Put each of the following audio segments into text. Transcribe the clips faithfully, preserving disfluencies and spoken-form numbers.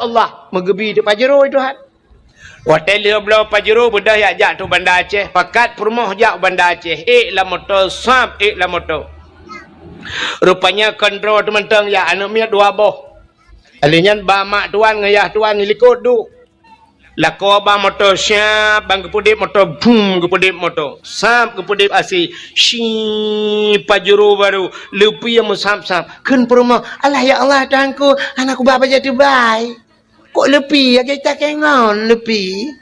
Allah, meugeubi teuk Pajero Tuhan. Watèe lheueh bloe Pajero beudôh jak, jak teuk Banda Aceh, pakat peurumoh jak u Banda Aceh, ék lam moto, sab ék lam moto. Rupanya kon droe teumantong jak, aneuk miet dua boh. Lheueh nyan ba mak tuan ngon yah tuan di likot duek. Lakoe ba moto siab, ban geupeudép moto, bum, geupeudép moto. Sab geupeudép asèe, si Pajero barô, leupie meusab-sab. Kheun peurumoh, "Alah ya Allah, Tuhanku, hana kuba bajèe teubai. Kok leupie, lagèe takèe ngon leupie?"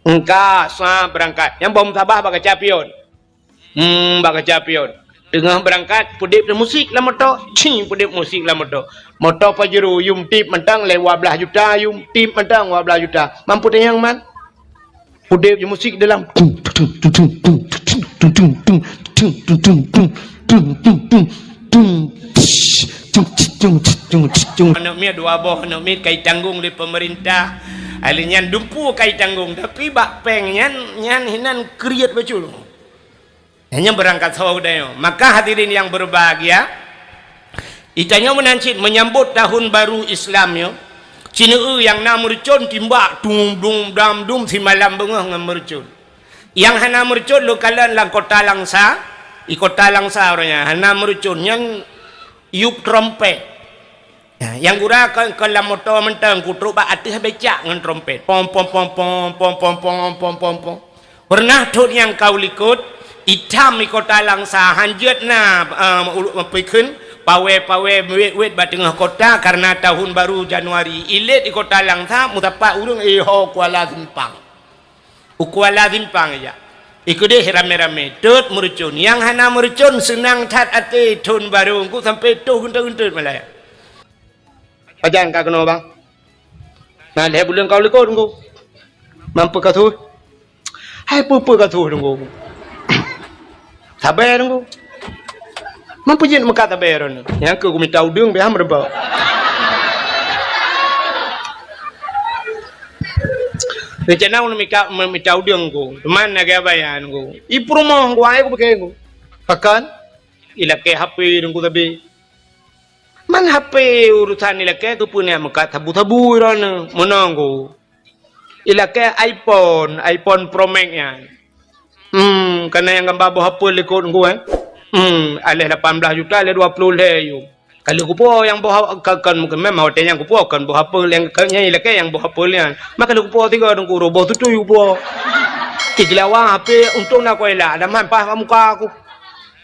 Engka, sab beurangkat. Nyang boh meusabah bak kaca pion. Hmm, bak kaca pion. Teungoh beurangkat, peudép musik lam moto. Cing, peudép musik lam moto. Moto Pajero, yum tip mantong lé dua blaih juta, yum tip mantong dua blaih juta. Mampu tanyong man? Peudép musik dalam. Aneuk miet dua boh, aneuk miet ka itanggong lé pemerintah. Lheueh nyan dumpeue ka itanggong, tapi bak péng nyan, nyan hinan kriet bacut. Nyan beurangkat soe geutanyoe. Maka hadirin yang berbahagia, geutanyoe meunan cit menyambut tahun baru Islam nyoe, sineuk nyang na meurucon timbak dum dum dam dum simalam beungoh ngon meurucon. Nyang hana meurucon lôn kalon lam kota Langsa, di kota Langsa uroe nyan hana meurucon, nyan yup trompet. Nah, nyang gura kon, kon lam moto mantong, kutrok bak ateueh becak ngon trompet. Pom, pom, pom, pom. Peureunah thon nyang ka u likot, itam di kota Langsa, hanjeuet na, eh, ulu-, peue kheun, pawai-pawai wet-wet bak teungoh kota, karena tahun baru Januari. Ilét di kota Langsa, meusapat ureueng, eh, ho Kuala Simpang. U Kuala Simpang ijak. Ikeudeh ramé-ramé, tot meurucon. Nyang hana meurucon seunang that até thon barô, engku sampoe toh geuntot-geuntot malam. Pajan ka keunoe, bang? Na lhèe buleuen ka u likot, engku. Mampu ka su? Hai peue-peue ka su, engku. Sabe, engku. Mampu jeuet meukat sabe droeneuh. Nyang keu kumita udeueng pih han meureubah. Rencana ulôn mika, mita udeueng ku. Teuma lagèe bayan ku. I peurumoh ku, ai ku pike ku. Pakon? Ilakèe H P dong ku sabe. Man H P urusan ilakèe keupeue nyan meukat sabu-sabu droeneuh. Meunan ku. Ilakèe iPhone, iPhone Pro Max nyan. Hmm, kana nyang gamba boh apel likot engku, eh. Hmm, aléh lapan blaih juta, aléh dua ploh lhèe yum. Ka lheueh kupo nyang boh a-, ka, kan, memang watèe nyan kupo, kan boh apel nyang, kan nyang ilakèe nyang boh apel nyan. Maka lheueh kupo tiga dong ku, roh boh tutui kupo. Ti gelawa H P untung na kuela, ada man paih bak muka aku.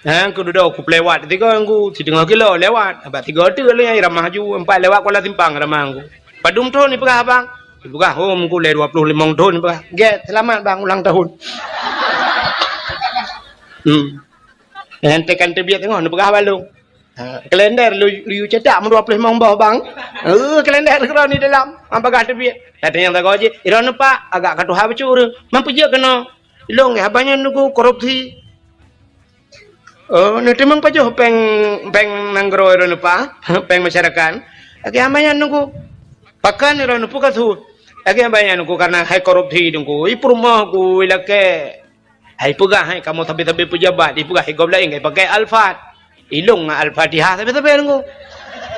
Ha, ku dudoe ku pelewat tiga engku, siteungoh kilo lewat. Abah tiga teuk lé nyang ramah ju, empat lewat Kuala Simpang ramah engku. Padum thon ipeugah abang? Ipeugah, "Oh, meukulée dua ploh limong thon," ipeugah. "Gét, seulamat bang ulang tahun." Hmm. Nyan tekan teubiet teungoh neupeugah balong. Ha, kalender lu, lu cetak meu dua ploh limong boh bang. Eh, kalender keudroe ni dalam, han peugah teubiet. Datang nyang sagoe jih, "Droeneuh pak, agak ka tuha bacut ureueng. Man peue jeuet keunoe?" "Ilôn gét haba nyan nunggu korupsi." "Oh, neuteumeung pajoh péng, péng nanggroe droeneuh pak, péng masyarakat?" "Lagèe haba nyan nunggu." "Pakon droeneuh peue ka su?" "Lagèe haba nyan nunggu, karena hai korupsi nunggu. I peurumoh ku ilakèe." Hai peugah hai kamoe sabe-sabe peujabat, ipeugah i gob laén, ipakai Alphard. Ilôn ngon Al-Fatihah sabe-sabe nunggu.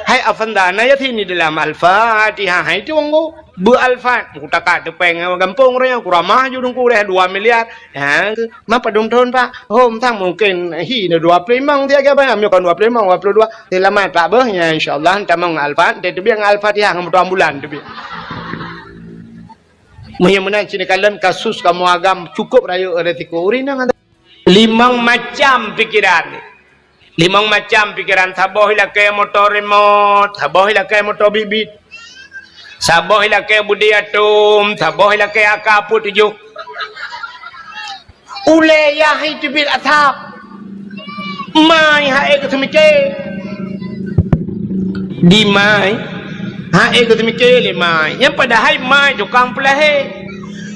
Hai Afanda, na Yasin di dalam Al-Fatihah, hai tu nunggu. Beu Alphard, ku takat teupeng gampông raya, ku ramah ju nunggu deh dua miliar. Ha, ma padum thon, Pak? Hom sang mungkin hi na dua ploh limong dia ke, Pak? Nyoe kon dua ploh limong, dua puluh dua. Selamat, Pak, beuh. Ya, insya Allah, tamong Alphard, dia teubiet ngon Al-Fatihah, ngon moto ambulan teubiet. Meunyoe meunan, sinoe kalon kasus kamoe agam cukup rayeuk resiko. Ureueng inong ada limong macam pikiran. Limong macam pikiran. Saboh ilakèe moto remote, saboh ilakèe moto bit-bit. Saboh ilakèe budi atom, saboh ilakèe A K peuet tujoh. Ulèe yah hai teubiet asab. Mai hai keu seumike. Di mai hai keu seumike lé mai. Nyang padahai mai tukang peulahé.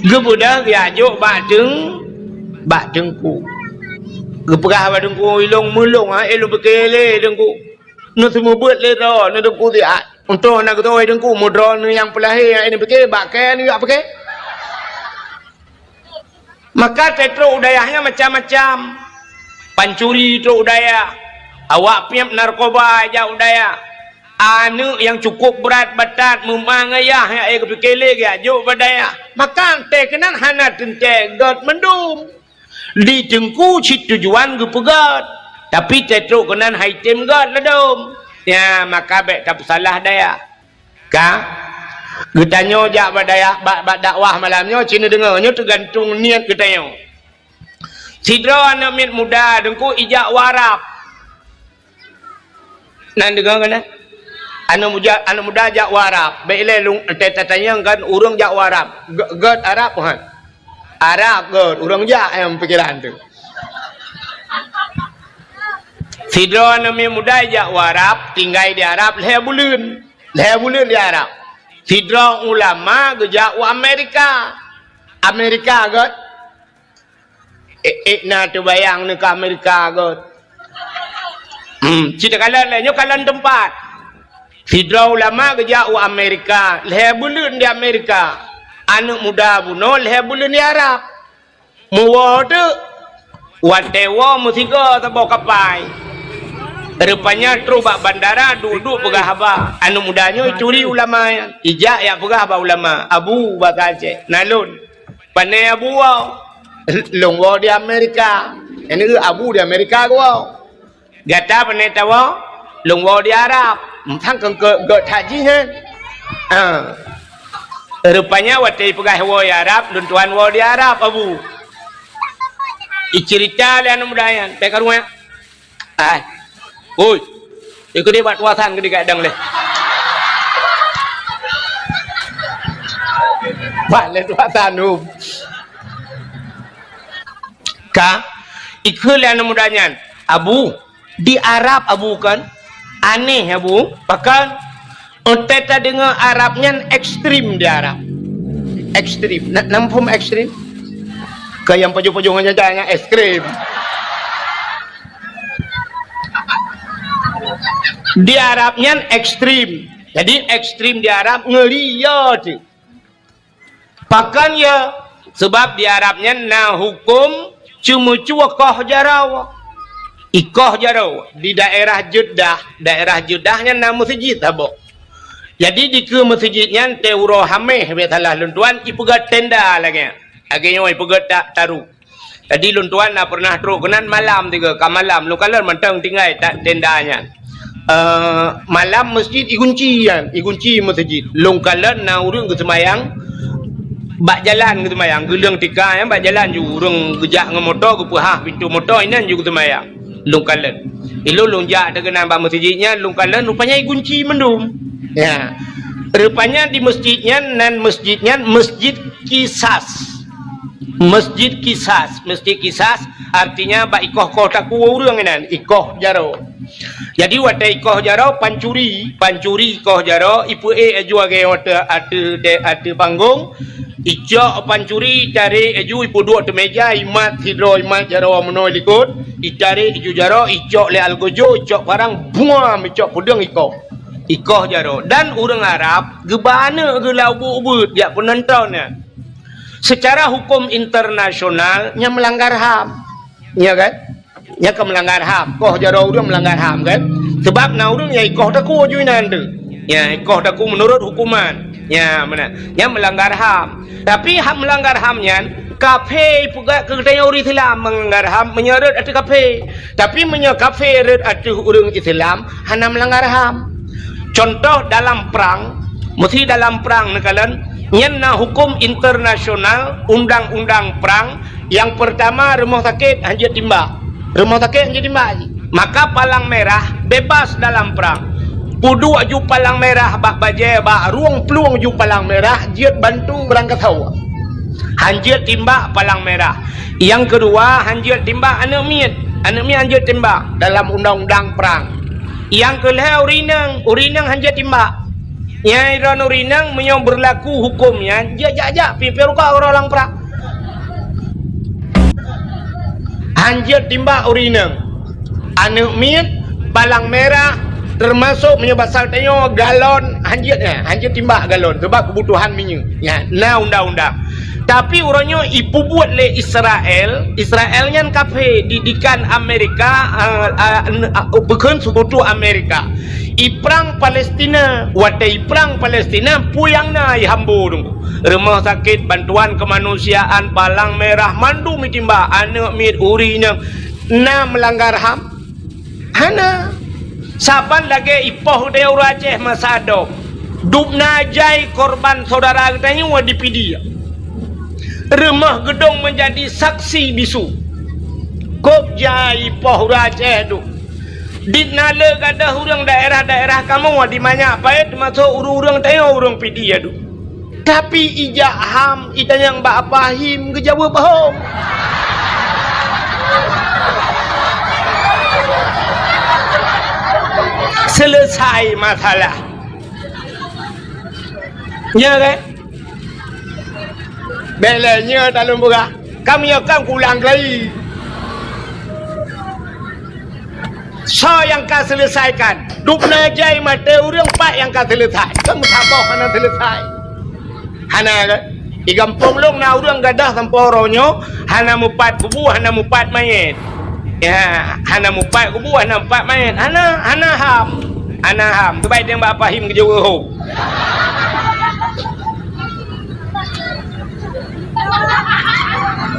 Geubeudôh geujok bak teung, bak teungku. Geupeugah bak teungku, "Ilôn meulôn hai lôn pike lé teungku. Neuseumeubeuet lé droe, neuteupeu siat. Untông na geutoe teungku, meudroe neuh nyang peulahé hai neupike, bak kèe neujak pike." Maka trok u dayah nyan macam-macam. Pancuri trok u dayah. Awak piep narkoba jak u dayah. Aneuk nyang cukup brat batat, meumang ayah nyang ék geupike lé geujok bak dayah. Maka teuh keunan hana teuntée gét mandum. Di teungku cit tujuan geupeugét, tapi teutrok keunan hai tem gét ladom. Nya, maka bék tapeusalah dayah. Ka? Geutanyoe jak bak dayah, bak, bak dakwah malam nyoe, ci neudeungoe, nyoe teugantung niet geutanyoe. Sidroe aneuk miet muda teungku ijak u Arab. Nan deungoe kan? Aneuk muda, aneuk muda jak u Arab. Bék ilée lôn, ta-, tatanyong kan ureuëng jak u Arab. Gét, gét Arab, han? Arab gét, ureuëng jak nyang pikiran tu. Sidroe aneuk miet muda jak u Arab, tinggai di Arab lhée buleuen. Lhée buleuen di Arab. Sidroe ulama geujak u Amerika. Amerika gét. Ék, ék na teubayang neuh ka Amerika gét. Hmm, ci takalon lé, nyoe kalon teumpat. Sidroe ulama geujak u Amerika, lhée buleuen di Amerika. Aneuk muda bunoe lhée buleuen di Arab. Meuwoe teuk, watée woe meusigoe saboh kapai. Rupanya trok bak bandara, duek-duek peugah haba. Aneuk muda nyoe ituri ulama nyan. Ijak jak peugah bak ulama, "Abu," basa Aceh, "Na lôn." "Pané Abu woe?" "Lôn woe di Amerika." "Nyan abu di Amerika geuwoe?" "Gata pané tawoe?" "Lôn woe di Arab." Sang keu, keu, keu that jih nyan. Ah. Rupanya watée ipeugah woe di Arab, lôn tuan woe di Arab, Abu. Iceurita lé aneuk muda nyan, bék karueng. Ai. Oi. Ikeu deh bak tuasan keu digadang leh. Bak lé tuasan tu. Ka, ikeu lé aneuk muda nyan, "Abu, di Arab Abu kan? Aneh Abu, pakon?" Watée tadeungoe Arab nyan ekstrem di Arab. Ekstrem. Na, na muphom ekstrem? Keu nyang pajoh-pajoh ngon jajan nyan ekstrem. Di Arab nyan ekstrem. Jadi ekstrem di Arab ngeuri yo tu. Pakon yo? Sabab di Arab nyan na huköm ceumeucue koh jaroe. Ikoh jaroe di daerah Jeddah, daerah Jeddah nyan na meuseujid saboh. Jadi dikeue meuseujid nyan teuh uroe Hameh, bék salah lôn tuan, ipeugét tenda lagée nyan. Lagée nyoe ipeugét ta-, taru. Jadi lôn tuan na pernah trok keunan malam tiga, ka malam lôn kalon mantong tinggai ta-, tenda nyan. Eh, malam meuseujid igunci nyan, igunci meuseujid. Lôn kalon na ureuëng geuseumayang bak jalan geuseumayang, geuleueng tika nyan bak jalan ju ureuëng geujak ngon moto geupeuhah pintoe moto inan ju geuseumayang. Lôn kalon. Ilôn lôn jak teuh keunan bak meuseujid nyan, lôn kalon rupanya igunci mandum. Ya. Rupanya di meuseujid nyan, nan meuseujid nyan Meuseujid Kisas. Meuseujid Kisas, Meuseujid Kisas artinya bak ikoh-koh takue ureuëng inan, ikoh jaroe. Jadi watée ikoh jaroe pancuri, pancuri ikoh jaroe, ipeuék laju lagée watée ateueh, ateueh panggong, icok pancuri, itarek laju ipeuduek ateueh meja, imat sidroe imat jaroe meunoe likot, itarek laju jaroe, icok lé algojo, icok parang, buam, icok peudeueng ikoh. Ikoh jaroe. Dan ureuëng Arab geuba aneuk geuh lam ubit-ubit jak peunonton nyan. Secara huköm internasional nyan meulanggar ham. Ya kan? Nyan ka meulanggar ham. Koh jaroe ureuëng meulanggar ham kan? Sebab na ureuëng nyang ikoh takue ju inan tu. Ya, ikoh takue meunurot hukuman. Ya, meunan. Nyan meulanggar ham. Tapi hak meulanggar ham nyan, kafé ipeugah keu geutanyoe ureuëng Islam meulanggar ham meunyoe rhot ateueh kafé. Tapi meunyoe kafé rhot ateueh ureuëng Islam, hana meulanggar ham. Contoh dalam prang, meusi dalam prang neukalon, nyan na huköm internasional, undang-undang prang, nyang peurtama rumoh sakét hanjeuet timbak. Rumoh sakét hanjeuet timbak jih. Maka palang merah bebas dalam prang. Peuduek ju palang merah bak bajée, bak rueng plueng ju palang merah, jeuet bantu beurangkasoe. Hanjeuet timbak palang merah. Nyang keudua, hanjeuet timbak aneuk miet. Aneuk miet hanjeuet timbak dalam undang-undang prang. Nyang keulhée ureuëng inong, ureuëng inong hanjeuet timbak. Nyang droeneuh ureuëng inong meunyoe beurlaku huköm nyan, jeuet jak-jak pih peuruka uroe lam prang. Hanjeuet timbak ureuëng inong. Aneuk miet, palang merah, teumasok meunyoe basa tanyoe galon, hanjeuet nyan, hanjeuet timbak galon, sabab keubutuhan minyeuk. Nyan, na undang-undang. Tapi uroe nyoe ipubuet lé Israel, Israel nyan kafé, didikan Amerika, eh, eh, n-, eh, bukon seukutu Amerika. Iprang Palestina, watée iprang Palestina, peue nyang na ihambo teungku. Rumoh sakét, bantuan keumanusiaan, Palang Merah, mandum itimba, aneuëk miet, ureuëng inong na meulanggar ham. Hana. Saban lagée ipoh geutanyoe ureuëng Aceh masa dong. Dubna jai korban syedara geutanyoe di Pidie. Rumoh geudong meujadi saksi bisu. Kôb jai ipoh ureuëng Aceh dum. Dubna le gadôh ureuëng daerah-daerah kamoe di Manyak Payet, teumasok ureuëng-ureuëng tanyoe ureuëng Pidie dum. Tapi ijak ham itanyong bak Apa Him geujaweueb hom. Selesai masalah. Nya kan? Bèk lé nyoe talôn peugah. Kami akan kulang lagi. Soe nyang ka selesaikan? Dubna jai maté ureuëng, pat nyang ka selesai. Kan meusaboh hana selesai. Hana kan? Di gampông lôn na ureuëng gadôh sampoe uroe nyoe hana mupat kubu, hana mupat manyét. Ya, hana mupat kubu, hana mupat manyét. Hana, hana ham. Hana ham. Teubai teueng bak Apa Him geujaweueb hom.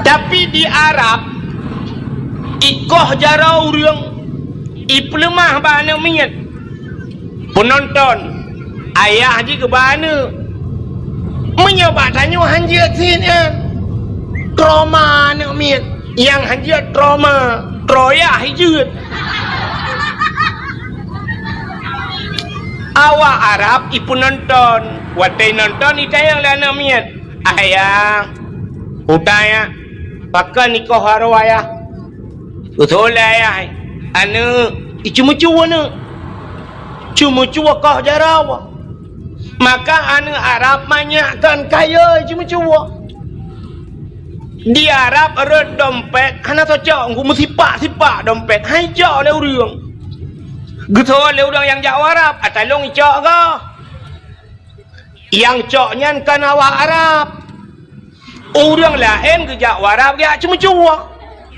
Tapi di Arab, ikoh jaroe ureuëng, ipeuleumah bak aneuëk miet. Peunonton, ayah jih keu bak aneuëk. Meunyoe bak tanyoe hanjeuet cit nyan, trauma aneuëk miet. Nyang hanjeuet trauma, troyah jeuet. Awak Arab ipeunonton, watée nonton itanyong lé aneuëk miet, "Ayah, utai ya, pakon ikoh jaroe ayah?" Beutôi lé ayah, "Aneuëk, iceumeucue aneuëk. Ceumeucue koh jaroe." Maka aneuëk Arab manyak kon kayée ceumeucue. Di Arab rhot dompet hana cocok, meusipak-sipak dompet, hai cok lé ureuëng. Geutho lé ureuëng nyang jak u Arab, "Atalong icok goh." Nyang cok nyan kon awak Arab. Ureuëng laén geujak u Arab geujak ceumeucue.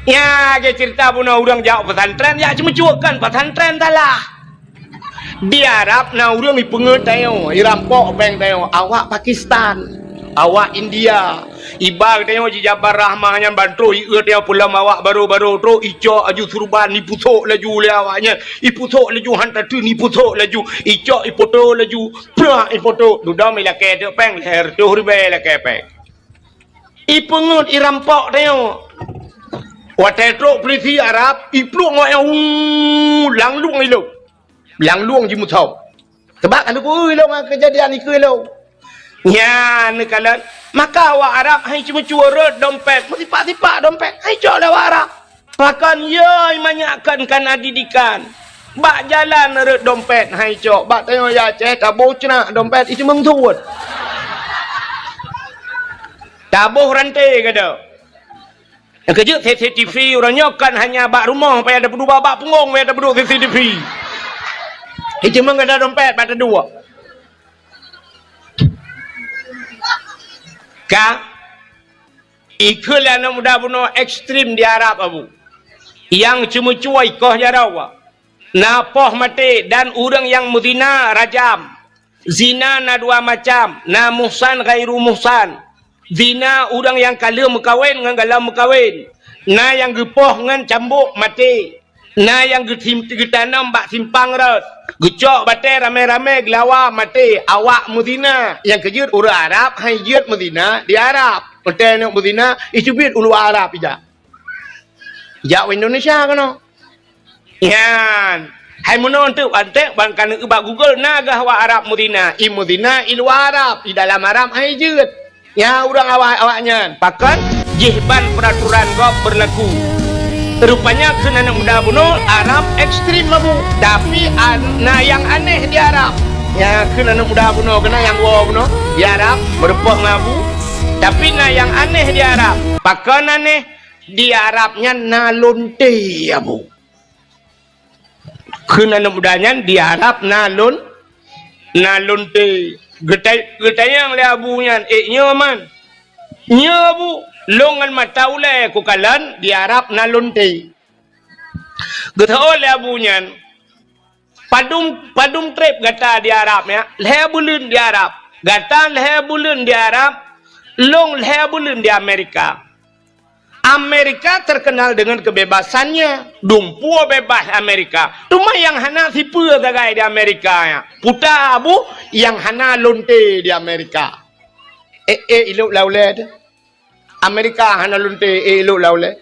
Nya, geucerita bunoe ureuëng jak u pesantren jak ceumeucue, kon pesantren salah. Di Arab na ureuëng ipeungeut tanyoe, irampok péng tanyoe, awak Pakistan, awak India. Iba tanyoe jijabar rahmah nyan ban troh ieu tanyoe peulom awak baro-baro troh icok aju surban ipusok laju lé awak nyan, ipusok laju han tateun ipusok laju, icok ipoto laju, prak ipoto, dudoe ilakée teuk péng, lhée reutôh ribée ilakée péng. Ipeungeut irampok tanyoe. Watée trok peulisi Arab, iplueng awak nyan, hu, langlueng ilong. Langlueng jimusok. Sabab ka neupeu ilong ngon keujadian ikeue ilong. Nyan neukalon, maka awak Arab hai ceumeucue rhot dompet, meusipak-sipak dompet, hai cok lé awak Arab. Pakon yoi manyak kon kana didikan. Bak jalan rhot dompet hai cok, bak tanyoe ya Aceh taboh ceunak dompet iceumeung suet. Taboh ranté gada. Nyang keujeuet C C T V uroe nyoe kon hanya bak rumoh payah tapeuduek, bak punggong payah tapeuduek C C T V. Iceumeung gada dompet bak taduek. Ka ikheun lé aneuk muda bunoe ekstrem di Arab, Abu. Nyang ceumeucue ikoh jaroe, na poh maté dan ureuëng nyang meuzina rajam. Zina na dua macam, na muhsan ghairu muhsan. Zina ureuëng nyang ka lheueh meukawen ngon gohlom meukawen. Na nyang geupoh ngon cambok maté. Na nyang geutim-, geutanom bak simpang rot, geucok batée ramé-ramé geulawa maté, awak meuzina. Nyang keujeuet ureuëng Arab hai jeuet meuzina di Arab. Watée neuk meuzina, icubit u luwa Arab ijak. Jak u Indonesia keunoe. Nyan, hai meunoe teuk anték ban ka neueu bak Google na gah awak Arab meuzina, i meuzina i luwa Arab, i dalam Arab hai jeuet. Nyan ureuëng awak, awak nyan pakon jih ban peuraturan gob beurlaku. Rupanya kheun aneuk muda bunoe Arab ekstrem, Abu. Tapi an-, na nyang aneh di Arab. Nyan kheun aneuk muda bunoe keunan nyang woe bunoe di Arab meurumpok ngon Abu. Tapi na nyang aneh di Arab. Pakon aneh? Di Arab nyan na lonte, Abu. Kheun aneuk muda nyan di Arab na lon-, na lonte. Geutai-, geutanyong lé Abu nyan, "Ék nyoe man?" Nyoe Abu, lôn ngon mata ulée kukalon di Arab na lonte. Geuseuôt lé Abu nyan, padum, padum treb gata di Arab nyan? Lhée buleuen di Arab. Gata lhée buleuen di Arab, lôn lhée buleuen di Amerika. Amerika terkenal dengan kebebasannya. Dumpeue bebas Amerika. Teuma nyang hana sipeue sagai di Amerika nyan, peue Abu, nyang hana lonte di Amerika. Eh, eh, ilok lam ulée teuh. Amerika hana lonte, eh, ilok lam ulée.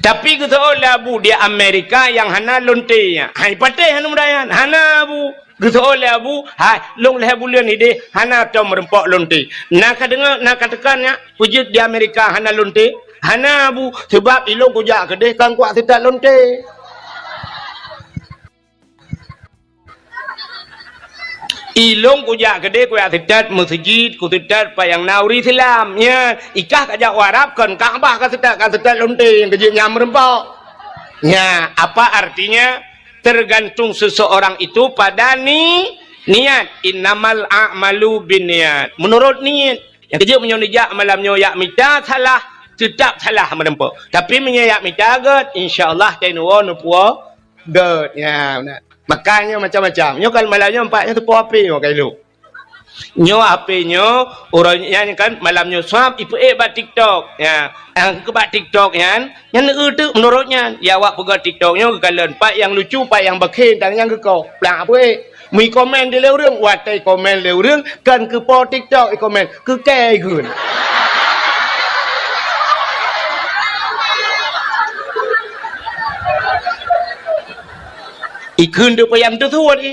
Tapi geuseuôt lé Abu di Amerika nyang hana lonte nyan. Hai patéh hana mudayan, hana Abu. Geuseuôt lé Abu, hai, lôn lhée buleuen ideh hana tom meurumpok lonte. Na ka deungoe, na ka teuka nyan, peue jeuet di Amerika hana lonte? Hana Abu, sabab ilôn kujak keudeh kon kuat seutôt lonte. Ilôn kujak keudeh kuat seutôt meuseujid, kuseutôt pat nyang na ureuëng Islam. Nyan, ikah kajak u Arab kon Ka'bah kaseutôt, kaseutôt lonte nyang keujeuet nyang meurumpok. Nyan, apa artinya? Tergantung seseorang itu pada ni, niat. Innamal a'malu binniyat. Menurut niat. Nyang keujeuet meunyoe neujak malam nyoe jak mita salah, teutap salah meurumpok. Tapi meunyoe jak mita gét, insya Allah tai neuwoe neupuwoe gét. Ya, beuna. Makanya macam-macam. Nyoe kan malam nyoe empat nyoe teupoh api nyoe kailok. Nyoe H P nyoe, uroe nyan kan malam nyoe swab ipeuék bak TikTok. Ya, nyang keu bak TikTok nyan, nyan eu teuk meunurot nyan. Ya, awak peugah TikTok nyoe geukalon pat nyang lucu, pat nyang bakhen, dan nyang geukoh. Plak peuék. Meukomen di lé ureuëng, watée komen lé ureuëng, kan keu po TikTok ikomen, keu kée ikheun. Ikheun deuk payah teusuet i.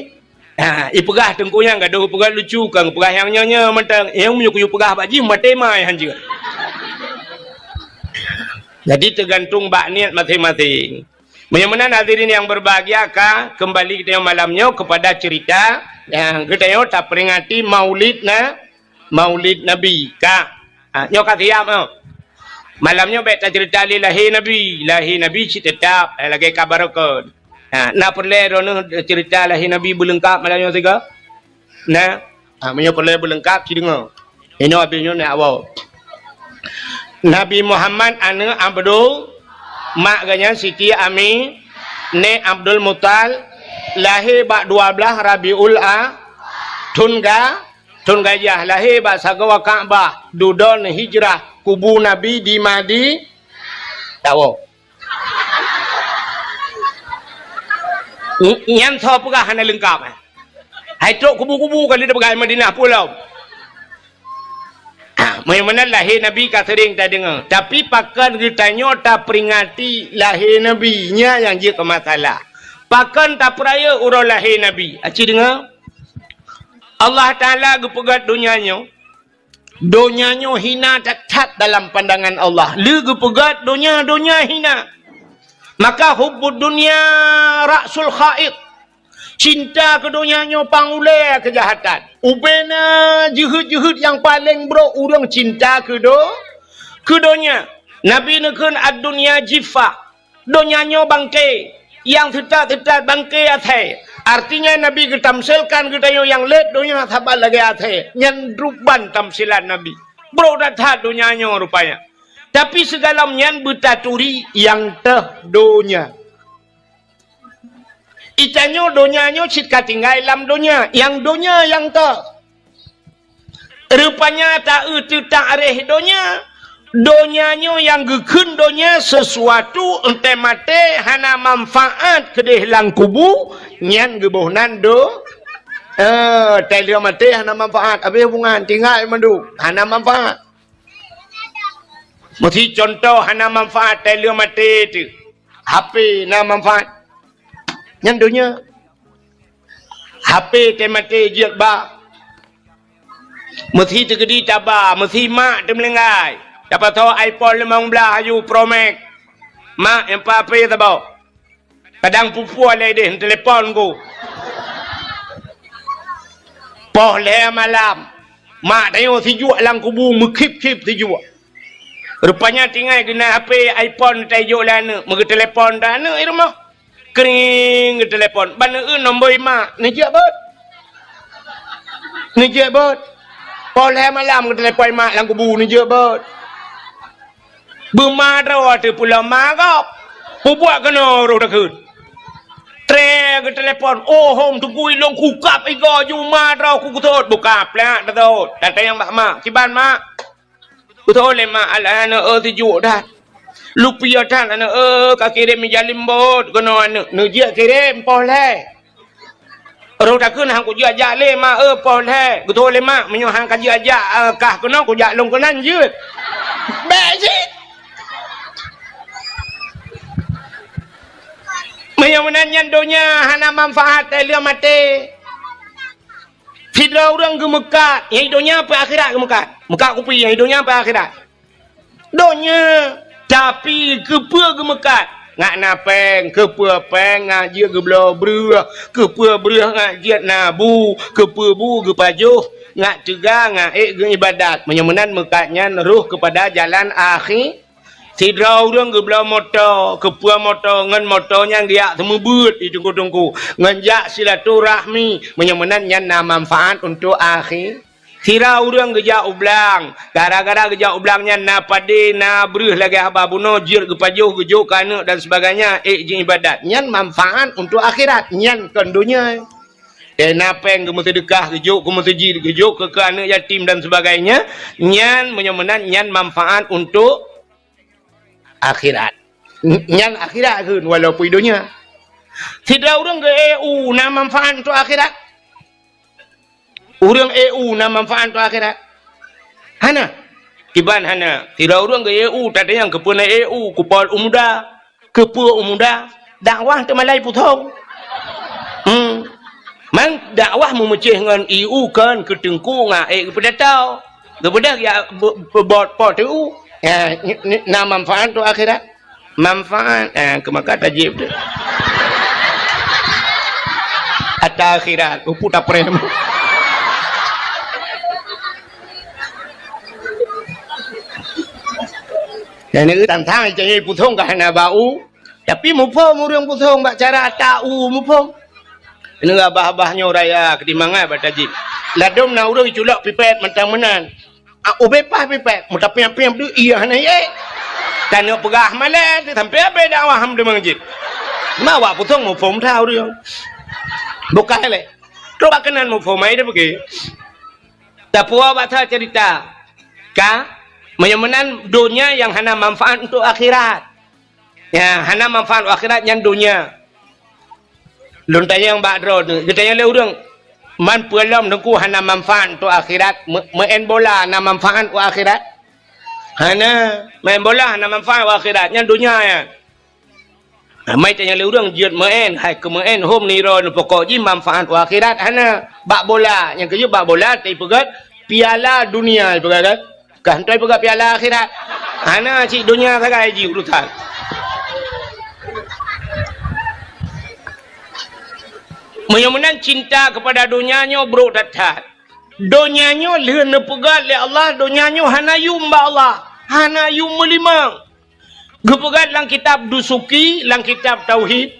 Ha, ipeugah teungku nyang gadoh peugah lucu, kan peugah nyang nyoe-nyoe mantong. Nyang meunyoe kuyue peugah bak jih maté mai hanjeuet. Jadi teugantung bak niat maséng-maséng. Meunyoe meunan hadirin yang berbahagia, ka kembali kita malam nyoe kepada cerita yang kita nyoe taperingati Maulid na, Maulid Nabi. Ka. Ha, nyoe ka siap nyoe. Malam nyoe bék tacerita lé lahé Nabi. Lahé Nabi cit teutap, eh, lagée ka barokon. Ha, na peureulée droeneueh cerita lahé Nabi beuleungkab malam nyoe sigoe? Na? Ha, meunyoe peureulée beuleungkab, ci deungoe. Inoe abéh nyoe na awai. Nabi Muhammad aneuëk Abdul, mak geuh nyan Siti Ami, nèk Abdul Muthalib, lahé bak dua blaih Rabiul A, thon ga, Thon Gajah lahé bak sagoe Ka'bah, dudoe hijrah, kubu Nabi di Madi-, tawoe. Ny-, nyan soe peugah hana leungkab, eh? Hai trok kubu-kubu ka lheueh peugah Madinah pulo. Meunyoe meunan lahé Nabi ka seuring tadeungoe, tapi pakon geutanyoe taperingati lahé Nabi, nyan nyang jeuet keu masalah. Pakon tapeurayeuk uroe lahé Nabi? Aci deungoe. Allah Taala geupeugét donya nyoe, donya nyoe hina that-that dalam pandangan Allah. Lé geupeugét donya, donya hina. Maka hubbud dunya ra'sul khati'ah. Cinta keu donya nyoe pang ulée keujahatan. Ubena jeuhet-jeuhet nyang paleng brok ureuëng cinta keu do-, keu donya. Nabi neukheun ad-dunya jiffah. Donya nyoe bangke, nyang teutat-teutat bangke asèe. Artinya Nabi geutamsilkan geutanyoe nyang lét donya saban lagée asèe. Nyan ruban tamsilan Nabi. Brok that-that donya nyoe rupanya. Tapi sigohlom nyan beutaturi nyang teuh donya. Geutanyoe donya nyoe cit ka tinggai lam donya, nyang donya nyang teuh. Rupanya ta-eu teutak réh donya, donya nyoe nyang geukheun donya sesuatu, enteuk maté hana manfaat keudeh lam kubu, nyan geuboh nan do-, eh, tai lheueh maté hana manfaat, habéh hubungan, tinggai mandum, hana manfaat. Meusi contoh hana manfaat tai lheueh maté teuh. H P na manfaat. Nyan donya. H P teuh maté jeuet ba. Meusi teukeudi taba, meusi mak teumeulinggai. Tapasoe iPhone limong blaih aju Pro Max. Mak, nyang pa H P saboh. Kadang pupue lé deh, telepon ku. Poh lhée malam, mak tanyoe sijuek lam kubu meukhip-khip sijuek. Rupanya tinggai geunan H P iPhone tajok lé aneuëk, meugeuteulepon dah aneuëk di rumoh. Kring, geuteulepon. Ban eu nombor mak, neujak bot. Neujak bot. Poh lhèe malam geutelepon mak lam kubu neujeuet beuet. Beuma droe teuh pulo ma gob. Peubuet keunoe roh takheun. Tré geutelepon, "Oh, hom teungku, ilôn kukab igoe ju ma droe ku geuthot." Buka plak teuthot. Tatanyong bak mak, "Kiban, Mak?" Geuthot lé mak, "Alah, aneuk eu, sijuek that." "Lupie that, aneuk eu, kakirém ija limbot keunoe aneuk." Neujeuet kirém poh lhèe. Roh takheun, "Han kujeuet jak lé, Mak eu, poh lhèe." Geuthot lé mak, "Meunyoe han kajeuet jak, eh, kah keunoe, kujak lôn keunan jeuet." Bèk cit. Meunyoe meunan nyan donya hana manfaat, eh, lheueh maté. Sidroe ureueng geumeukat, nyang di donya peu akhirat geumeukat. Meukat kupi, nyang di donya peu akhirat. Donya, tapi keupeue geumeukat? Ngat na péng, keupeue péng ngat jeuet geubloe breueh, keupeue breueh ngat jeuet na bu, keupeue bu geupajoh, ngat teuga, ngat ék geuibadat. Meunyoe meunan meukat nyan roh keupada jalan akhi-, Sidroe ureueng geubloe moto, keupeue moto, ngon moto nyan geujak seumeubeuet di teungku-teungku, ngon jak silaturahmi, meunyoe meunan nyan na manfaat untuk akhi-, Sidroe ureueng geujak u blang, gara-gara geujak u blang nyan na padé, na breueh lagèe haba bunoe, jeuet geupajoh, geujok keu aneuk dan sebagainya, ék jiibadat. Nyan manfaat untuk akhirat, nyan kon donya. Eh, na péng geumeuseudeukah, geujok keu meuseujid, geujok keu, keu aneuk yatim dan sebagainya, nyan meunyoe meunan nyan manfaat untuk akhirat. N-, nyan akhirat kheun, walaupun donya. Sidroe ureueng geu-E U na manfaat untuk akhirat? Ureueng E U na manfaat untuk akhirat? Hana. Kiban hana. Sidroe ureueng geu-E U, tatanyong keupeue na E U, kupol u muda. Keupeue u muda? Dakwah teumalai pusong. Hmm. Man dakwah meumeucéh ngon E U kon keu teungku ngat ék geupidato. Geubeudôh ya be-, be-, bot po teu. Ya, ni, ni, na manfaat tu akhirat. Manfaat, eh, keu maka tajib tu. Ata akhirat, upu taprem. Dan ni tantang cari pusong ka hana bau. Tapi muphom ureueng pusong bak cara ata u muphom. Ini abah-abah nyoe raya keutimbangan bak tajib. Ladom na ureueng culok pipet mantong meunan. Ah, ubé pah pipet, meuta piang-piang tu iya hana ye. Tanyoe peugah malèe tu sampai abéh dakwah ham di masjid. Ma awak pusong muphom that ureueng. Bukan lé. Trok bak keunan muphom ai dia pergi. Tapuwoe bak that cerita. Ka? Meunyoe meunan donya nyang hana manfaat untuk akhirat. Ya, hana manfaat akhirat nyan donya. Lôn tanyong bak droeneuh, geutanyong lé ureueng, "Man peue lom Teungku hana manfaat untuk akhirat? Me-, meu'en bola na manfaat u akhirat?" Hana, meu'en bola hana manfaat u akhirat, nyan donya nyan. Amai tanyong lé ureueng jeuet meu'en, hai keu meu'en hom nirôn pokok jih manfaat u akhirat hana. Bak bola, nyang keujeuet bak bola teupeugah piala dunia ipeugah kan. Ka hantoi peugah piala akhirat. Hana cit donya sagai jih urusan. Meunyoe meunan cinta keupada donya nyoe brok that-that. Donya nyoe lheueh neupeugah lé Allah, donya nyoe hana yum bak Allah, hana yum meulimong. Geupeugah lam kitab Dusuki, lam kitab Tauhid,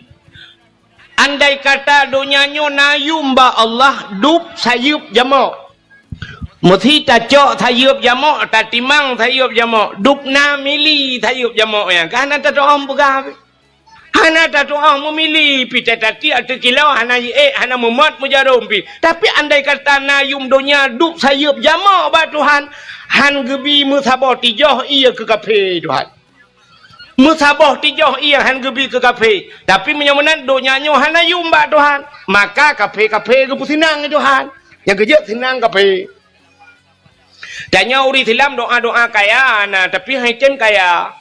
andai kata donya nyoe na yum bak Allah, dub sayeuep jamok. Meusi tacok sayeuep jamok, tatimang sayeuep jamok, dub na mili sayeuep jamok nyan. Ka hana tatu'oh peugah pih. Hana tatu'oh meumili pih, tatatiek ateueh kilo hana jiék, hana meumat meujarom pih. Tapi andai kata na yum donya dub sayeuep jamok bak Tuhan, han geubi meusaboh tijoh ie keu kafé Tuhan. Meusaboh tijoh ie han geubi keu kafé. Tapi meunyoe meunan donya nyoe hana yum bak Tuhan, maka kafé-kafé geupeuseunang lé Tuhan. Nyang keujeuet seunang kafé. Tanyoe ureueng Islam doa-doa kaya na, tapi han tem kaya.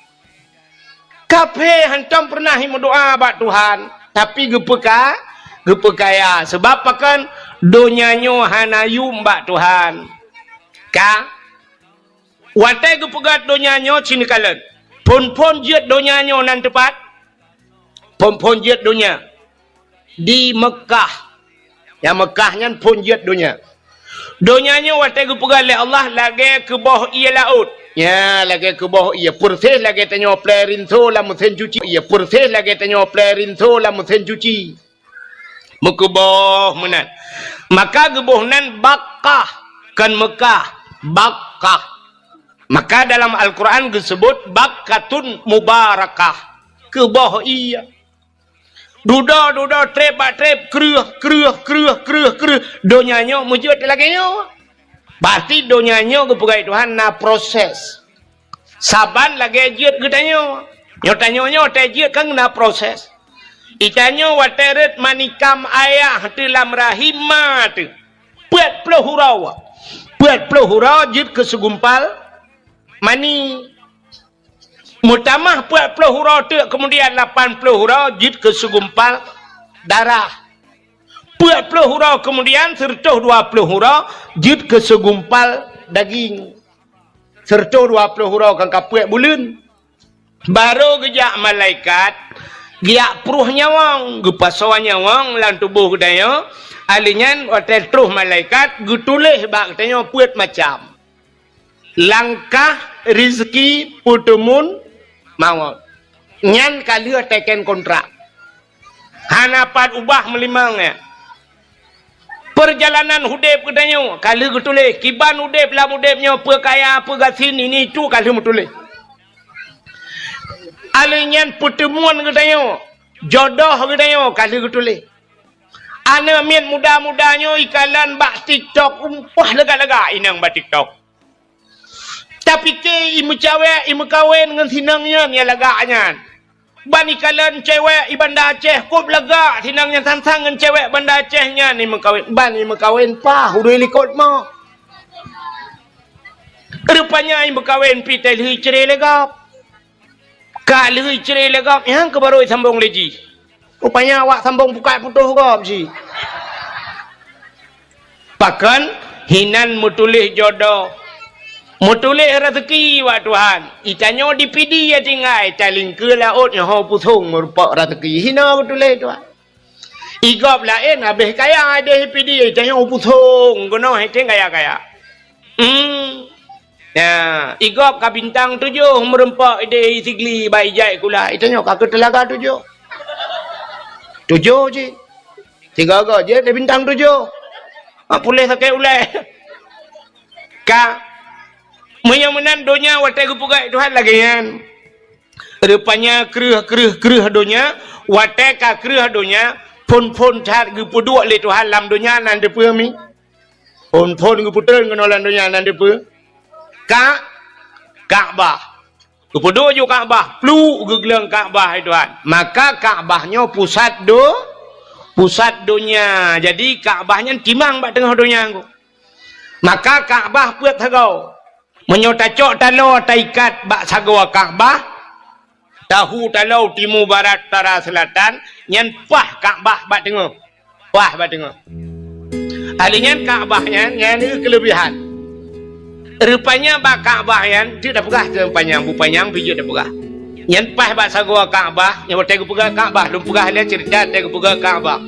Kafé hantom peureunah meudoa bak Tuhan, tapi geupeuka-, geupeukaya. Sabab pakon? Donya nyoe hana yum bak Tuhan. Ka? Watée geupeugah donya nyoe cit neukalon. Phon-phon jeuet donya nyoe nan teupat? Phon-phon jeuet donya di Meukah. Nyang Meukah nyan phon jeuet donya. Donya nyoe watée geupeugah lé Allah lagée keuboh ie laôt. Nya, lagée keuboh ie, peureséh lagée tanyoe plée rinso lam meusén cuci. Ie, peureséh lagée tanyoe plée rinso lam meusén cuci. Meukeuboh meunan. Maka geuboh nan Bakkah, kon Meukah. Bakkah. Maka dalam Al-Quran geusebut bakkatun mubarakah. Keuboh ie. Dudoe-dudoe, treb bak treb, kreueh, kreueh, kreueh, kreueh, kreueh. Donya nyoe meujeuet lagèe nyoe. Berarti donya nyoe geupeugah Tuhan na proses. Saban lagèe jeuet geutanyoe. Nyoe tanyoe nyoe watèe jeuet kan na proses. Geutanyoe watèe rhot manikam ayah teuh lam rahim ma teuh. Peuet ploh uroe. Peuet ploh uroe jeuet keu segumpal mani. Meutamah peuet ploh uroe teuk, keumudian lapan ploh uroe jeuet keu segumpal darah. Peuet ploh uroe keumudian, seureutôh dua ploh uroe jeuet keu segumpal daging. Seureutôh dua ploh uroe kan ka peuet buleuen. Barô geujak malaikat, geujak pruh nyawöng, geupasoe nyawöng lam tuboh geutanyoe. Ahli nyan watèe troh malaikat geutuléh bak geutanyoe peuet macam. Langkah, rizki, peuteumun, mawöt. Nyan ka lheueh teken kontrak. Hana pat ubah meulimong nyan. Peurjalanan udép geutanyoe ka lheueh geutuléh. Kiban udép lam udép nyoe, peue kaya, peue gasien, ini itu ka lheueh meutuléh. Ahli nyan peuteumun geutanyoe, jodoh geutanyoe ka lheueh geutuléh. Aneuk miet muda-muda nyoe ikalon bak TikTok, umpah lagak-lagak inong bak TikTok. Tapike imeucawèk, imeukawen ngon sinong nyan nyang lagak nyan. Ban ikalon cewek i Banda Aceh kôb lagak sinong nyan sang-sang ngon cewek Banda Aceh nyan imeukawen. Ban imeukawen paih ureueng likot mo. Rupanya imeukawen pih teuh lheueh icre lé gob. Ka lheueh icre lé gob, nyang keuh barô isambong lé jih. Rupanya awak sambong pukat putôh gob jih. Pakon? Hinan meutuléh jodoh. Meutuléh raseuki bak Tuhan. Itanyoe di Pidie tinggai, talingkeue laôt nyoe ho pusong meurumpok raseuki. Hinoe meutuléh Tuhan. I gob laén habéh kaya idéh i Pidie, itanyoe pusong keunoe hana kaya-kaya. Hmm. Ya, i gob ka bintang tujoh meurumpok idéh i Sigli bak ijai kula, itanyoe ka keu teulaga tujoh. Tujoh cit. Sigoe-goe jeuet lé bintang tujoh. Mak puléh sakét ulèe. Ka. Meunyoe meunan donya watèe geupeugah Tuhan lagèe nyan. Rupanya kreueh, kreueh, kreueh donya, watèe ka kreueh donya, phon-phon that geupeuduek lé Tuhan lam donya nan deupeue mi. Phon-phon geupeutreun keunoe lam donya nan deupeue. Ka-, Ka'bah. Geupeuduek ju Ka'bah, pluek geugleueng Ka'bah, hai Tuhan. Maka Ka'bah nyoe pusat do-, pusat donya. Jadi Ka'bah nyan timang bak teungoh donya nyoe. Maka Ka'bah peuet sagoe. Meunyoe tacok taloe taikat bak sagoe Ka'bah, tahu taloe timu, barat, utara, seulatan, nyan paih Ka'bah bak teungoh. Paih bak teungoh. Ahli nyan Ka'bah nyan, nyan keulebihan. Rupanya bak Ka'bah nyan, jeuet tapeugah teuh panyang, bu panyang pih jeuet tapeugah. Nyan paih bak sagoe Ka'bah, nyan watèe geupeugah Ka'bah, lôn peugah lé ceurita watèe geupeugah Ka'bah.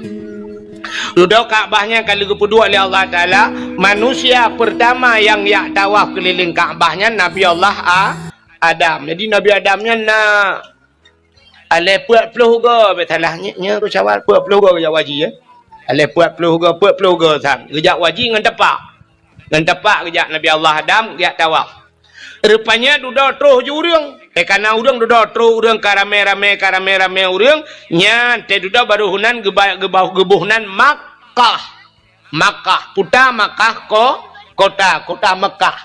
Dudoe Ka'bah nyan ka lheueh geupeuduek lé Allah Taala, manusia peurtama nyang jak tawaf keulileng Ka'bah nyan Nabi Allah A-, Adam. Jadi Nabi Adam nyan na Alèh peuet ploh goe, bèk salah, nyoe, nyoe rot Syawal, peuet ploh goe geujak haji, ya. Alèh peuet ploh goe, peuet ploh goe sang. Geujak haji ngon tapak. Ngon tapak geujak Nabi Allah Adam, geujak tawaf. Rupanya dudoe troh ju ureueng. Eh, ka na ureueng dudoe troh ureueng ka ramè-ramè, ka ramè-ramè ureueng. Nyan, teuh dudoe barô heunan geuba-, geuba-, geuboh nan Makkah. Makkah, kota Makkah, ko-, kota, kota Makkah.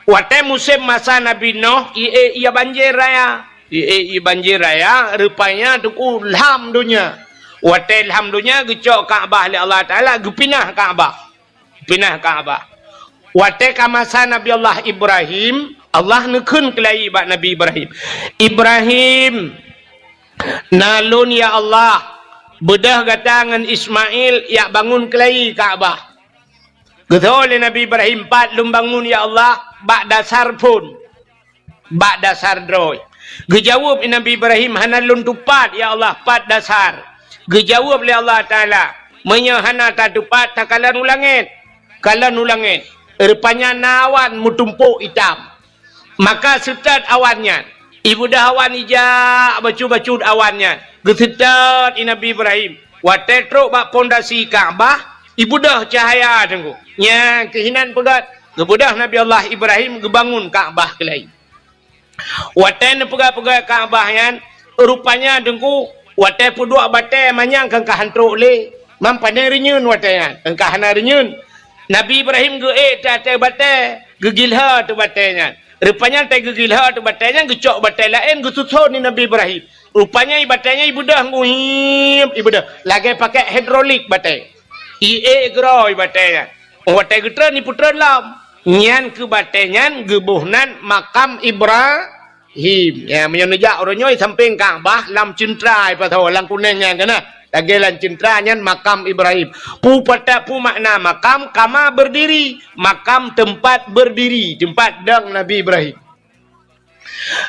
Watèe musém masa Nabi Nuh, ié, ié banjir raya. Ié, ié banjir raya, rupanya teungku lham donya. Watèe lham donya, geucok Ka'bah lé Allah Taala, geupinah Ka'bah. Pinah Ka'bah. Watèe ka masa Nabi Allah Ibrahim, Allah neukheun keulayi bak Nabi Ibrahim. Ibrahim, Na lôn, ya Allah, beudôh gata ngon Ismail jak bangun keulayi Ka'bah. Geutho lé Nabi Ibrahim, pat lôn bangun, ya Allah, bak dasar phon, bak dasar droe. Geujaweueb Nabi Ibrahim, hana lôn tupat, ya Allah, pat dasar. Geujaweueb lé Allah Taala, meunyoe hana tatupat, takalon u langét. Kalon u langét. Rupanya na awan meutumpôk itam. Maka seutôt awan nyan. Ibeudôh awan ijak bacut-bacut awan nyan. Geuseutôt i Nabi Ibrahim. Watèe trok bak pondasi Ka'bah, ibeudôh cahya teungku. Nyan keuh hinan peugöt Geubeudôh Nabi Allah Ibrahim geubangun Ka'bah keulai. Watée neupeugah-peugah Ka'bah nyan, rupanya Teungku, watée peuduek batée manyang ka hana trok lé. Mam pane reunyeun watée nyan, ka hana reunyeun. Nabi Ibrahim geuék teuh ateueh batée, geugilhô teuh batée nyan. Rupanya watée geugilhô teuh batée nyan, geucok batée laén geususon di Nabi Ibrahim. Rupanya i batée nyan ibeudôh ngui, ibeudôh lagée pakai hidrolik batée. Iék keudroe i batée nyan. Watée geutreun, ipeutreun lom. Nyan keuh batée nyan geuboh nan makam Ibrahim. Ya, meunyoe neujak uroe nyoe sampéng Ka'bah lam ceuntra ipasoe lam kunéng nyan kana. Lagée lam ceuntra nyan makam Ibrahim. Peue pat, peue makna makam? Kama berdiri. Makam tempat berdiri, tempat dong Nabi Ibrahim.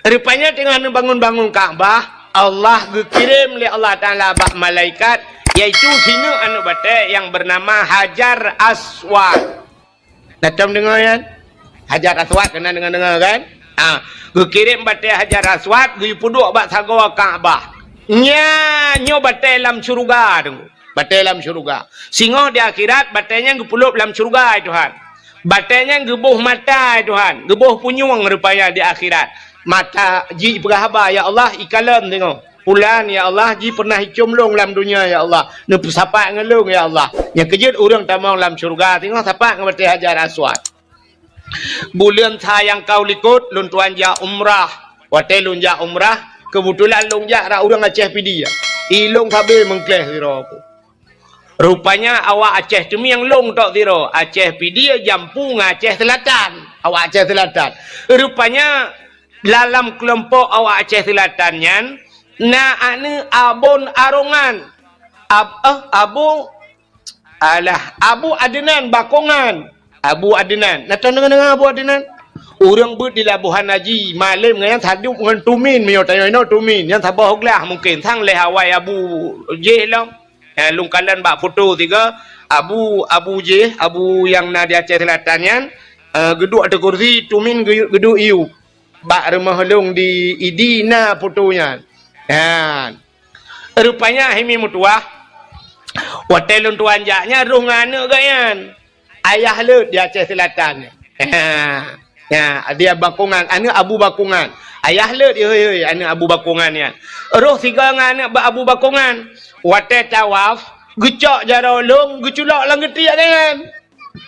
Rupanya teungoh neubangun-bangun Ka'bah, Allah geukirém lé Allah Taala bak malaikat, yaitu sineuk aneuk batée nyang beunama Hajar Aswad. Na tom deungoe nyan? Hajar Aswad, keunan deungoe-deungoe kan? Ha, geukirém batée Hajar Aswad geupeuduek bak sagoe Ka'bah. Nyan nyoe batée lam syeuruga Teungku. Batée lam syeuruga. Singoh di akhirat, batée nyan geupeuleub lam syeuruga, hai Tuhan. Batée nyan geuboh mata, hai Tuhan. Geuboh punyueng rupanya di akhirat. Mata jih peugah haba, "Ya Allah, ikalon singoh. Pulan, ya Allah, jih pernah icom lôn lam dunia, ya Allah. Neupeusapat ngon lôn, ya Allah." Nyang keujeuet ureuëng tamong lam syeuruga, singoh sapat ngon batée Hajar Aswad. Buleuen sa nyang ka u likot, lôn tuan jak umrah. Watée lôn jak umrah, keubeutulan lôn jak rot ureuëng Aceh Pidie. I lôn sabe meungkléh sidroe ku. Rupanya awak Aceh Teumieng lôn tok sidroe, Aceh Pidie jampu ngon Aceh Seulatan. Awak Aceh Seulatan. Rupanya dalam keulompok awak Aceh Seulatan nyan, na aneuk Abon Arongan. Ab-, eh, Abu, alah, Abu Adnan Bakongan. Abu Adnan. Na tom deungoe-deungoe Abu Adnan? Ureuëng beuet di Labuhan Haji, malém ngon nyan sadub ngon Tumin, meunyoe tanyoe inoe Tumin, nyan saboh glah mungken, sang lhée awai Abu jih lom. Eh, lôn kalon bak foto sigoe, Abu, Abu jih, Abu nyang na di Aceh Seulatan nyan, eh, geuduek ateueh kursi, Tumin geu-, geuduek iyup. Bak rumoh lôn di Idi na foto nyan. Nyan. Rupanya hai mi meutuwah, watée lôn tuan jak nyan rôh ngon aneuk geuh nyan. Ayah leuet di Aceh Seulatan nyan. Ha, dia Bakongan, aneuk Abu Bakongan. Ayah leuet, hei, hei, aneuk Abu Bakongan nyan. Rôh sigoe ngon aneuk ba-, Abu Bakongan. Watée tawaf, geucok jaroe lôn, geuculok lam geutiek nyan.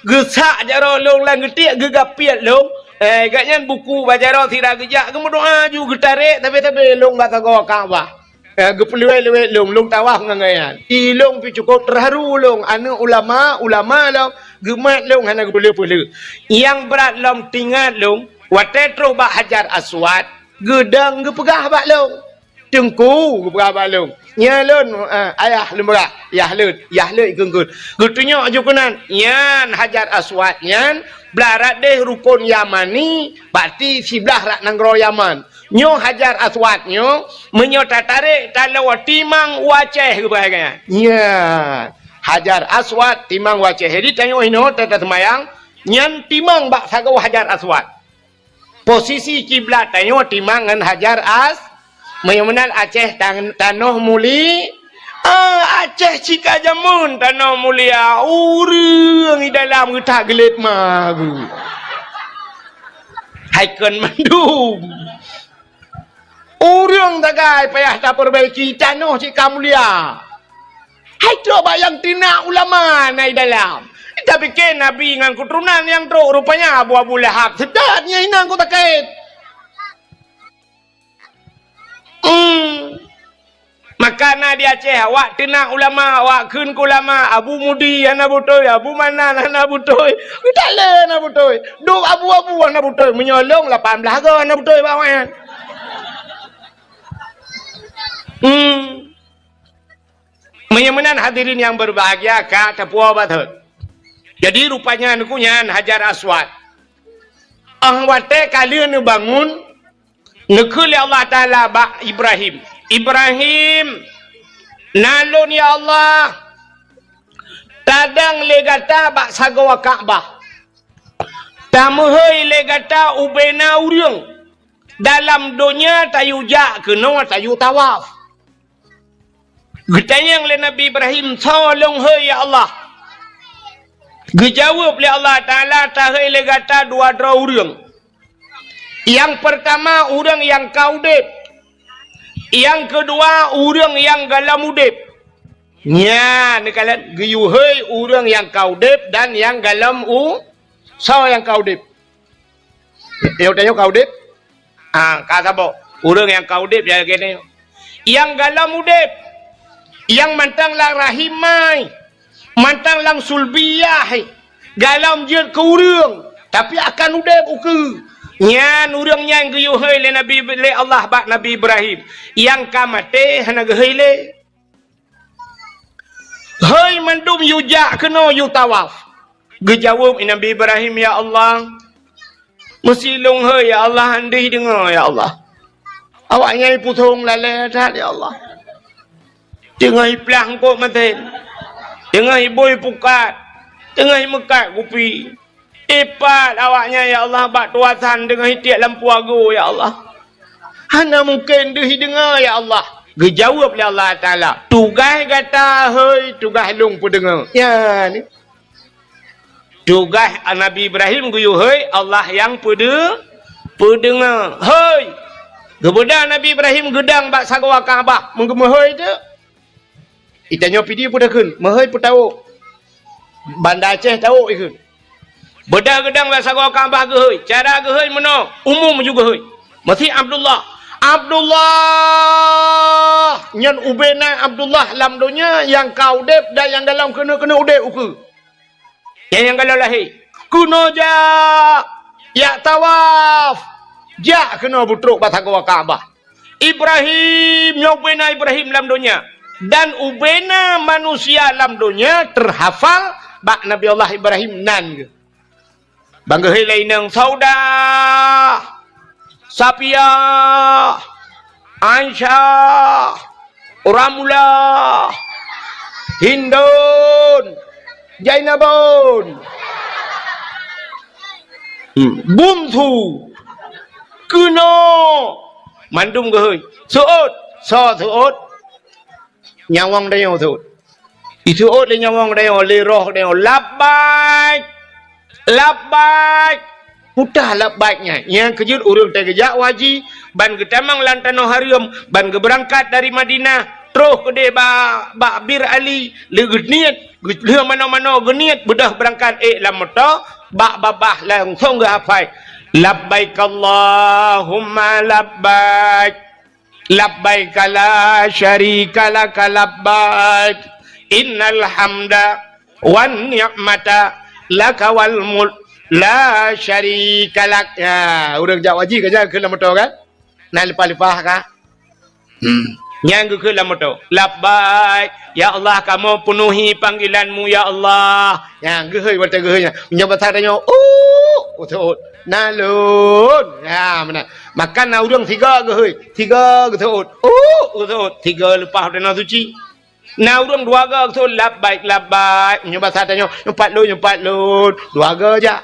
Geusak jaroe lôn lam geutiek, geugapiet lôn. Eh, gobnyan buku bak jaroe sira geujak, geumeudoá ju geutarek, tapi-tapi lôn bak sagoe Ka'bah. Eh, geupeuleuwet-leuwet lôn, lôn tawaf ngon gobnyan. Di lôn pih cukôp teuharu lôn, aneuk ulama, ulama lôn, geumat lôn hana geupeuleueh-peuleueh. Nyang brat lom teuingat lôn, watée trôh bak Hajar Aswad, geudong geupeugah bak lôn. Teungku, geupeugah bak lôn. Nyan lôn, eh, ayah lôn peugah, yah leuet, yah leuet ikheun-kheun. Geutunyok ju keunan, nyan Hajar Aswad nyan, blah rot deh rukon Yamani, berarti siblah rot nanggroe Yaman. Nyoe Hajar Aswad nyoe, meunyoe tatarek, taloe timang u Aceh geupeugah nyan. Nyan, Hajar Aswad timang u Aceh. Jadi tanyoe inoe ta-, taseumayang, nyan timang bak sagoe Hajar Aswad. Posisi kiblat tanyoe timang ngon Hajar As-, meunyoe meunan Aceh tan-, tanoh muli-, ah, Aceh cit ka jameun tanoh mulia, ureuëng i dalam geutak geulet magu. Hai kon mandum. Ureuëng sagai payah tapeubaiki tanoh cit ka mulia. Hai trok bak nyang tinak ulama na i dalam. Tapike Nabi ngon keuturonan nyang trok, rupanya Abu, Abu Lahab. Seudap nyan inong ku sakét. Hmm. Maka na di Aceh, awak tinak ulama, awak kheun keu ulama, Abu Mudi hana beutôi, Abu Manan hana beutôi. Geutalé hana beutôi. Duek abu-abu hana beutôi. Meunyoe lôn lapan blaih goe hana beutôi bak awaknyan. Hmm. Meunyoe meunan hadirin nyang berbahagia, ka tapuwoe bak thon. Jadi rupanya Teungku nyan Hajar Aswad. Óh watée ka lheueh neubangun, neukheun lé Allah Taala bak Ibrahim, "Ibrahim, na lôn ya Allah, tadong lé gata bak sagoe Ka'bah. Tameuhôi lé gata ubena ureuëng. Dalam donya tayue jak keunoe tayue tawaf." Geutanyong lé Nabi Ibrahim, "Soe lôn hôi ya Allah?" Geujaweueb lé Allah Taala tahei lé gata dua droe ureuëng. Nyang peurtama ureuëng nyang ka udeb. Nyang keudua ureuëng nyang gohlom udeb. Nyan neukalon geuyue hei ureuëng nyang ka udeb dan nyang gohlom u-, soe nyang ka udeb? Nyang tanyoe ka udeb? Ah, ka saboh. Ureuëng nyang ka udeb ya keunoe. Nyang gohlom udeb. Nyang mantong lam rahim mai. Mantong lam sulbiyah. Gohlom jeuet keu ureuëng, tapi akan udeb ukeue. Nyan ureuëng nyan geuyue hei lé Nabi, lé Allah bak Nabi Ibrahim. Nyang ka maté hana geuhei lé. Hei mandum yue jak keunoe yue tawaf. Geujaweueb Nabi Ibrahim, "Ya Allah, meusi lôn hei, ya Allah, han deuh deungoe, ya Allah. Awaknyan pusong lalée that, ya Allah. Teungoh iplah eungkôt maté, teungoh ibui pukat, teungoh imeukat kupi." Ipat awaknyan, ya Allah, bak tuasan teungoh itiek lampu agoe, ya Allah. Hana mungken deuh ideungoe, ya Allah. Geujaweueb lé Allah Taala, "Tugaih gata hei, tugaih lôn peudeungoe." Nyan. Tugaih Nabi Ibrahim geuyue hei, Allah nyang peude-, peudeungoe. Hei! Geubeudôh Nabi Ibrahim geudong bak sagoe Ka'bah, meugeumeuhôi teuk. Itanyoe Pidie peue takheun, meuhôi peue tawök. Banda Aceh tawök ikheun. Beudôh geudong bak sagoe Ka'bah geuhôi. Cara geuhôi meunoe, umum ju geuhôi. Meusi Abdullah. Abdullah! Nyan ubena Abdullah lam donya nyang ka udeb dan nyang gohlom keuneuk-keuneuk udeb ukeue. Nyang, nyang gohlom lahé. Keunoe jak, jak tawaf. Jak keunoe beutrok bak sagoe Ka'bah. Ibrahim, nyoe ubena Ibrahim lam donya. Dan ubena manusia lam donya teuhafal bak Nabi Allah Ibrahim nan geuh. Ban geuhôi lé inong Saudah, Safiah, Aisyah, Ramlah, Hindun, Zainabun, hmm, Bungsu, keunoe, mandum geuhôi. Seuôt, soe seuôt? Nyawöng tanyoe seuôt. Iseuôt lé nyawöng tanyoe, lé roh tanyoe, "Labbaik! Labbaik!" Peue teuh labbaik nyan? Nyang keujeuet ureuëng teuh geujak u haji, ban geutamong lam tanoh hareuem, ban geubeurangkat dari Madinah, troh keudeh ba-, bak Bir Ali, lé geuniet, geu-, lheueh manoe-manoe geuniet, beudôh beurangkat ék lam moto, bak babah langsong geuhafai, "Labbaik Allahumma labbaik." Labbaika la syarika laka labbaik. Innal hamda wan ni'mata laka wal mulk la syarika lak. Ya, ureuëng jak haji ka jak keu lam moto kan? Na leupah-leupah ka? Hmm. Nyang geukheun lam moto. Labbaik. Ya Allah, kamoe peunuhi panggilan-Mu, ya Allah. Nyang geuhôi watée geuhôi nyan. Meunyoe basa tanyoe, "Uh," geuseuôt. "Na lôn." Ya, meunan. Maka na ureuëng sigoe geuhôi, sigoe geuseuôt. "Uh," geuseuôt. Sigoe leupah u tanoh suci. Na ureuëng dua goe geuseuôt, "Labbaik, labbaik." Meunyoe basa tanyoe, "Nyoe pat lôn, nyoe pat lôn." Dua goe jak.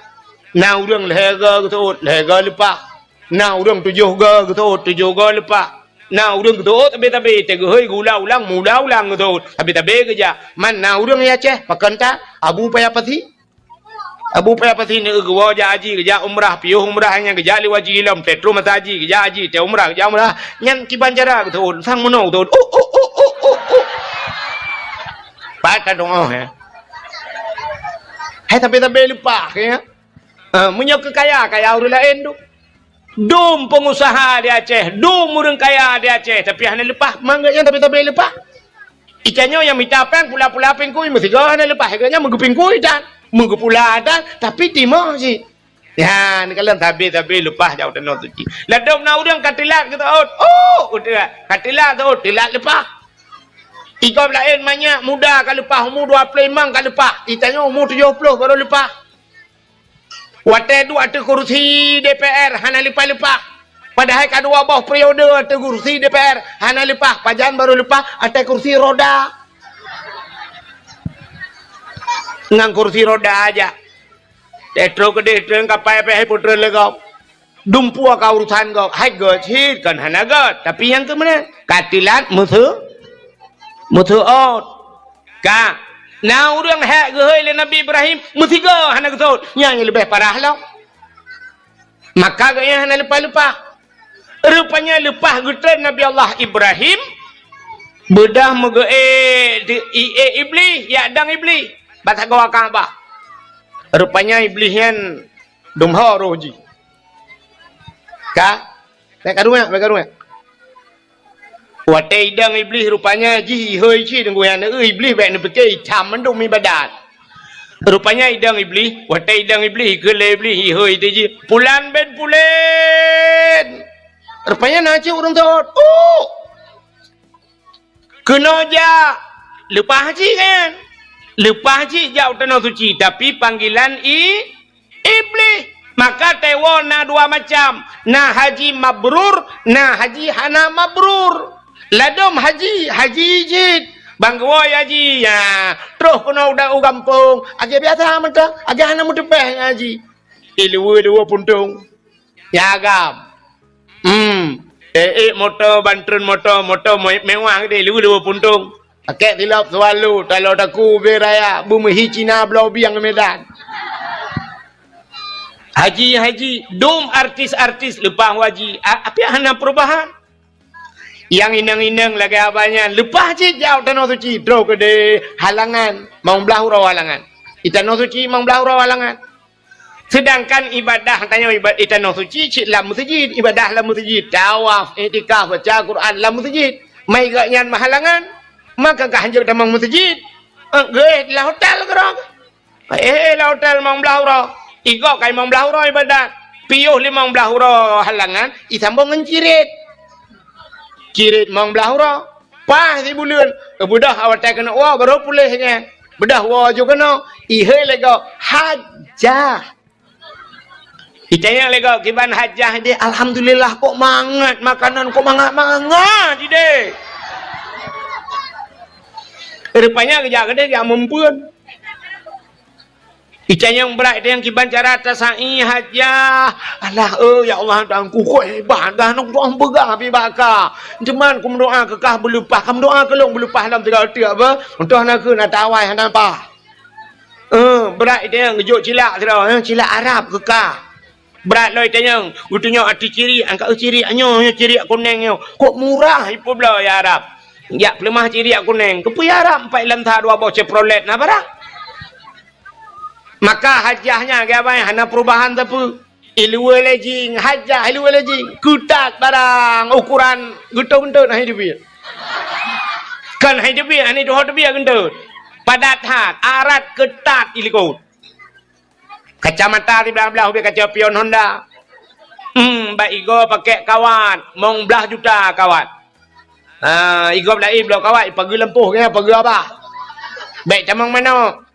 Na ureuëng lhée goe geuseuôt, lhée goe leupah. Na ureuëng tujoh goe geuseuôt, tujoh goe leupah. Na ureuëng geuseuôt tabe-tabe, teuh geuhôi geuulang-ulang, meuulang-ulang geuseuôt. Tabe-tabe geujak. Man na ureuëng nyang Aceh, pakon that, Abu Paya Pasi. Abu Paya Pasi neu geuwoe jak haji, geujak umrah, piôh umrah nyang geujak lé haji ilom, teuh troh masa haji, geujak haji, teuh umrah, geujak umrah. Nyan kiban cara geuseuôt, sang meunoe geuseuôt. Uh, uh, uh, uh, uh, uh. Pat ka doa, ya. Hai tabe-tabe leupah, ya. Ah, meunyoe keu kaya, kaya ureuëng laén tu. Dum peungusaha di Aceh, dum ureuëng kaya di Aceh, tapi hana leupah, mangat nyan tapi-tapi leupah. Itanyoe nyang mita péng pula-pula pingkui, meusigoe hana leupah, gobnyan meugeupingkui tan, meugeupula tan, tapi timoh cit. Ya, neukalon sabe-sabe leupah jak u tanoh suci. Ladôm na ureuëng ka teulat geuseuôt, oh, ka teulat seuôt, teulat leupah. Igob laén manyak muda ka leupah, umu dua ploh limong ka leupah, itanyoe umu tujoh ploh barô leupah. Watée duek ateueh kursi D P R hana leupah-leupah. Padahai ka dua boh periode ateueh kursi D P R hana leupah, pajan barô leupah ateueh kursi roda. Ngon kursi roda aja. Teuh troh keudeh treun kapai pih peutrön lé gob. Dumpeue ka urusan gob, hai göt cit kon hana göt, tapi nyang keu meunan ka teulat meuseu-, meuseuôt. Ka. Na ureuëng hék geuhôi lé Nabi Ibrahim, meusigoe hana geusot. Nyan nyang leubeh parah lom. Maka geuh nyan hana leupah-leupah. Rupanya leupah geutreun Nabi Allah Ibrahim, beudôh meugeuék di, iék Iblih, jak dong Iblih bak sagoe Ka'bah. Rupanya Iblih nyan dum ho roh jih. Ka? Bèk karueng, bèk karueng. Watèe idong Iblih rupanya jih ihôi cit deungon nyan, Iblih bèk neupike itam mandum ibadat. Rupanya idong Iblih, watèe idong Iblih, keu lé Iblih ihôi teuh jih, "Pulan bin Pulan!" Rupanya na cit ureuëng sot. "Oh! Keunoe jak!" Leupah cit kan? Leupah cit jak u Tanoh Suci, tapi panggilan i Iblih. Maka teuwoe na dua macam, na haji mabrur, na haji hana mabrur. Ladôm haji, haji cit. Ban geuwoe haji, ya, troh keunoe u gampông, lagèe biasa mantong, lagèe hana meuteupèh haji. Iluweue dua puntông. Ya agam. Hmm. Eh, eh, moto, bantreun moto, moto me-, mewah geude, iluweue dua puntông. Pakèk silop Swallow, talo taku ubé raya, beumeuhi Cina bloe bieng Medan. Haji, haji, dum artis-artis leupah haji, a-, tapi hana perubahan. Nyang inong-inong lagèe abah nyan, leupah cit jak u Tanoh Suci, troh keudeh halangan, limong blah uroe halangan. Di Tanoh Suci limong blah uroe halangan. Seudangkan ibadah tanyoe iba-, di Tanoh Suci cit lam meuseujid, ibadah lam meuseujid, tawaf, iktikaf, baca Quran lam meuseujid. Mai gobnyan meuhalangan, maka ka hanjeuet tamong meuseujid. Eh, geuéh lam hotel keudroe. Eh, lam hotel limong blah uroe. Igob ka limong blah uroe ibadat. Piôh limong blah uroe halangan, isambông ngon cirit. Cirit limong blah uroe. Paih sibuleuen, beudôh watèe keuneuk woe, barô puléh nyan. Beudôh woe ju keunoe, ihôi lé gob, hajah. Itanyong lé gob, "Kiban hajah deh?" "Alhamdulillah, kok mangat makanan, kok mangat-mangat ideh." Rupanya geujak keudeh, geujak meumpeuen. Itanyong brat, itanyong kiban cara tasai hajah. "Alah, eh, ya Allah, Tuhanku, kok hebat dah, nong tuan peugah pi baka. Teuma kumeudoa keu kah beuleupah, kumeudoa keu lôn beuleupah lam tiga teuk, apa? Untôh na keu na tawai hana pah." Eh, brat itanyong geujok cilak sidroe, eh, cilak Arab keu kah. Brat lom itanyong, geutunyok ateueh cirik, angkat, "Eh, cirik nyoe, nyoe cirik kunéng nyoe. Kok murah ipeubloe ya Arab. Jak peuleumah cirik kunéng. Keupeue ya Arab, empat lam that dua boh Chevrolet na barang." Maka hajah nyan, geubai hana perubahan sapeue. Iluweue lé jing, hajah iluweue lé jing. Keutat barang, ukuran geutot-geutot hana teubiet. Kon hana teubiet, hana tuho teubiet geutot. Padat that, arat keutat ilikot. Kacamata siblah-blah ubé kaca pion Honda. Hmm, bak igoe pakèk kawat, limong blah juta kawat. Ha, igoe blah, eh, bloe kawat, ipageue lampôh, ipageue abah. Bèk tamong manok.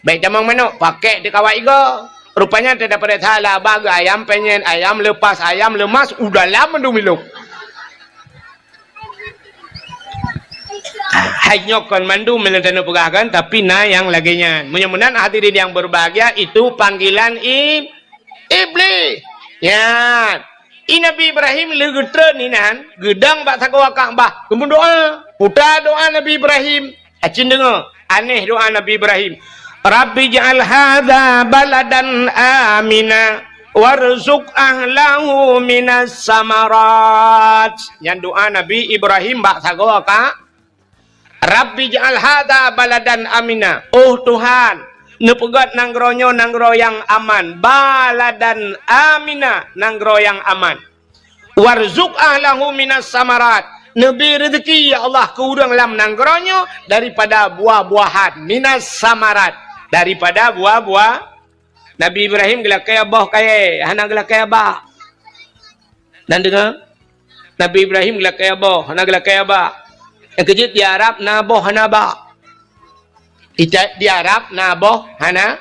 Bèk tamong manok, pakèk di kawat igoe. Rupanya teudapat salah, abah geuayam penyet, ayam lepas, ayam leumas, u dalam mandum ilok. Hai nyoe kon mandum meunyoe taneuk peugah kan, tapi na nyang lagèe nyan. Meunyoe meunan hadirin yang berbahagia, itu panggilan i-, Iblih. Nyan. I Nabi Ibrahim lheueh geutreun inan, geudong bak sagoe Ka'bah, geumeudoa. Peue doa Nabi Ibrahim? Acin deungoe, aneh doa Nabi Ibrahim. "Rabbi ij'al hadza baladan amina warzuq ahlahu minas samarat." Nyan doa Nabi Ibrahim bak sagoe Ka-, "Rabbi ij'al hadza baladan amina." Oh Tuhan, neupeugöt nanggroe nyoe nanggroe nyang aman. Baladan amina, nanggroe nyang aman. "Warzuq ahlahu minas samarat." Neubri reuzeki, ya Allah, keu ureuëng lam nanggroe nyoe daripada buah-buahan. Minas samarat, daripada buah-buah. Nabi Ibrahim geulakèe boh kayèe, hana geulakèe bak. Dan deungoe, Nabi Ibrahim geulakèe boh, hana geulakèe bak. Nyang keujeuet di Arab na boh hana bak. Di, di Arab na boh hana,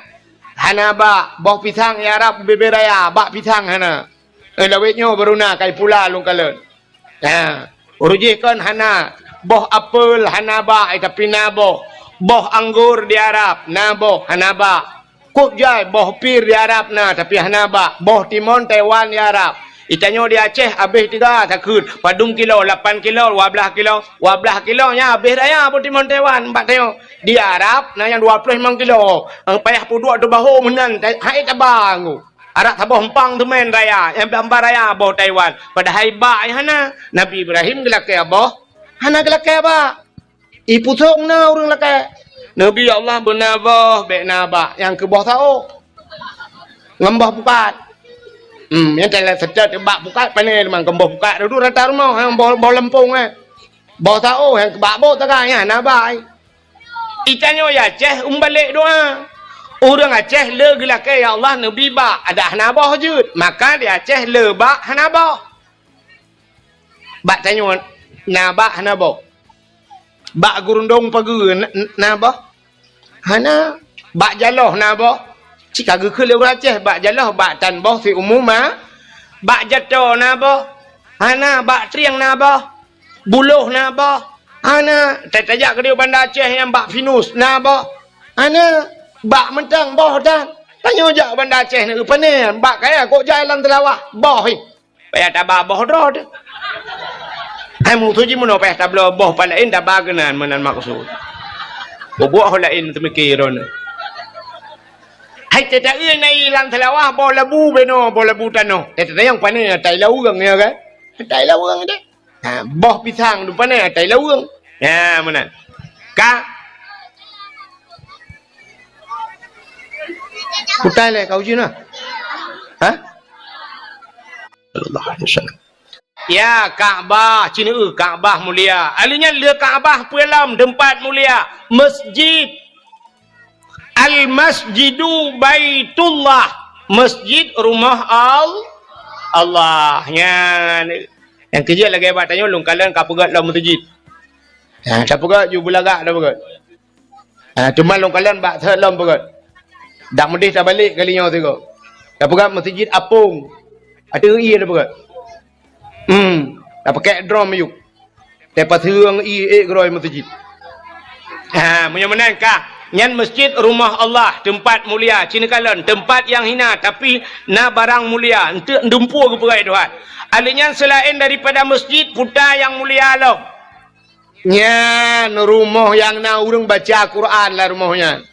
hana bak. Boh pisang di Arab bubé raya, bak pisang hana. Eh, lawét nyoe baru na, kai pula lôn kalon. Ha, ureuëng jih kon hana. Boh apel hana bak, eh, tapi na boh. Boh anggor di Arab, na boh, hana bak. Kok jai, boh pir di Arab na, tapi hana bak. Boh timon Taiwan di Arab. Di tanyoe di Aceh habéh tiga sakheut, padum kilo, lapan kilo, dua blaih kilo. Dua blaih kilo nyan habéh raya butimon Taiwan bak tanyoe. Di Arab na nyang dua ploh limong kilo. Nyang payah peuduek teubaho meunan, hai taba nggu. Arak saboh empang teumén raya, nyang bak-bak raya boh Taiwan. Padahai bak nyang hana. Nabi Ibrahim geulakée boh, hana geulakée bak. Ipusong na ureuëng lakée. Nabi Allah beuna boh, bék na bak nyang keu boh saôh. Ngon boh pukat. Hmm, nyang teulat seutôt bak pukat pané limong keu boh pukat dudu rata rumoh, nyang boh, boh leumpong, eh. Boh saôh nyang keu bak boh taga nyan na bai. Di tanyoe di Aceh umbalek doa. Ureuëng Aceh le geulakée, "Ya Allah, neubi bak," adak hana boh jeuet. Maka di Aceh le bak hana boh. Bak tanyoe na bak hana boh. Bak gurundong pageue na, na boh? Hana. Bak jaloh na boh? Cit ka geukheun lé ureuëng Aceh, bak jaloh, bak tan boh siumu ma. Bak jato na boh? Hana. Bak trieng na boh? Buloh na boh? Hana. Tajak keudéh Banda Aceh nyang bak pinus na boh? Hana. Bak mantong boh tan. Tanyoe jak Banda Aceh na, pane bak kaya kok jalan teulawah boh, eh. Payah taba boh droe teuh. Hai musoh jih meunoe payah tabloe boh pat laén taba keunan meunan maksud. Boh-boh laén teumike droeneuh. Hai teuta-eu na ilang seulawah boh labu benoe, boh labu tanoh. Teuta nyang pane atai laweueng, ya kan? Atai laweueng deh. Ha, boh pisang tu pane atai laweueng. Ya, meunan. Ka. Kutai lé kau jina. Ha? Sallallahu alaihi wasallam. Ya, Ka'bah, cina eu Ka'bah mulia. Aleuh nyan le Ka'bah peue lom teumpat mulia, masjid. Al-masjidu baitullah, masjid rumoh Al-, Allah. Nyan. Nyang keujeuet lagée bak tanyoe lôn kalon ka peugét lom meuseujid. Ha, ka peugét ju beulagak dah peugét. Ha, teuma lôn kalon bak thot lom peugét. Dak meudeh tabalek kali nyoe sigoe. Tapeugah meuseujid apong. Ateueh ié tapeugét. Hmm, tapakek drom miyueb. Tapaseueng ié ék geurôi meuseujid. Ha, meunyoe meunan kah, nyan masjid rumoh Allah, teumpat mulia, cina kalon, teumpat nyang hina, tapi na barang mulia, eunteuk dumpeue geupeugah Tuhan. Aleuh nyan seulaén daripada masjid, puta nyang mulia lom. Nyan rumoh nyang na ureuëng baca Quran lam rumoh nyan.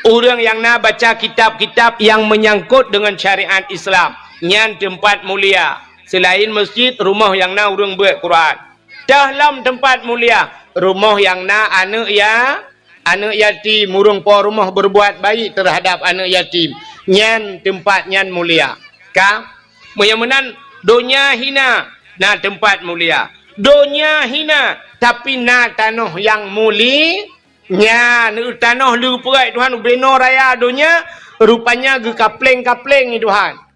Ureuëng nyang na baca kitab-kitab nyang meunyangkot deungon syariat Islam, nyan teumpat mulia. Seulaén masjid, rumoh nyang na ureuëng beuet Quran. Teuh lom teumpat mulia, rumoh nyang na aneuëk ya-, aneuëk yatim, ureuëng po rumoh beureubuat baik teuhadab aneuëk yatim. Nyan teumpat nyan mulia. Ka, meunyoe meunan, donya hina, na teumpat mulia. Donya hina, tapi na tanoh nyang muli-, nyan, tanoh le geupeugét Tuhan ubenoe raya donya, rupanya geukapleng-kapleng Tuhan.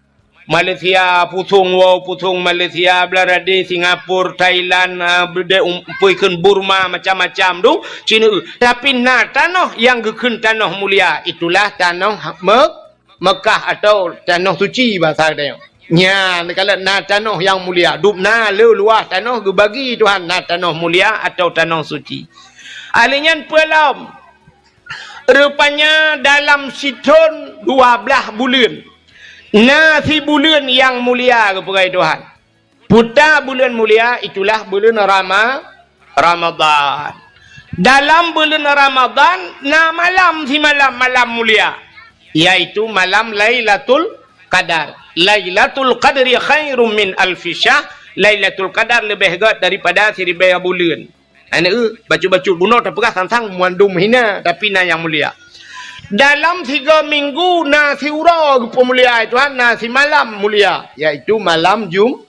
Malaysia, pusong woe, pusong Malaysia, Bangladesh, Singapura, Thailand, ah, beudé um-, peue kheun Burma, macam-macam tu, cina eu. Tapi na tanoh nyang geukheun tanoh mulia, itulah tanoh Me-, Mekah atau tanoh suci bahasa geutanyoe. Nyan, kalon na tanoh nyang mulia. Dub na le luwah tanoh geubagi Tuhan na tanoh mulia atau tanoh suci. Aleuh nyan peue lom? Rupanya dalam sithon dua blaih buleuen, na sibuleuen nyang mulia geupeugah Tuhan. Puta buleuen mulia itulah buleuen Rama-, Ramadhan. Dalam buleuen Ramadhan na malam simalam malam mulia, yaitu malam Lailatul Qadar. Lailatul Qadri khairum min alfi syahr. Lailatul Qadar leubeh gét daripada siribée buleuen. Aneuëk, bacut-bacut bunoe tapeugah sang-sang mandum hina, tapi na nyang mulia. Dalam tiga minggu na siuroe geupeumulia Tuhan, na simalam mulia, yaitu malam Jum-,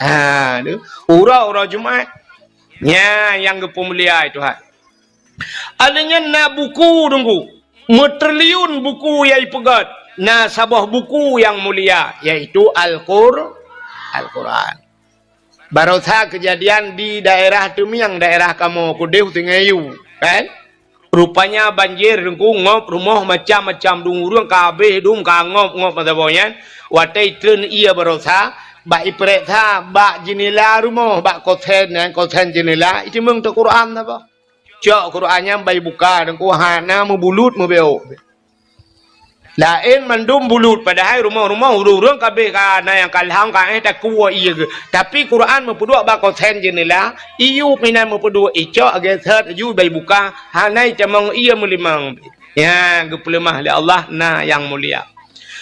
ha, tu, uroe-uroe Jumat. Nya nyang geupeumulia Tuhan. Aleuh nyan na buku Teungku, meutriliun buku nyang ipeugét, na saboh buku nyang mulia, yaitu Al-Qur-, Al-Quran. Barosa keujadian di daerah Teumieng, daerah kamoe keudeh Sungai Yu, kan? Rupanya banjir Teungku, ngop rumoh macam-macam, dum ureuëng ka habéh dum ka ngop-ngop masa boh nyan. Watée itreun ié barosa, bak ipeuriksa bak jeunela rumoh, bak kosen nyan, kosen jeunela, iteumeung teuh Quran saboh. Cok Quran nyan bak ibuka Teungku, hana meubulut meubeok. Laén mandum bulut, padahai rumoh-rumoh ureuëng-ureuëng kabeh ka na nyang kalhang ka éh takue ié geuh. Tapi Quran meupeuduek bak kosen jeuneula, iyup inan meupeuduek icok geuseuet ju bai buka, hana itamong ié meulimong. Ya, geupeuleumah lé Allah na nyang mulia.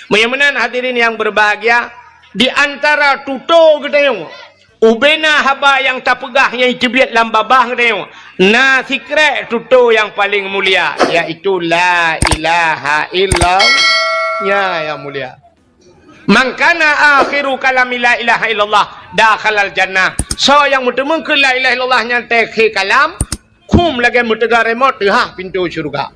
Meunyoe meunan hadirin yang berbahagia, di antara tutoe geutanyoe, ubena haba nyang tapeugah nyang iteubiet lam babah geutanyoe, na sikrek tutoe nyang paleng mulia, yaitu la ilaha illallah. Ya, nyang mulia. Man kana akhiru kalami la ilaha illallah dakhalal jannah. Soe nyang meuteumèe keu la ilaha illallah nyan teukhe kalam, khum lagèe meuteuga remote teuhah pintoe syeuruga.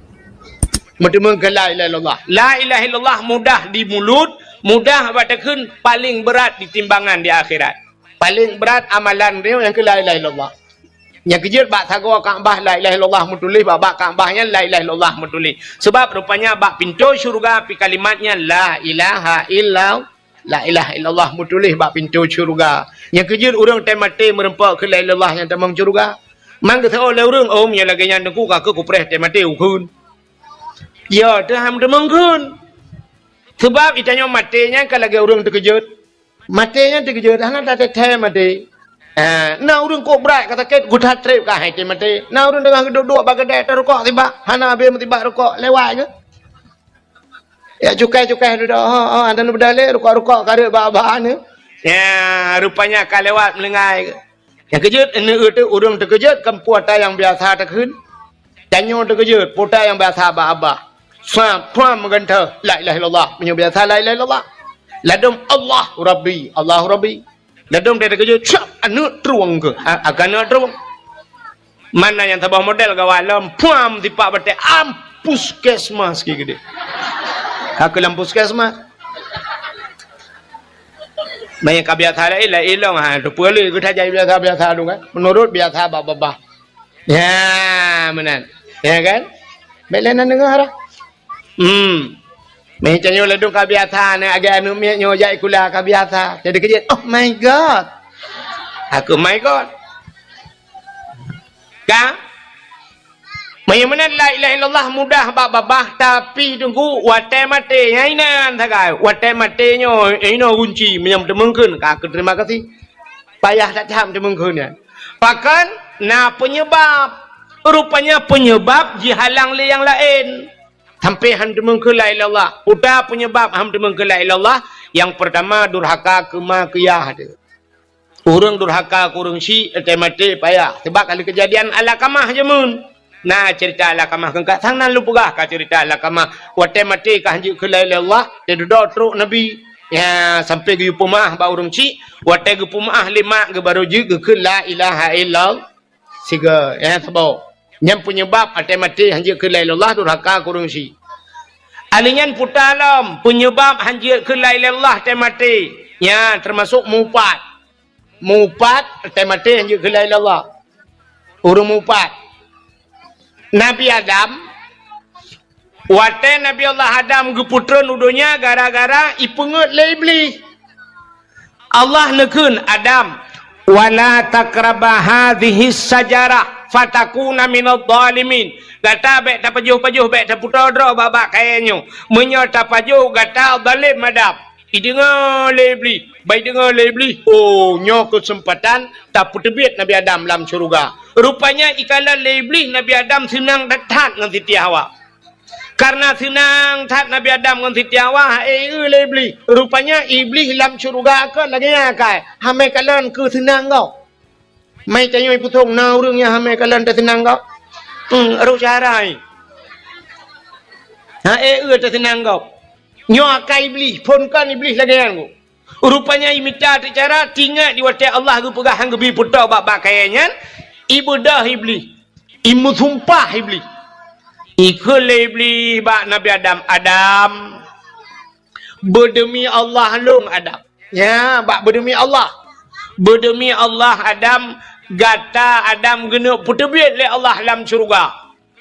Meuteumèe keu la ilaha illallah. La ilaha illallah mudah di mulut, mudah bak takheun, paleng brat di timbangan di akhirat. Paleng brat amalan droe nyang keu la ilaha illallah. Nyang keujeuet bak sagoe Ka'bah la ilaha illallah meutuléh, bak, bak Ka'bah nyan la ilaha illallah meutuléh. Sebab rupanya bak pintoe syeuruga pih kalimat nyan la ilaha illallah, la ilaha illallah meutuléh bak pintoe syeuruga. Nyang keujeuet ureuëng teumaté meureumpok keu la ilaha illallah nyang tamong syeuruga. Man geuseuôt lé ureuëng, "Oh, meunyoe lagèe nyan Teungku, ka keuh kupreh teumaté ukheun." Ya, teuham teumeung kheun. Sebab itanyoe maté nyan ka lagèe ureuëng teukeujot. Maté nyan teukeujot, hana tateuthèe maté. Ah, na ureuëng kok brat ka sakét, geutat trép ka hai teumaté. Na ureuëng teungoh geuduek-duek bak keudè tarukok sibak, hana habéh meusibak rukok, lewat geuh. Ya cukai-cukai dudoe, oh, oh, hana beudalé rukok-rukok ka rhot bak-bak ni. Ya, rupanya ka lewat meulinggai geuh. Nyang keujot, aneuk ureuëng teukeujot, kan peue ata nyang biasa takheun. Tanyoe teukeujot, peue ata nyang biasa bak babah. Suam, puam meugantoe, la ilaha illallah. Meunyoe biasa la ilaha illallah. Ladôm Allah Rabbi, Allah Rabbi. Ladôm teukeujot, cap, aneuk trueng keuh. A-, akan aneuk trueng. Mana nyang saboh model gawat lom, puam tipak batèe, am, puskesmas keu geude. Ka keuh lam puskesmas. Banyak ka biasa laén, laén lom, ha, tu peue lé geutanyoe biasa-biasa tu kan. Menurut biasa bak babah. Ya, meunan. Ya kan? Bèk lé na deungö dah. Hmm. Meutanyoe ladôm ka biasa, na agak aneuk miet nyoe jak sikula ka biasa. Jadi keujot, "Oh my God." Aku my God. Ka? Meunyoe meunan la ilaha illallah mudah bak babah, tapi Teungku watèe maté nyan inan sagai. Watèe maté nyoe inoe gunci meunyoe teumeung kheun ka keu terima kasih. Payah that tham teumeung kheun nyan. Pakon na peunyeubab. Rupanya peunyeubab jihalang lé nyang laén. Sampai han teumeung kheun la ilaha illallah. Peue ata peunyeubab han teumeung kheun la ilaha illallah? Nyang peurtama durhaka keu ma keu yah teuh. Ureuëng durhaka keu ureuëng syik, watèe maté payah. Sebab ka lheueh keujadian Alakamah jameun. Na ceurita Alakamah keu ka sang nan lôn peugah ka ceurita Alakamah. Watèe maté ka han jeuet kheun la ilaha illallah, teududoe trok Nabi. Ya, sampai geuyue peumeu'ah bak ureuëng syik, watèe geupeumeu'ah lé mak geuh barô jeuet geukheun la ilaha illallah. Sigoe, ya, saboh. Nyan peunyeubab watèe maté han jeuet kheun la ilaha illallah durhaka keu ureuëng syik. Alèh nyan peue ata lom peunyeubab han jeuet kheun la ilaha illallah watèe maté. Nyan teumasok mupat. Mupat watèe maté han jeuet kheun la ilaha illallah. Ureuëng mupat. Nabi Adam, watèe Nabi Allah Adam geupeutreun u donya gara-gara ipeungeuet lé Iblih. Allah neukheun, "Adam, wala taqraba hadhihi syajarah fatakuna minadh dhalimin." Gata bèk tapajoh-pajoh, bèk tapeutoe droe bak-bak kayèe nyoe. Meunyoe tapajoh, gata zalém, Adam. Ideungoe lé Iblih, bai deungoe lé Iblih. Oh, nyoe keuseumpatan tapeuteubiet Nabi Adam lam syeuruga. Rupanya ikalon lé Iblih Nabi Adam seunang that ngon Siti Hawa. Kareuna seunang that Nabi Adam ngon Siti Hawa, ha'e eu lé Iblih. Rupanya Iblih lam syeuruga kon lagèe nyan kai, hamé kalon keu seunang gob. Mai tanyoe peutong na ureuëng nyang hamé kalon teuseunang gob. Hmm, roh cara ai. Ha'e eu teuseunang gob. Nyoe akai Iblih, phon kon Iblih lagèe nyan gob. Rupanya imita teuh cara, tingat di watèe Allah geupeugah han geubi peutôh bak-bak kayèe nyan, ibeudôh Iblih. Imeusumpah Iblih. Ikheun lé Iblih bak Nabi Adam, "Adam, beudeumi Allah lôn, Adam." Ya, bak beudeumi Allah. "Beudeumi Allah, Adam, gata Adam geuneuk peuteubiet lé Allah lam syeuruga.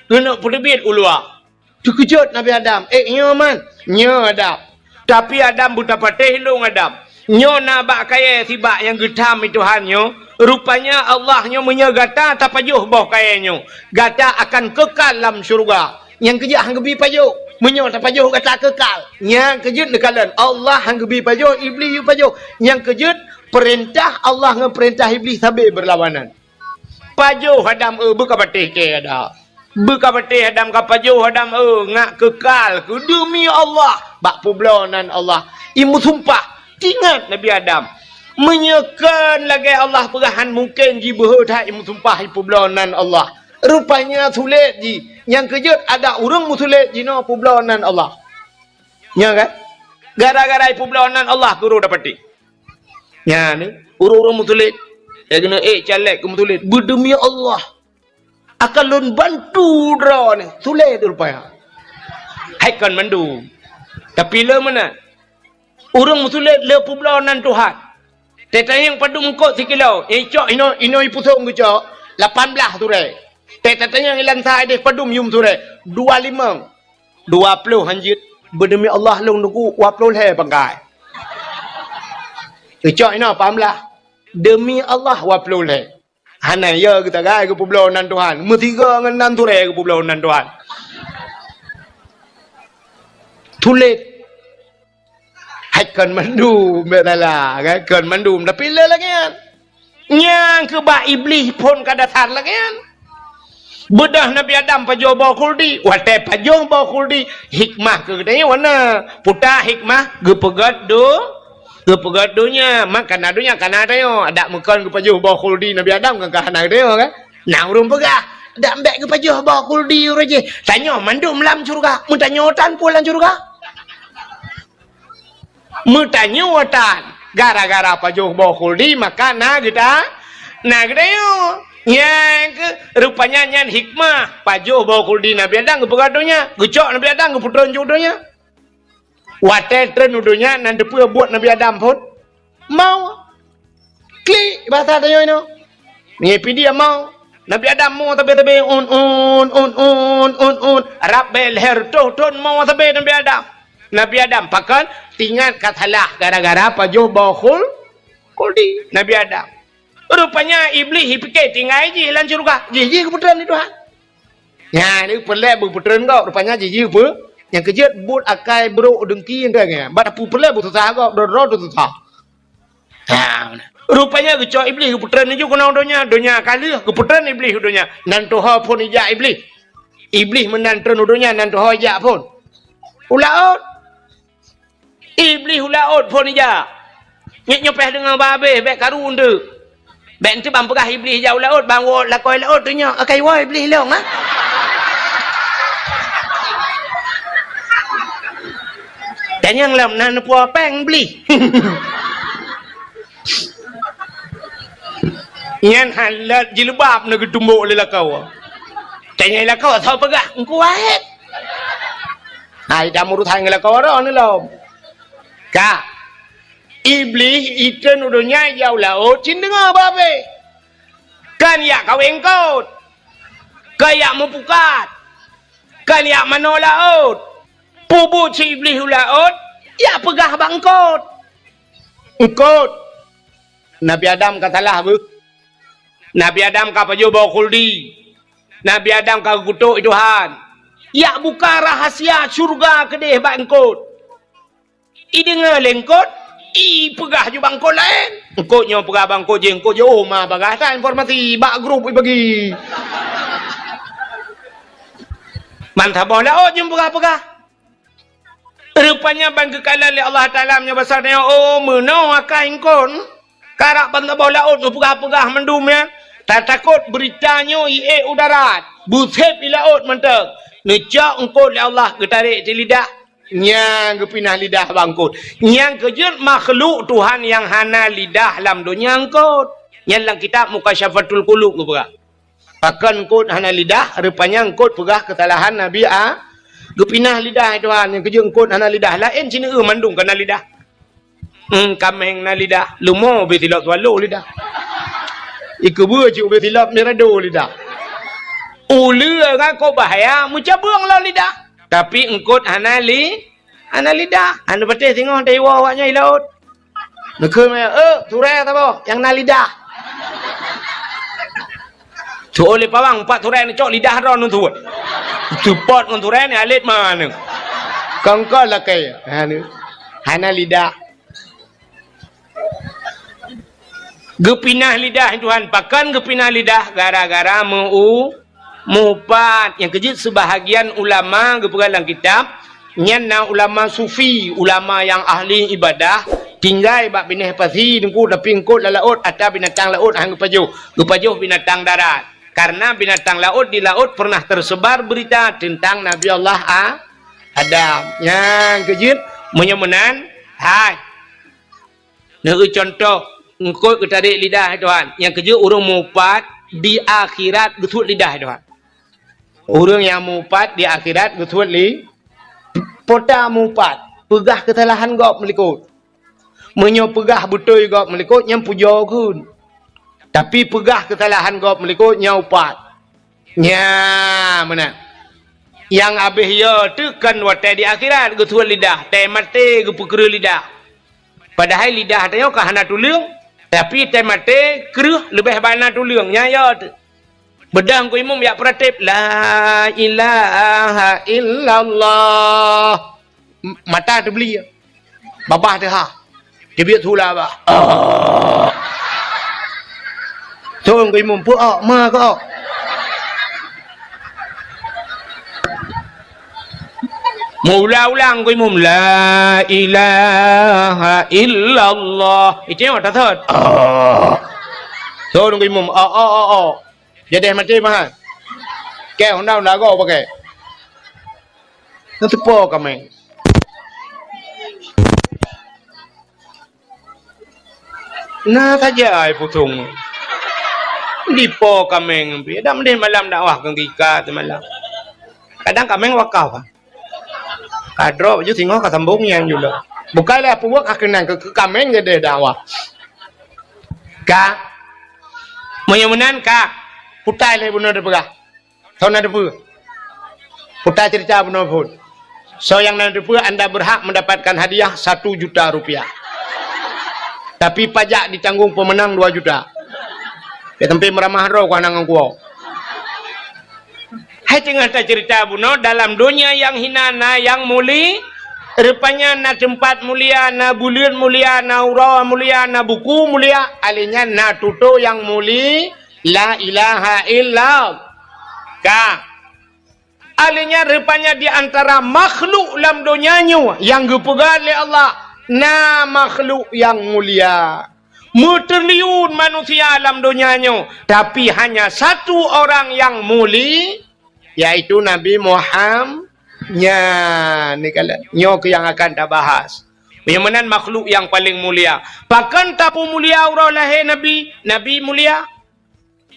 Geuneuk peuteubiet u luwa." Teukeujot Nabi Adam, "Eh, nyoe man?" "Nyoe, Adam." "Tapi Adam beutapatéh lôn, Adam. Nyoe na bak kayèe sibak nyang geutham lé Tuhan nyoe. Rupanya Allah nyoe meunyoe gata tapajoh boh kayèe nyoe, gata akan keukal lam syeuruga." Nyang keujak han geubi pajoh. Meunyoe tapajoh gata keukal, nyang keujeuet neukalon Allah han geubi pajoh, Iblih yue pajoh. Nyang keujeuet peurintah Allah ngon peurintah Iblih sabe beurlawanan. Pajoh Adam, eu, beuka patéh kée Adam. Beuka patéh Adam, ka pajoh Adam, eu, ngat keukal keu deumi Allah bak peubloe nan Allah. I meusumpah, tingat Nabi Adam. Meunyoe kon lagée Allah peugah, han mungken jibeuhe that i meusumpah i peubloe nan Allah. Rupanya sulet jih. Nyang keujeuet adak ureuëng meusulet jinoe peubloe nan Allah. Nyan kan? Gara-gara i peubloe nan Allah guru dapati. Nyan ni, ureuëng-ureuëng meusulet. Eh, keuneuk, eh, caleg keu meusulet. Beudeumi Allah. Akan lôn bantu droeneuh. Sulet rupanya. Hai kon mandum. Tapi le meunan. Ureuëng meusulet le peubloe nan Tuhan. Teuh tanyong padum eungkôt sikilo. Eh, cok inoe, inoe ipusong geucok. Lapan blaih surée. Teuh tatanyong ilan sa ideh padum yum surée. Dua limong. Dua ploh hanjeuet. Beudeumi Allah lôn teungku, dua ploh lhée pangkai. Geucok inoe lapan blaih. Deumi Allah dua ploh lhée. Hana ya geutagai geupeubloe nan Tuhan. Meusigoe ngon nan surée geupeubloe nan Tuhan. Sulet. Hai kon mandum, bèk salah, kan? Kon mandum, tapi le lagée nyan. Nyang keu bak Iblih phon ka dasar lagée nyan. Beudôh Nabi Adam pajoh boh khuldi, watée pajoh boh khuldi, hikmah keu geutanyoe wana. Puta hikmah geupeugét do-, geupeugét donya, mak kana donya kana tanyoe. Adak meukon geupajoh boh khuldi Nabi Adam kan ka hana geutanyoe kan? Na ureuëng peugah, dak bèk geupajoh boh khuldi uroe jih. Tanyoe mandum lam syeuruga, meutanyoe tan peue lam syeuruga. Meutanyoe tan, gara-gara pajoh boh khuldi maka na geuta-, na geutanyoe. Nyang keu rupanya nyan hikmah pajoh boh khuldi Nabi Adam geupeugah donya, geucok Nabi Adam geupeutreun ju donya. Watée treun u donya nan teupeue buet Nabi Adam phon? Mau. Klik bahasa tanyoe inoe. Ngipi dia mau. Nabi Adam mo sabe-sabe un, un, un, un, un, un. Rab bèe lhèe reutôh thon mo sabe Nabi Adam. Nabi Adam pakon tingat ka salah gara-gara pajoh boh khul-, khuldi Nabi Adam. Rupanya Iblih ipike tinggai jih lam syeuruga. Jih, jih geupeutreun lé Tuhan. Nyan, ni peureulée beupeutreun gob. Rupanya jih, jih peu-, nyang keujeuet buet akai brok deungki nyan. Bak tapeupeureulée beususah gob, droe-droe teususah. Ha, rupanya geucok Iblih geupeutreun laju keunoe donya, donya ka lheueh, geupeutreun Iblih u donya. Nan tuho phon ijak Iblih. Iblih meunan treun u donya, nan tuho ijak phon. U laôt. Iblih u laôt phon ijak. Nyoe, nyoe pih deungoe bah abéh, bèk karu eunteuk. Bèk eunteuk ban peugah Iblih ijak u laôt, ban woe lakoe laôt tu nyoe. Akai woe Iblih lông, ha? Tanyong lom na neupuoe péng Iblih. Nyan halat jilbab neugeutumbok lé lakoe. Tanyong lakoe, soe peugah? Engku Wahid. Hai, dak meurusan ngon lakoe droeneuh lom. Ka. Iblih itreun u donya ijak u laôt, cit deungoe bah abéh. Kan ijak kawé eungkôt. Kan ijak meupukat. Kan ijak manoe laôt. Peubuet si Iblih u laôt, ijak peugah bak eungkôt. Eungkôt. Nabi Adam ka salah beuh. Nabi Adam ka pajoh boh khuldi. Nabi Adam ka geukutôk Tuhan. Ijak buka rahsia syeuruga keudeh bak eungkôt. Ideungoe lé eungkôt, ipeugah ju bak eungkôt laén. Eungkôt nyoe peugah bak eungkôt jih, eungkôt jih, oh, ma bagah that informasi bak grup ibagi. Ban saboh laôt jeuem peugah-peugah. Rupanya ban geukalon lé Allah Taala meunyoe basa tanyoe, oh, meunoe akai eungkôt. Karab ban saboh laôt neupeugah-peugah mandum nyan. Tatakot beurita nyoe iék u darat. Beusép i laôt mantong. Neucok eungkôt lé Allah geutarek di lidah. Nyang geupinah lidah bak eungkôt. Nyang keujeuet makhluk Tuhan nyang hana lidah lam donya eungkôt. Nyan lam kitab Mukasyafatul Qulub geupeugah. Pakon eungkôt hana lidah, rupanya eungkôt peugah keusalahan Nabi A-, geupinah lidah Tuhan, nyang keujeuet eungkôt hana lidah. Laén sineuk mandum ka na lidah. Hmm, kaméng na lidah, leumo ubé silop swallow lidah. Ikeubeue cit ubé silop mirado lidah. Uleue ngon kok bahaya meucabeueng lom lidah. Tapi eungkôt hana li-, hana lidah. Hana patéh singoh taiwoe awaknyan i laôt. Neukheun manyang, "Eh, turée saboh nyang na lidah." Tuwoe lé pawang, pat turée neucok lidah droe neutuwoe. Seupôt ngon turée ni alet maneng. Kongkol lakée. Ha, ni. Hana lidah. Geupinah lidah Tuhan. Pakon geupinah lidah? Gara-gara meu-, meuupat. Nyang keujeuet seubahagian ulama geupeugah lam kitab, nyan na ulama sufi, ulama nyang ahli ibadah, tinggai bak binéh pasi teungku, tapi eungkôt lam laôt, atra binatang laôt han geupajoh. Geupajoh binatang darat. Karena binatang laôt di laôt pernah tersebar berita tentang Nabi Allah A-, Adam. Nyang keujeuet, meunyoe meunan, hai. Neueu contoh, eungkôt geutarek lidah Tuhan. Nyang keujeuet ureuëng meuupat di akhirat geusuet lidah Tuhan. Ureuëng nyang meuupat di akhirat geusuet li-, pota meuupat, peugah keusalahan gob meulikôt. Meunyoe peugah beutôi gob meulikôt, nyan pujoe kheun. Tapi peugah keusalahan gob meulikôt, nyan upat. Nya, meunan. Nyang abéh yo teuh kon watée di akhirat geusuet lidah, tée maté geupeukreueh lidah. Padahai lidah tanyoe ka hana tuleueng, tapi tée maté kreueh leubeh bana tuleueng. Nya yo teuh. Beudang ku imum jak peurateb, "La ilaha illallah." M-, mata teubeli. Babah teuha. Teubiet sula bah. Ah. Thon ku imum, peu-ok, ma keu-ok. Meuulang-ulang ku imum, "La ilaha illallah." Itu yang mata thon. Ah. Thon ku imum, "Ok, ok, ok, ok." Jadeh maté mahan. Kée honda-honda go pakai. Neuteupo kaméng. Na saja ai pusong. Dipo kaméng pih. Dak meudeh malam dakwah keu gika semalam. Kadang kaméng wakaf. Ka droe baju singoh ka sambong nyang jula. Bukai lé peubuet ka keunan keu, keu kaméng jadeh dakwah. Ka. Meunyoe meunan ka. Putai lé bunoe teupeugah. Soe na teupeue? Putai cerita bunoe phon. Soe nyang na teupeue, anda berhak mendapatkan hadiah satu juta rupiah. Tapi pajak ditanggung pemenang dua juta. Ya, sampai meuramah droe ku hana ngon kuwoe. Hai teungoh tacerita bunoe, dalam donya nyang hina na nyang muli-, rupanya na teumpat mulia, na buleuen mulia, na uroe mulia, na buku mulia, alèh nyan na tutoe nyang muli, la ilaha illallah. Ka. Alèh nyan rupanya di antara makhluk lam donya nyoe nyang geupeugah lé Allah, na makhluk nyang mulia. Meutriliun manusia lam donya nyoe, tapi hanya satu orang nyang muli, yaitu Nabi Muham-, nyan, ni kala, nyoe keuh nyang akan tabahas. Nyang meunan makhluk nyang paleng mulia. Pakon tapeumulia uroe lahé Nabi? Nabi mulia.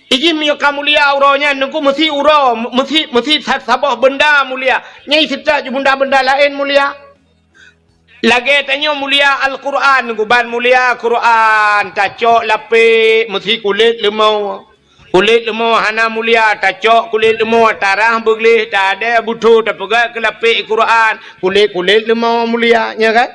Iji meunyoe ka mulia uroe nyan, Teungku, meusi uroe, meusi, meusi sa-, saboh beunda mulia. Nyang seuta ju beunda-beunda laén mulia. Lagèe tanyoe mulia Al-Quran, Teungku, ban mulia Quran, tacok lapék meusi kulét leumo. Kulét leumo hana mulia, tacok kulét leumo, tarah beugleh, tadè butho, tapeugah keu lapék Quran, kulét-kulét leumo mulia, nya kan?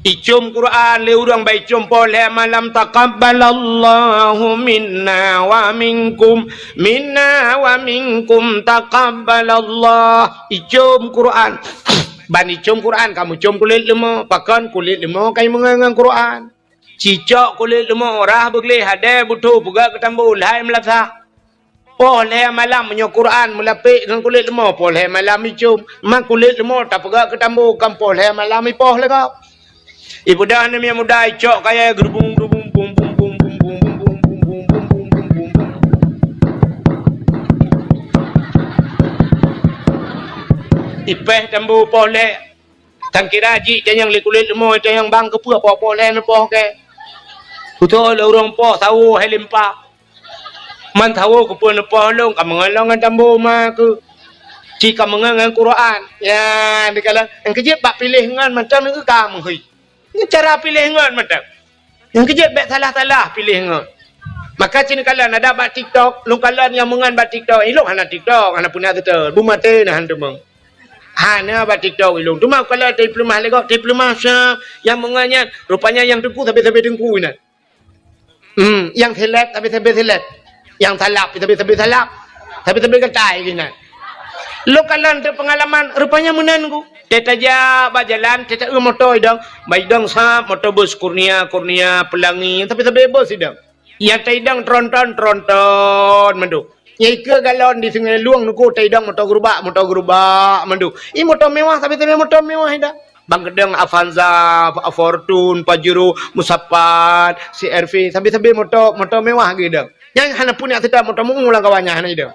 Icom Quran lé ureueng, ban icom poh lhèe malam, "Taqabbalallahu minna wa minkum, minna wa minkum, taqabbalallah." Icom Quran. Ban icom Quran, kamoe com kulét leumo. Pakon kulét leumo ka jimeungon ngon Quran. Cicok kulét leumo, rah beugleh, hadè butho, peugah keu tambo, lhai meulasah. Poh lhèe malam meunyoe Quran meulapék ngon kulét leumo, poh lhèe malam icom. Ma kulét leumo tapeugah keu tambo, kan poh lhèe malam ipoh lé gob. Ipeugah aneuk miet muda, icok kayèe geurubung-rubung, bung, bung, bung. Ipèh tambo poh lhèe. Tan kira jih tanyong lé kulét leumo, tanyong bang keupeue poh-poh lhèe neupoh kèe. Beutôi lé ureueng poh sawo hai limpa. Man sawo keupeue neupoh lôn, ka meungon lôn ngon tambo ma keuh. Ci ka meungon ngon Quran. Ya, dikalon nyang keujeuet bak piléh ngon mantong neu ka meuhôi. Nyan cara piléh ngon mantong. Nyang keujeuet bèk salah-salah piléh ngon. Maka ci neukalon adak bak TikTok, lôn kalon nyang meungon bak TikTok. Ilôn hana TikTok, hana peuna TikTok. Beumaté na han teumeung. Hana bak TikTok ilôn. Teuma kalon teupeulumah lé gob, teupeulumah sa nyang meungon nyan. Rupanya nyang teungku sabe-sabe teungku inan. Hmm, nyang seleb sabe-sabe seleb. Nyang salab sabe-sabe salab. Sabe-sabe gatai inan. Lôn kalon teupeungalaman, rupanya meunan ku. Teutajak bak jalan, teuta-eu moto idong. Bak idong sab, moto bus Kurnia, Kurnia, Pelangi, tapi sabe bus idong. Nyang taidong tronton, tronton mandum. Nyang ikeue galon di Sungai Lueng nuku taidong moto gerubak, moto gerubak mandum. I moto mewah, sabe-sabe moto mewah idong. Bang keudong Avanza, Fortuner, Pajero, Musapat, C R V, sabe-sabe moto, moto mewah geuidong. Nyan hana pun nyang seutôt moto meu lam kawan nyan hana idong.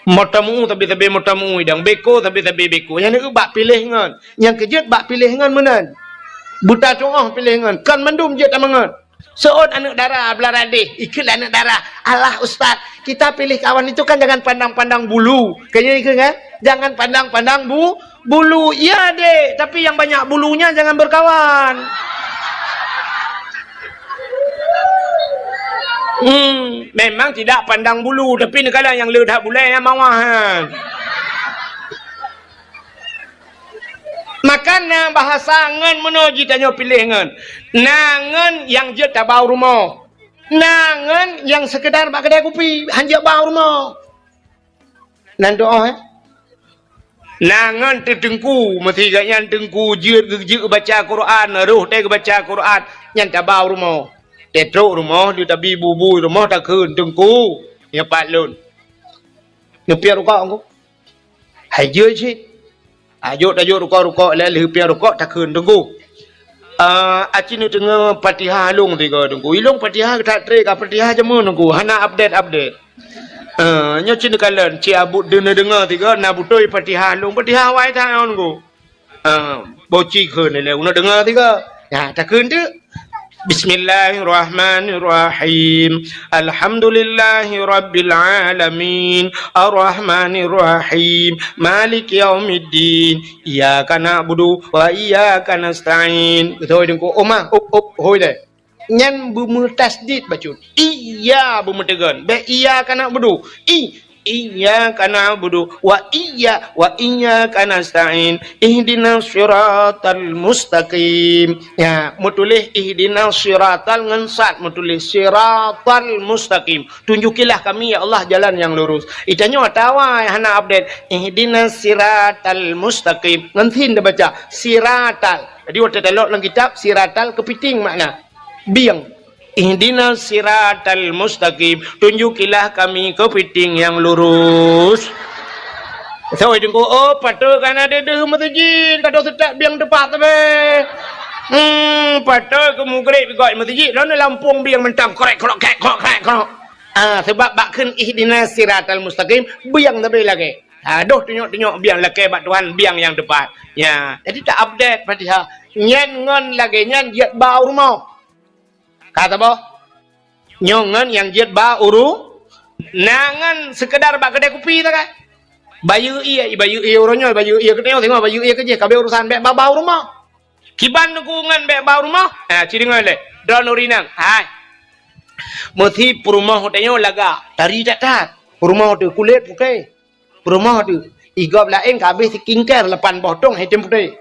Moto meu, sabe-sabe moto meu idong, beko, sabe-sabe beko. Nyan neu bak piléh ngon. Nyang keujeuet bak piléh ngon meunan. Buta tuoh piléh ngon. Kon mandum jeuet tameungon. Seuôt aneuk dara beulara deh, ikheun lé aneuk dara, "Alah ustaz, kita pilih kawan itu kan jangan pandang-pandang bulu." Kan nyan ikheun kan? Jangan pandang-pandang bu-, bulu. Iya dek, tapi yang banyak bulunya jangan berkawan. Hmm, memang tidak pandang bulu, tapi neukalon nyang le that bulèe nyang mawah nyan. Maka na bahasa ngon meunoe jitanyoe piléh ngon. Na ngon nyang jeuet tabau rumoh. Na ngon nyang seukeudar bak keudè kupi, han jeuet bau rumoh. Nan doa, eh? Na ngon teuteungku, meusi gobnyan teungku jeuet geujeuet baca Quran, roh teuh geubaca Quran, nyan tabau rumoh. Teutrok rumoh, di tabi bubu rumoh takheun, "Teungku, nyoe pat lôn." Neupiep rukok, Teungku. Hai jeuet cit. Ajok tajok rukok-rukok lé lheuh piep rukok takheun Teungku. Ah, aci neudeungoe Fatihah lôn tiga Teungku. Ilôn Fatihah that trek ka Fatihah jameun Teungku. Hana update-update. Ah, nyoe cit neukalon, ci abut deungoe-deungoe tiga na beutôi Fatihah lôn. Fatihah wai that ngon Teungku. Ah, boci kheun lé uneuk deungoe tiga. Ya, takheun teuk. Bismillahirrahmanirrahim. Alhamdulillahirabbil alamin. Arrahmanirrahim. Maliki yaumiddin. Iyyaka na'budu wa iyyaka nasta'in. Beutôi Teungku. Oma, up, up, hôi deh. Nyan beumeutasdid bacut. Iya beumeuteugon. Bèk iyyaka na'budu. I Iyyaka na'budu wa iyya-, wa iyyaka nasta'in. Ihdinas siratal mustaqim. Ya, meutuléh ihdinas siratal ngon sad meutuléh siratal mustaqim. Tunjukilah kami, ya Allah, jalan yang lurus. Itanyoe atawa hana update. Ihdinas siratal mustaqim. Ngon sin tabaca. Siratal. Jadi, watèe talok lam kitab, siratal keupiting makna. Bieng. Ihdinas siratal mustaqim, tunjukilah kami keupiting nyang lurus. Sawai Teungku, oh, patôt ka na deuh-deuh meuseujid, ka deuh seutôt biang teupat sabe. Hmm, patôt keu mugreb bigok meuseujid, lôn lampông biang mantong, krek, krok, krek, krok, krek, krok. Ah, sabab bak kheun ihdinas siratal mustaqim, biang sabe lagèe. Ah, deuh tunyok-tunyok biang lakèe bak Tuhan, biang nyang teupat. Ya, jadi ta-update Fatihah. Nyan ngon lagèe nyan jeuet ba u rumoh. Ka saboh. Nyoe ngon nyang jeuet ba u ru-, na ngon seukeudar bak keudè kupi sagai. Bayeue ie, bayeue ie uroe nyoe, bayeue ie keunoe, singoh bayeue ie keujih, ka abéh urosan bèk ba-ba u rumoh. Kiban Teungku ngon bèk ba u rumoh? Ha, ci deungö lé. Droeneuh rinang. Hai. Meusi peurumoh tanyoe lagak, tari that-that. Peurumoh teuh kulét putéh. Peurumoh teuh, i gob laén ka abéh skincare lapan boh tông, hai tem putéh.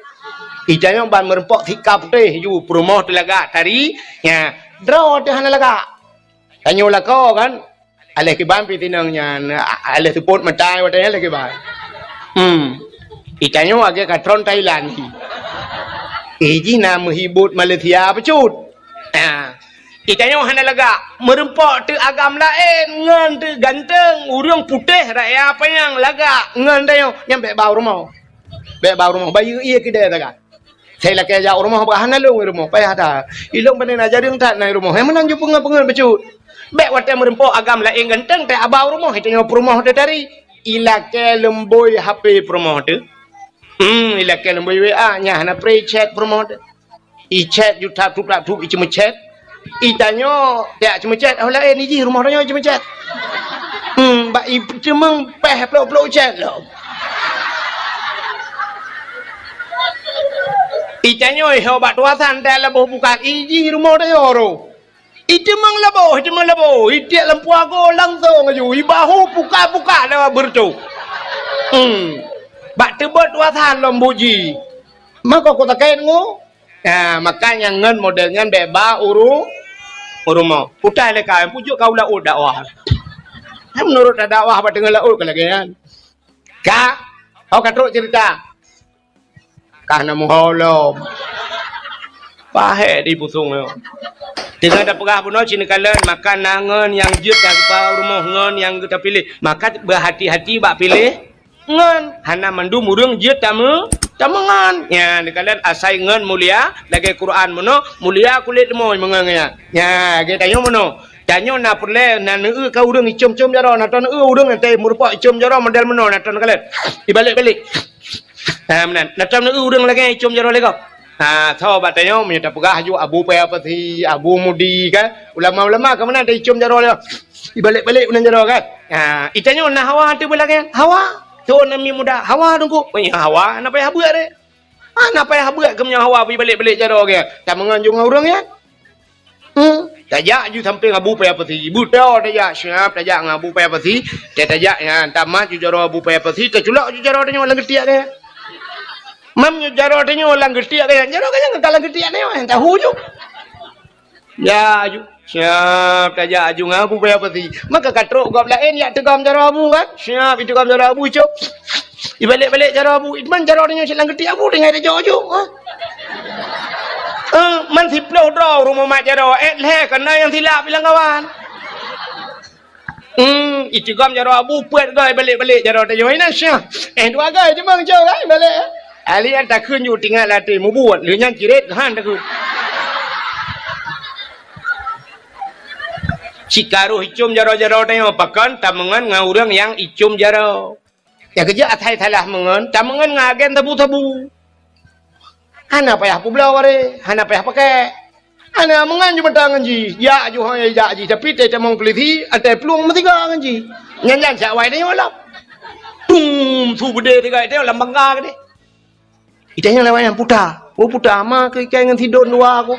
Itanyoe ban meureumpok sika putéh ju, peurumoh teuh lagak tari, nya, droe teuh hana lagak. Tanyoe lakoe kan, aléh kiban pih tinong nyan, a-, aléh seupôt mata watèe nyan aléh kiban. Hmm. Itanyoe lagèe ka tron Thailand. Eh, jih na meuhibot Malaysia bacut. Ha. Itanyoe hana lagak, meureumpok teuh agam laén ngon teuh ganteng, ureueng putéh raya panyang lagak ngon tanyoe, nyan bèk ba u rumoh. Bèk ba u rumoh, bayeue ie keudè sagai. Sai lakèe jak u rumoh, bah hana lôn u rumoh, payah that. Ilôn pane na jareueng that na i rumoh. Hai meunan ju peungeut-peungeut bacut. Bèk watèe meureumpok agam laén ganteng teuh ba u rumoh, itanyoe peurumoh teuh tari. Ilakèe leumbôi H P peurumoh teuh. Hmm, ilakèe leumbôi W A, nyan hana pré chat peurumoh teuh. I chat ju tap tup tap tup i ceumeuchat. Itanyoe tiak ceumeuchat, oh laén i jih rumoh tanyoe ceumeuchat. Hmm, bak i teumeung pèh plôk-plôk chat lom. Itanyoe ho bak tuasan teuh laboh bukan i jih rumoh tanyoe ro. I teumeung laboh, i teumeung laboh, i tiek lampu ago langsong aju, i bahu puka-puka lewat beureutoh. Hmm. Bak teubot tuasan lom buji. Mako ku takét ngu. Ha, makanya ngon model nyan bèk ba u ru-, u rumoh. Utai lé ka, pujuk ka u laôt dakwah. Nyan meunurot dakwah bak teungoh laôt ka lagèe nyan. Ka, ho ka trok cerita. Kah na meuho lom. Pahé di pusong nyoe. Teungoh tapeugah bunoe cit neukalon, maka na ngon nyang jeuet tapeugah rumoh ngon nyang geuta piléh. Maka beuhati-hati bak piléh ngon. Hana mandum ureuëng jeuet tameu-, tameungon. Nya, neukalon asai ngon mulia, lagée Quran bunoe, mulia kulét leumoi meungon nyan. Nya, lagée tanyoe bunoe. Tanyoe na peureulée, na neueu ka ureuëng icom-com jaroe, na ton neueu ureuëng nyang teuh meurumpok icom jaroe model bunoe, na ton neukalon. Ibalek-balek. Ha, meunan. Na tom neueu ureuëng lagée icom jaroe lé gob. Ha, tho bak tanyoe meunyoe tapeugah aju Abu Paya Pasi, Abu Mudi kan. Ulama-ulama ka meunan taicom jaroe lé. Ibalek-balek meunan jaroe kan. Ha, itanyoe na hawa teuh beulagée. Hawa. Thon nami muda. Hawa teungku. Oh, ya, hawa. Hana payah beuet deh. Hana payah beuet keu meunyoe hawa ibalek-balek jaroe kan. Tameungon ju ngon ureuëng nyan. Hmm, tajak ju sampéng Abu Paya Pasi. Beutôi tajak, siap tajak ngon Abu Paya Pasi. Tajak, tajak nyan, tamat ju jaroe Abu Paya Pasi, taculok ju jaroe tanyoe lam geutiek nyan. Mam ju jaroe tanyoe lam geutiek nyan, jaroe nyan ka lam geutiek nyan, tahu ju. Ya, ju. Siap tajak ju ngon Abu Paya Pasi. Maka ka trok gob laén jak teugom jaroe Abu kan? Siap iteugom jaroe Abu, cok. Ibalek-balek jaroe Abu, man jaroe tanyoe cit lam geutiek Abu, tinggai tajok ju, ha? Eh, man siplôh droe ureuëng mumat jaroe, eh, lhée kana nyang silap ilang kawan. Hmm, iteugom jaroe Abu, peuet goe ibalek-balek jaroe tanyoe, inan syah. Eh, dua goe cuma ngejok kan, ibalek, eh. Ahli nyan takheun ju tinggai lam até, mubuet, lheueh nyan cirét, han takheun. Cikaroh icom jaroe-jaroe tanyoe, pakon tameungon ngon ureuëng nyang icom jaroe. Nyang keujeuet asai salah meungon, tameungon ngon agen sabu-sabu. Hana payah peubloe waréh, hana payah pakèk. Hana meungon ju mantong ngon jih, jak ju hôi jak jih, tapi teutamong peulisi, até plueng meusigoe ngon jih. Nyan-nyan siat awai tanyoe lom. Tum, su beudé sigoe tanyoe lam bangga keudeh. Itanyoe lewat nyan puta. Oh, puta ma keu ikai ngon sidon dua aku.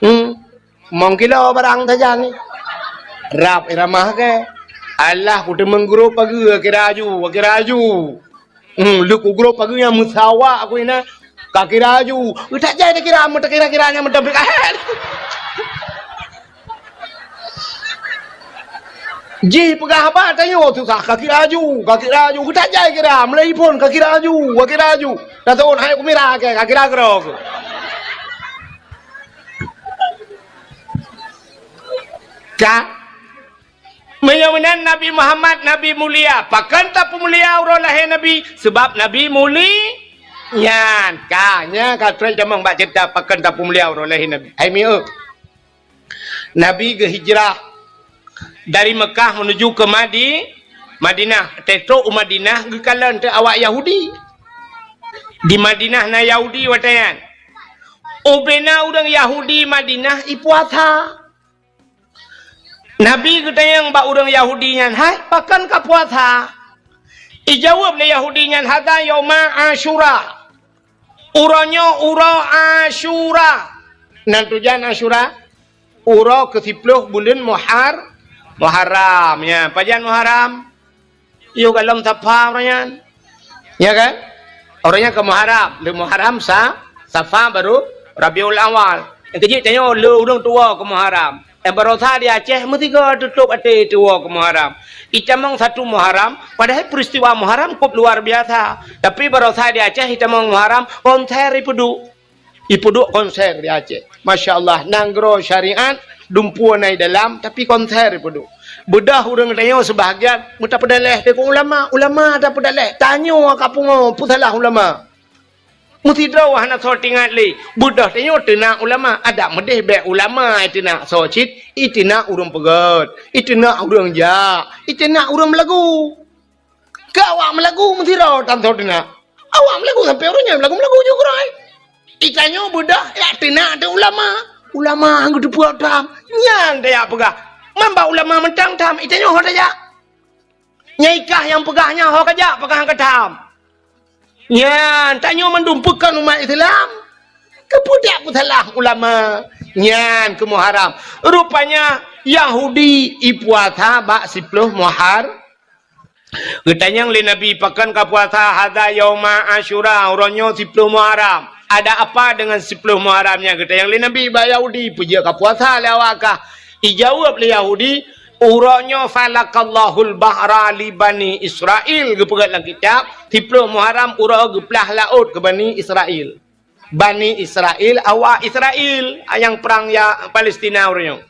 Hmm. Mong kilo barang sajan ni. Rab iramah ke. Alah, ku teumeung grob pageue, kira aju, kira aju. Hmm, lheueh ku grob pageue nyang meusawa aku ina. Ka kira aju. Utak jai takira, meutakira-kira nyang meutabrik ahet. Jih peugah haba tanyoe susah, ka kira aju, ka kira aju. Geutak jai kira, meulai phon ka kira aju, ka kira aju. Dah tahun hai kumira ke, ka kira keudroe. Ka? Meunyoe meunan Nabi Muhammad Nabi mulia, pakon tapeumulia uroe lahé Nabi? Seubab Nabi muli-, nyan ka, nyan ka trok tamong bak ceurita pakon tapeumulia uroe lahé Nabi. Hai mieu. Nabi geuhijrah dari Mekah menuju ke Madi-, Madinah. Teutôk u Madinah geukalon teuk awak Yahudi. Di Madinah na Yahudi watée nyan. Ubena ureuëng Yahudi Madinah ipuasa. Nabi geutanyong bak ureuëng Yahudi nyan, "Hai, pakon ka puasa?" Ijaweueb lé Yahudi nyan, "Hadza yauma Asyura." Uroe nyoe uroe Asyura. Nan tujan Asyura, uroe keusiplôh buleuen Muhar-, Muharram. Ya, pajan Muharram? Yoh golom Safa uroe nyan. Ya kan? Uroe nyan ka Muharram. Lheueh Muharram sa-, Safa baru Rabiul Awal. Nyang keujeuet tanyoe lheueh ureuëng tuwoe keu Muharram. Eh, barosa di Aceh meusigoe tutôp até tuwoe keu Muharram. Itamong satu Muharram, padahai peristiwa Muharram kôp luar biasa. Tapi barosa di Aceh itamong Muharram, konser ipeuduek. Ipeuduek konser di Aceh. Masya Allah, nanggroe syariat, dumpeue na i dalam, tapi konser ipeuduek. Beudôh ureuëng tanyoe seubahagian, meutapeudaléh deungon ulama, ulama tapeudaléh. Tanyoe ka pungo, peue salah ulama? Meusidroe hana soe teuingat lé. Beudôh tanyoe teunak ulama, adak meudeh bék ulama iteunak soe cit, iteunak ureuëng peugét, iteunak ureuëng jak, iteunak ureuëng meulagu. Keu awak meulagu meusidroe tan soe teunak. Awak meulagu sampoe uroe nyoe meulagu-meulagu ju keudroe. Itanyoe beudôh jak teunak teuh ulama. Ulama han geuteupeue tham. Nyan tajak peugah. Man bak ulama mantong tham, itanyoe ho tajak. Nyang i kah nyang peugah nyan ho kajak, pakon han ka tham. Nyan, tanyoe mandum pakon umat Islam. Keupeue dak peusalah ulama. Nyan keu Muharram. Rupanya Yahudi ipuasa bak siplôh Muhar-, Geutanyong lé Nabi, "Pakon ka puasa?" "Hadza yauma Asyura, uroe nyoe siplôh Muharram." "Ada apa dengan siplôh Muharram nyan?" geutanyong lé Nabi bak Yahudi, "Peue jeuet ka puasa lé awak kah?" Ijaweueb lé Yahudi, Uroe nyoe falakallahul bahra li Bani Israil, geupeugah lam kitab, siplôh Muharram uroe geuplah laôt keu Bani Israil. Bani Israil, awak Israil, nyang prang ya Palestina uroe nyoe.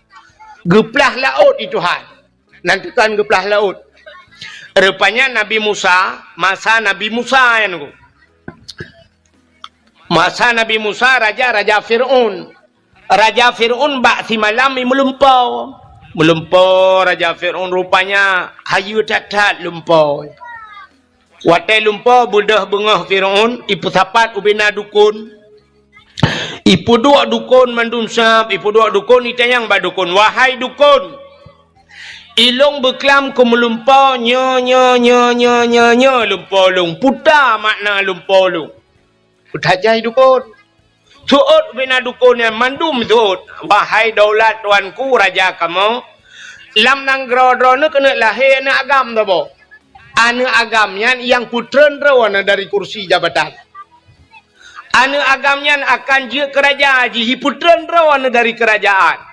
Geuplah laôt di Tuhan. Nan teukan geuplah laôt. Rupanya Nabi Musa, masa Nabi Musa nyan. Masa Nabi Musa, raja, raja Fir'aun. Raja Fir'aun bak simalam i meulumpo. Meulumpo raja Fir'aun rupanya hayeue that-that lumpo. Watée lumpo beudôh beungoh Fir'aun, ipeusapat ubena dukon. Ipeuduek dukon mandum sab, ipeuduek dukon, itanyong bak dukon, "Wahai dukon, ilôn beuklam keu meulumpo nyoe, nyoe, nyoe, lumpo lôn. Peue makna lumpo lôn?" Peue that jai dukon. Seuôt ubena dukon nyan mandum seuôt, "Wahai daulat tuanku raja kamoe, lam nanggroe droeneuh keuneuk lahé aneuëk agam saboh. Aneuëk agam nyan nyang peutreun droeneuh dari kursi jabatan. Aneuëk agam nyan akan jeuet keu raja jih, jipeutreun droeneuh dari keurajaan."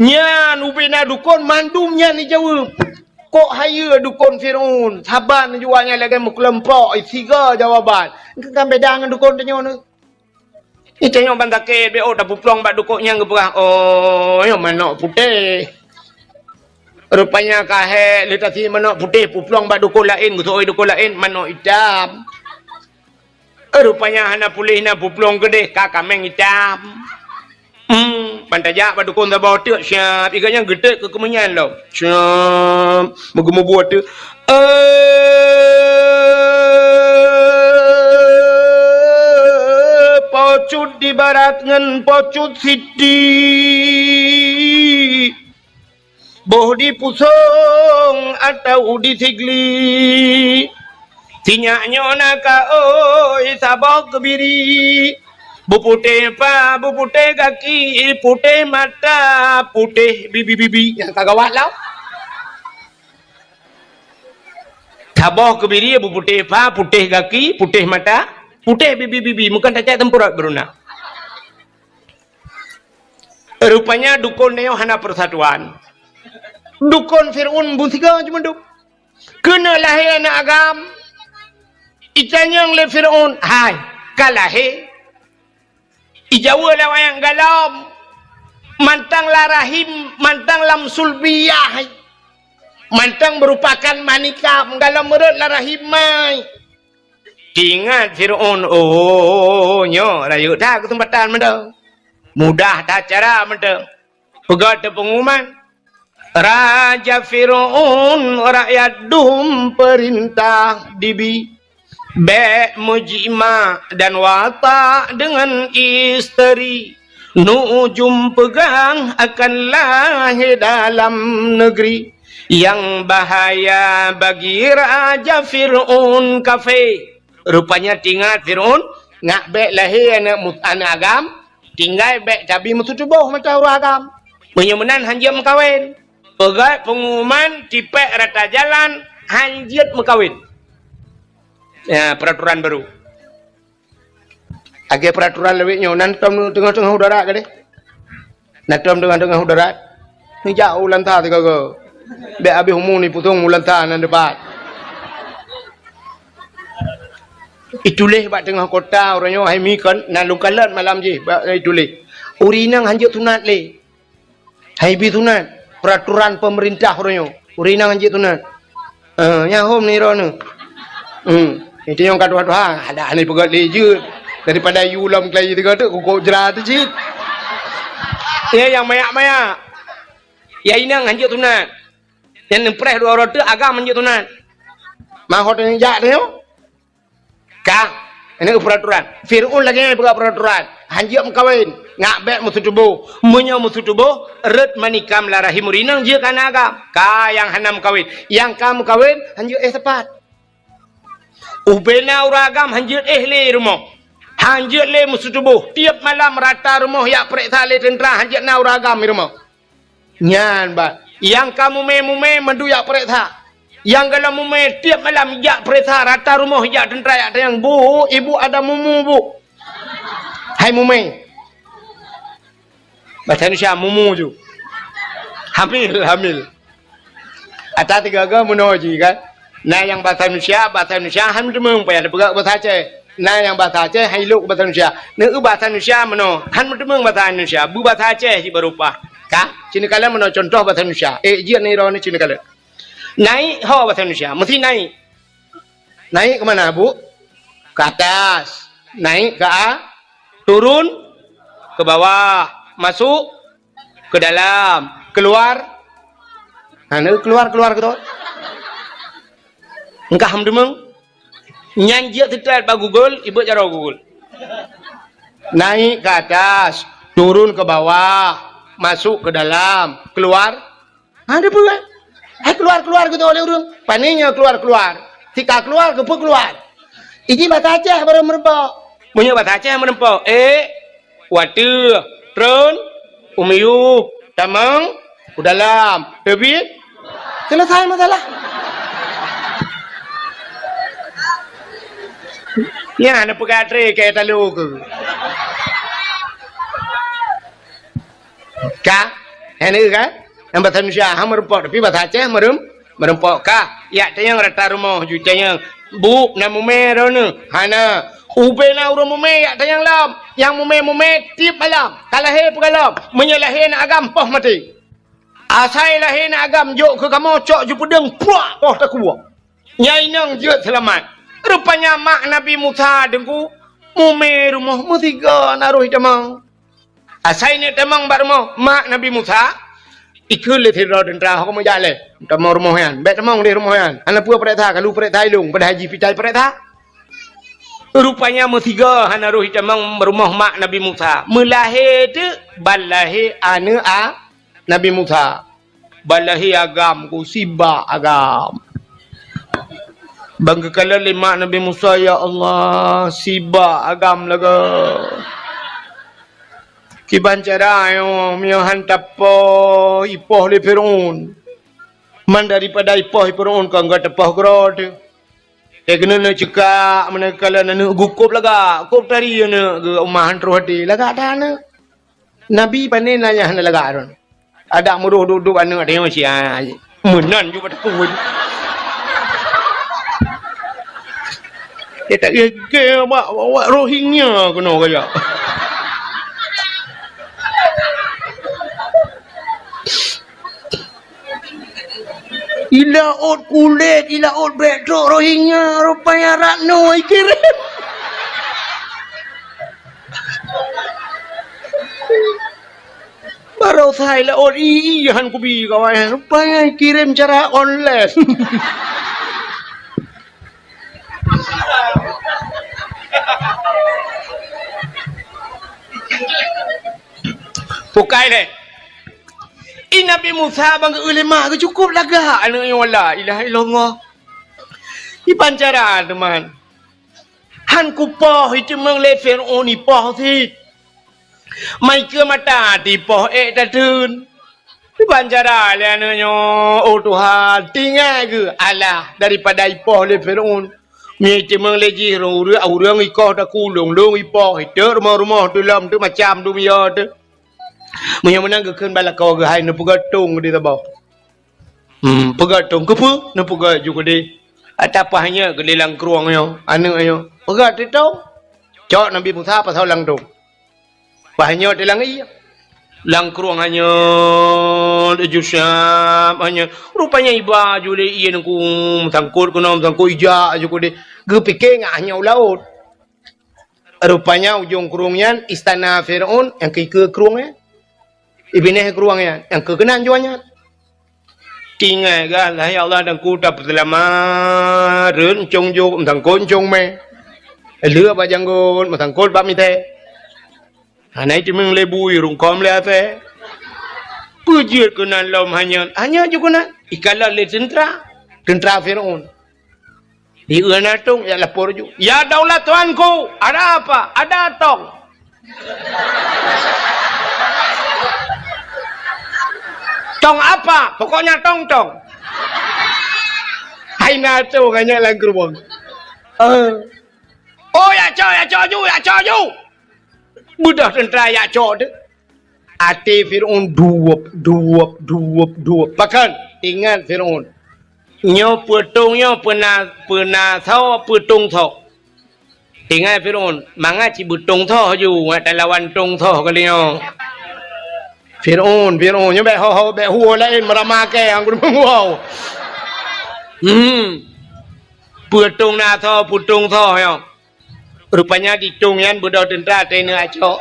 Nyan ubena dukon mandum nyan jijaweueb. Kok hayeue dukon Fir'aun, saban jua nyan lagée meukeuleumpok, siga jawaban. Kan beda ngon dukon tanyoe nyoe. Itanyong ban sakét, beuôt tapeuplong bak dukon nyang geupeugah, "Oh, nyoe manok putéh." Rupanya ka hék lé tasi manok putéh peuplong bak dukon laén, geuseuôt dukon laén manok itam. Rupanya hana puléh na peuplong keudeh ka kaméng itam. Hmm, ban tajak bak dukon saboh teuk siab, iga nyang geutek keu keumeunyan lom. Siab, meugeumeubuet teuk. Eh, pocut di barat ngon pocut siti. Boh di pusong atau di sigli. Sinyak nyoe na ka oi saboh keubiri. Beuputéh pa, beuputéh gaki, putéh mata, putéh bibi-bibi. Nyang ka gawat lah. Saboh keubiri beuputéh pa, putéh gaki, putéh mata, putéh bibi-bibi. Meukan tacak teumpeurot beuruna. Rupanya dukon nyoe hana persatuan. Dukon Fir'aun beusiga cuma duek. Keuneuk lahé aneuëk agam. Itanyong lé Fir'aun, "Hai, ka lahé?" Ijaweueb lé awak nyan, "Galom. Mantong lam rahim, mantong lam sulbiyah. Mantong meurupakan manikam, galom rot lam rahim mai." Teuingat Fir'aun, "Oh, nyoe rayeuk that keuseumpatan mantong. Mudah that cara mantong." Peugah teupeunguman, "Raja Fir'aun, rakyat dum peurintah dibi. Bék meujimak dan watak deungon isteri. Nuujum peugah akan lahé dalam neugri. Nyang bahaya bagi Raja Fir'aun kafé." Rupanya teuingat Fir'aun, ngak bék lahé aneuëk mu-, aneuëk agam, tinggai bék tabi meututoboh mata ureuëng agam. Meunyoe meunan hanjeuet meukawen. Peugah peunguman tipék rata jalan hanjeuet meukawen. Ya, peraturan baru. Lagée peraturan lawét nyoe, nan tom teungoh-teungoh udara gadeh. Nan tom teungoh-teungoh udara. Neujak u Lanta sigoe-goe. Bék habéh umu ni pusong u Lanta nan dipat. Ituléh bak teungoh kota uroe nyoe hai mi kon nan lôn kalon malam jih bak ituléh. Ureuëng inong hanjeuet sunat lé. Hai bi sunat, peraturan pemerintah uroe nyoe. Ureuëng inong hanjeuet sunat. Eh, nyan hom ni droeneuh. Hmm. Itu nyang ka tuha-tuha, ada ni peugah lé jeuet. Daripada yue lom kelai tiga tu, kukok jera tu cit. Ya, nyang mayak-mayak. Ya, inong hanjeuet sunat. Nyang neupreh dua uroe teuk agam hanjeuet sunat. Mahot nyang jak tu nyoe. Ka, ini peraturan. Fir'aun lagée nyan peugah peraturan. Hanjeuet meukawen, ngak bék meututoboh. Meunyoe meututoboh, rot manikam lam rahim ureuëng inong jeuet keu aneuëk agam. Ka nyang hana meukawen. Nyang ka meukawen, hanjeuet éh sapat. Ubena ureuëng agam hanjeuet éh lé rumoh. Hanjeuet lé meututoboh. Tiep malam rata rumoh jak peureksa lé teuntra hanjeuet na ureuëng agam di rumoh. Nyan bah, nyang ka mumé-mumé mandum jak peureksa. Nyang galom mumé tiep malam jak peureksa, rata rumoh jak teuntra jak tanyong, "Bu, ibu ada mumu, Bu?" Hai mumé. Bahasa Indonesia, mumu tu. Hamil, hamil. Ata tiga-tiga meunoe jih kan. Na nyang basa Indonesia, basa Indonesia han meuteumong payah neupeugah basa Aceh. Na nyang basa Aceh han ilok basa Indonesia. Neu basa Indonesia meunoe, han meuteumong basa Indonesia. Beubasa Aceh jih baru paih. Ka? Ci neukalon meunoe contoh basa Indonesia. Eh, jeuet nirok ni ci neukalon. Naik ho basa Indonesia, meusti naik. Naik ke mana, Bu? Ke atas. Naik ke a-, turun ke bawah. Masuk ke dalam. Keluar. Ha, keluar, keluar ke tu. Engkah meudeumeng. Nyan jeuet seutôt bak Google, ibeuet jaroe Google. Naik ke atas, turun ke bawah, masuk ke dalam, keluar. Ha, ada peue? Hai keluar-keluar gitu oleh ureueng. Pane nyoe keluar-keluar. Tika keluar, keupeue keluar? Iji basa Aceh baru meureumpok. Meunyoe basa Aceh meureumpok, eh, wateueh, tron, u miyueb, tamong, u dalam, teubiet. Selesai masalah. Nyan neupeugah tré keu talo keu. Ka? Hana kan? Nyang basa Indonesia ha meureumpok, tapi basa Aceh meureuem-, meureumpok ka. Yak tanyong rata rumoh ju tanyong. Bu, na mumé droeneuh? Hana. Ubé na ureueng mumé yak tanyong lom. Nyang mumé-mumé tiep malam. Ka lahé peugalom. Meunyoe lahé na agam poh maté. Asai lahé na agam jok keu kamoe cok ju peudeueng puak poh takue. Nyang inong jeuet seulamat. Rupanya mak Nabi Musa deungku mumé rumoh meusigoe na roh itamong. Asai neuk tamong bak rumoh mak Nabi Musa, ikheun lé sidroe teuntra hok meujak lé tamong rumoh nyan. Bèk tamong di rumoh nyan. Hana peue pareksa, kalu pareksa ilong, padahai jih pitai pareksa. Rupanya meusigoe hana roh itamong rumoh mak Nabi Musa. Meulahé teuk ban lahé aneuk a Nabi Musa. Ban lahé agam ku sibak agam. Ban geukalon lé mak Nabi Musa, "Ya Allah, sibak agam lagèe. Kiban cara nyoe, meunyoe han tapoh ipoh lé Firaun. Man daripada ipoh Firaun kon geuteupah keudroe teuh. Teuh keuneuk neucukak meunan geukalon aneuk geuh kôb lagak, kôb tari aneuk geuh, uma han troh até lagak that aneuk." Nabi pane nanya hana lagak droe. Adak meuroh duek-duek aneuk teuh nyoe sia. Meunan ju bak teungku. Dia tak gègèe bak, bak Rohingya keunoe gaya. Ilaôt kulét, ilaôt bèk trok Rohingya, rupanya Ratno ikirém. Baroesa ilaôt i-i han kubi kawan, rupanya ikirém cara online. Bukai lé. I Nabi Musa ban geu-eu lé mak geuh cukôp lagak aneuk nyoe, la ilaha illallah. Iban cara teuma. Han kupoh iteumong lé Firaun ipoh cit. Mai keu mata tipoh ék tateun. Iban cara lé aneuk nyoe, "Oh Tuhan, tinggai geuh alah daripada ipoh lé Firaun. Mie iteumong lé jih ureueng, ureueng ikoh takulong, lôn ipoh, iteuk rumoh-rumoh teulom teuk macam dunia teuh." Meunyoe meunan geukheun bak lakoe geuh, "Hai neupeugah tông di saboh." Hmm, peugah tông, "Keupeue?" Neupeugah ju keudeh. Ata paih nyoe keudeh lam krueng nyoe, aneuk nyoe. Peugah teuh tông. Cok Nabi Musa pasoe lam tông. Paih nyoe teuh lam ié. Lam krueng hanyeut, ju siap hanyeut. Rupanya iba ju lé ié ngon meusangkot keunoe, meusangkot ijak ju keudeh. Geupike ngat hanyeut u laôt. Rupanya ujong krueng nyan istana Firaun nyang keue krueng nyan. Ibineh krueng nyan nyang keue keunan juah nyan. Tinggai gah, "Hai Allah, dan ku tapeuseulamat, rhot euncong jok, meusangkot euncong mè. Lheueh bak janggot, meusangkot bak mitée. Hana iteumong lé bui, rungkôm lé asée." Peue jeuet keunan lom hanyeut, hanyeut ju keunan. Ikalon lé teuntra, teuntra Firaun. Di uena tông, jak lapor ju. "Ya daulah tuanku, ada apa?" "Ada tong." "Tong apa?" "Pokoknya tong-tong." Hai na tông hanyeut lam krueng. Eh. "Oh, jak cok, jak cok ju, jak cok ju." Beudôh teuntra jak cok teuh. Até Firaun duweup, duweup, duweup, duweup. Pakon? Ingat Firaun. Nyoe peutông nyoe peuna, peuna soe peutông soe. Tinggai Fir'aun, mangat cit beutông soe ju, ngat talawan tông soe kali nyoe. Fir'aun, Fir'aun, nyoe bèk ho-ho, bèk huwa laén meurama kèe, nyang geumeunguwa. Hmm. Peutông na soe, peutông soe nyoe. Rupanya di tông nyan beudôh teuntra teuneuk acok.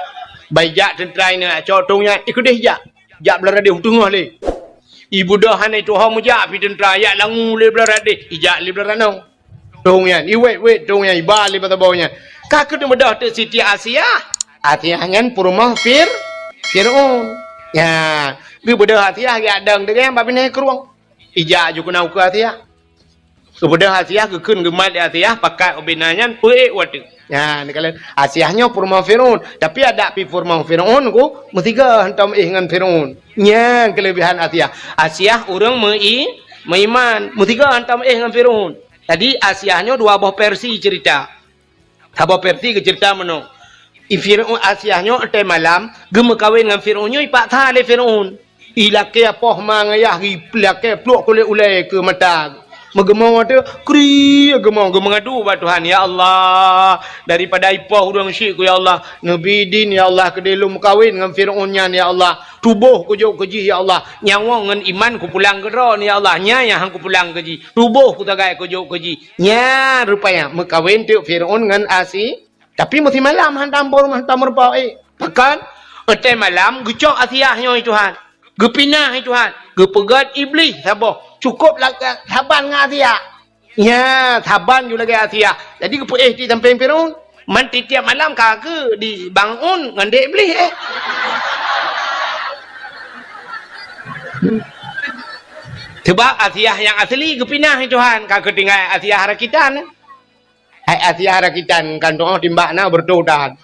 Bai jak teuntra ineuk acok tông nyan, ikeudeh jak. Jak blah radeh u teungoh lé. Ibeudôh hana tuho meujak pi teuntra, jak langue lé blah radeh, ijak lé blah ranoe. Tông nyan, iwet-wet tông nyan, iba lé bak saboh nyan. Ka keuneuk beudôh teuk Siti Asiah. Asiah nyan peurumoh Fir-, Fir'aun. Nya, geubeudôh Asiah geujak dong deungon bak binéh krueng. Ijak ju keunoe keu Asiah. Geubeudôh Asiah, geukheun geumat lé Asiah, pakat ubena nyan peuék watèe. Nyan, kalau Asiah nyoe peurumoh Fir'aun, tapi adak pi peurumoh Fir'aun ku meusigoe hantom éh ngon Fir'aun. Nyan keuleubehan Asiah. Asiah ureueng meu-i-, meuiman, meusigoe hantom éh ngon Fir'aun. Jadi Asiah nyoe dua boh versi cerita. Saboh versi geuceurita meunoe. I Fir'aun Asiah nyoe watèe malam geumeukawen ngon Fir'aun nyoe ipaksa lé Fir'aun. Ilakèe poh ma ngon ayah, ilakèe pluek kulét ulèe keu mata. Meugeumoe teuk, kri geumoe, geumeungadu bak Tuhan, "Ya Allah, daripada ipoh ureueng syik ku, ya Allah, neubi idin, ya Allah, keudéh lôn meukawen ngon Fir'aun nyan, ya Allah. Tuboh kujok keu jih, ya Allah. Nyawa ngon iman kupulang keu droe, ya Allah. Nyan nyang han kupulang keu jih. Tuboh kutagai kujok keu jih." Nyan rupanya meukawen teuk Fir'aun ngon Asi-, tapi meusimalam hantom peurumoh, hantom meurumpok, eh. Pakon? Watèe malam geucok Asiah nyoe, Tuhan. Geupinah, Tuhan. Geupeugèt Iblih saboh. Cukôp la-, saban ngon Asiah. Nya, saban ju lagèe Asiah. Jadi geupeuéh di sampéng Fir'aun. Man tiep-tiep malam ka keu di bangun ngon dek Iblih, eh. Sebab Asiah nyang asli geupinah, Tuhan, ka keu tinggai Asiah rakitan. Hai Asiah rakitan, kan doh timbak na beureutoh tahan.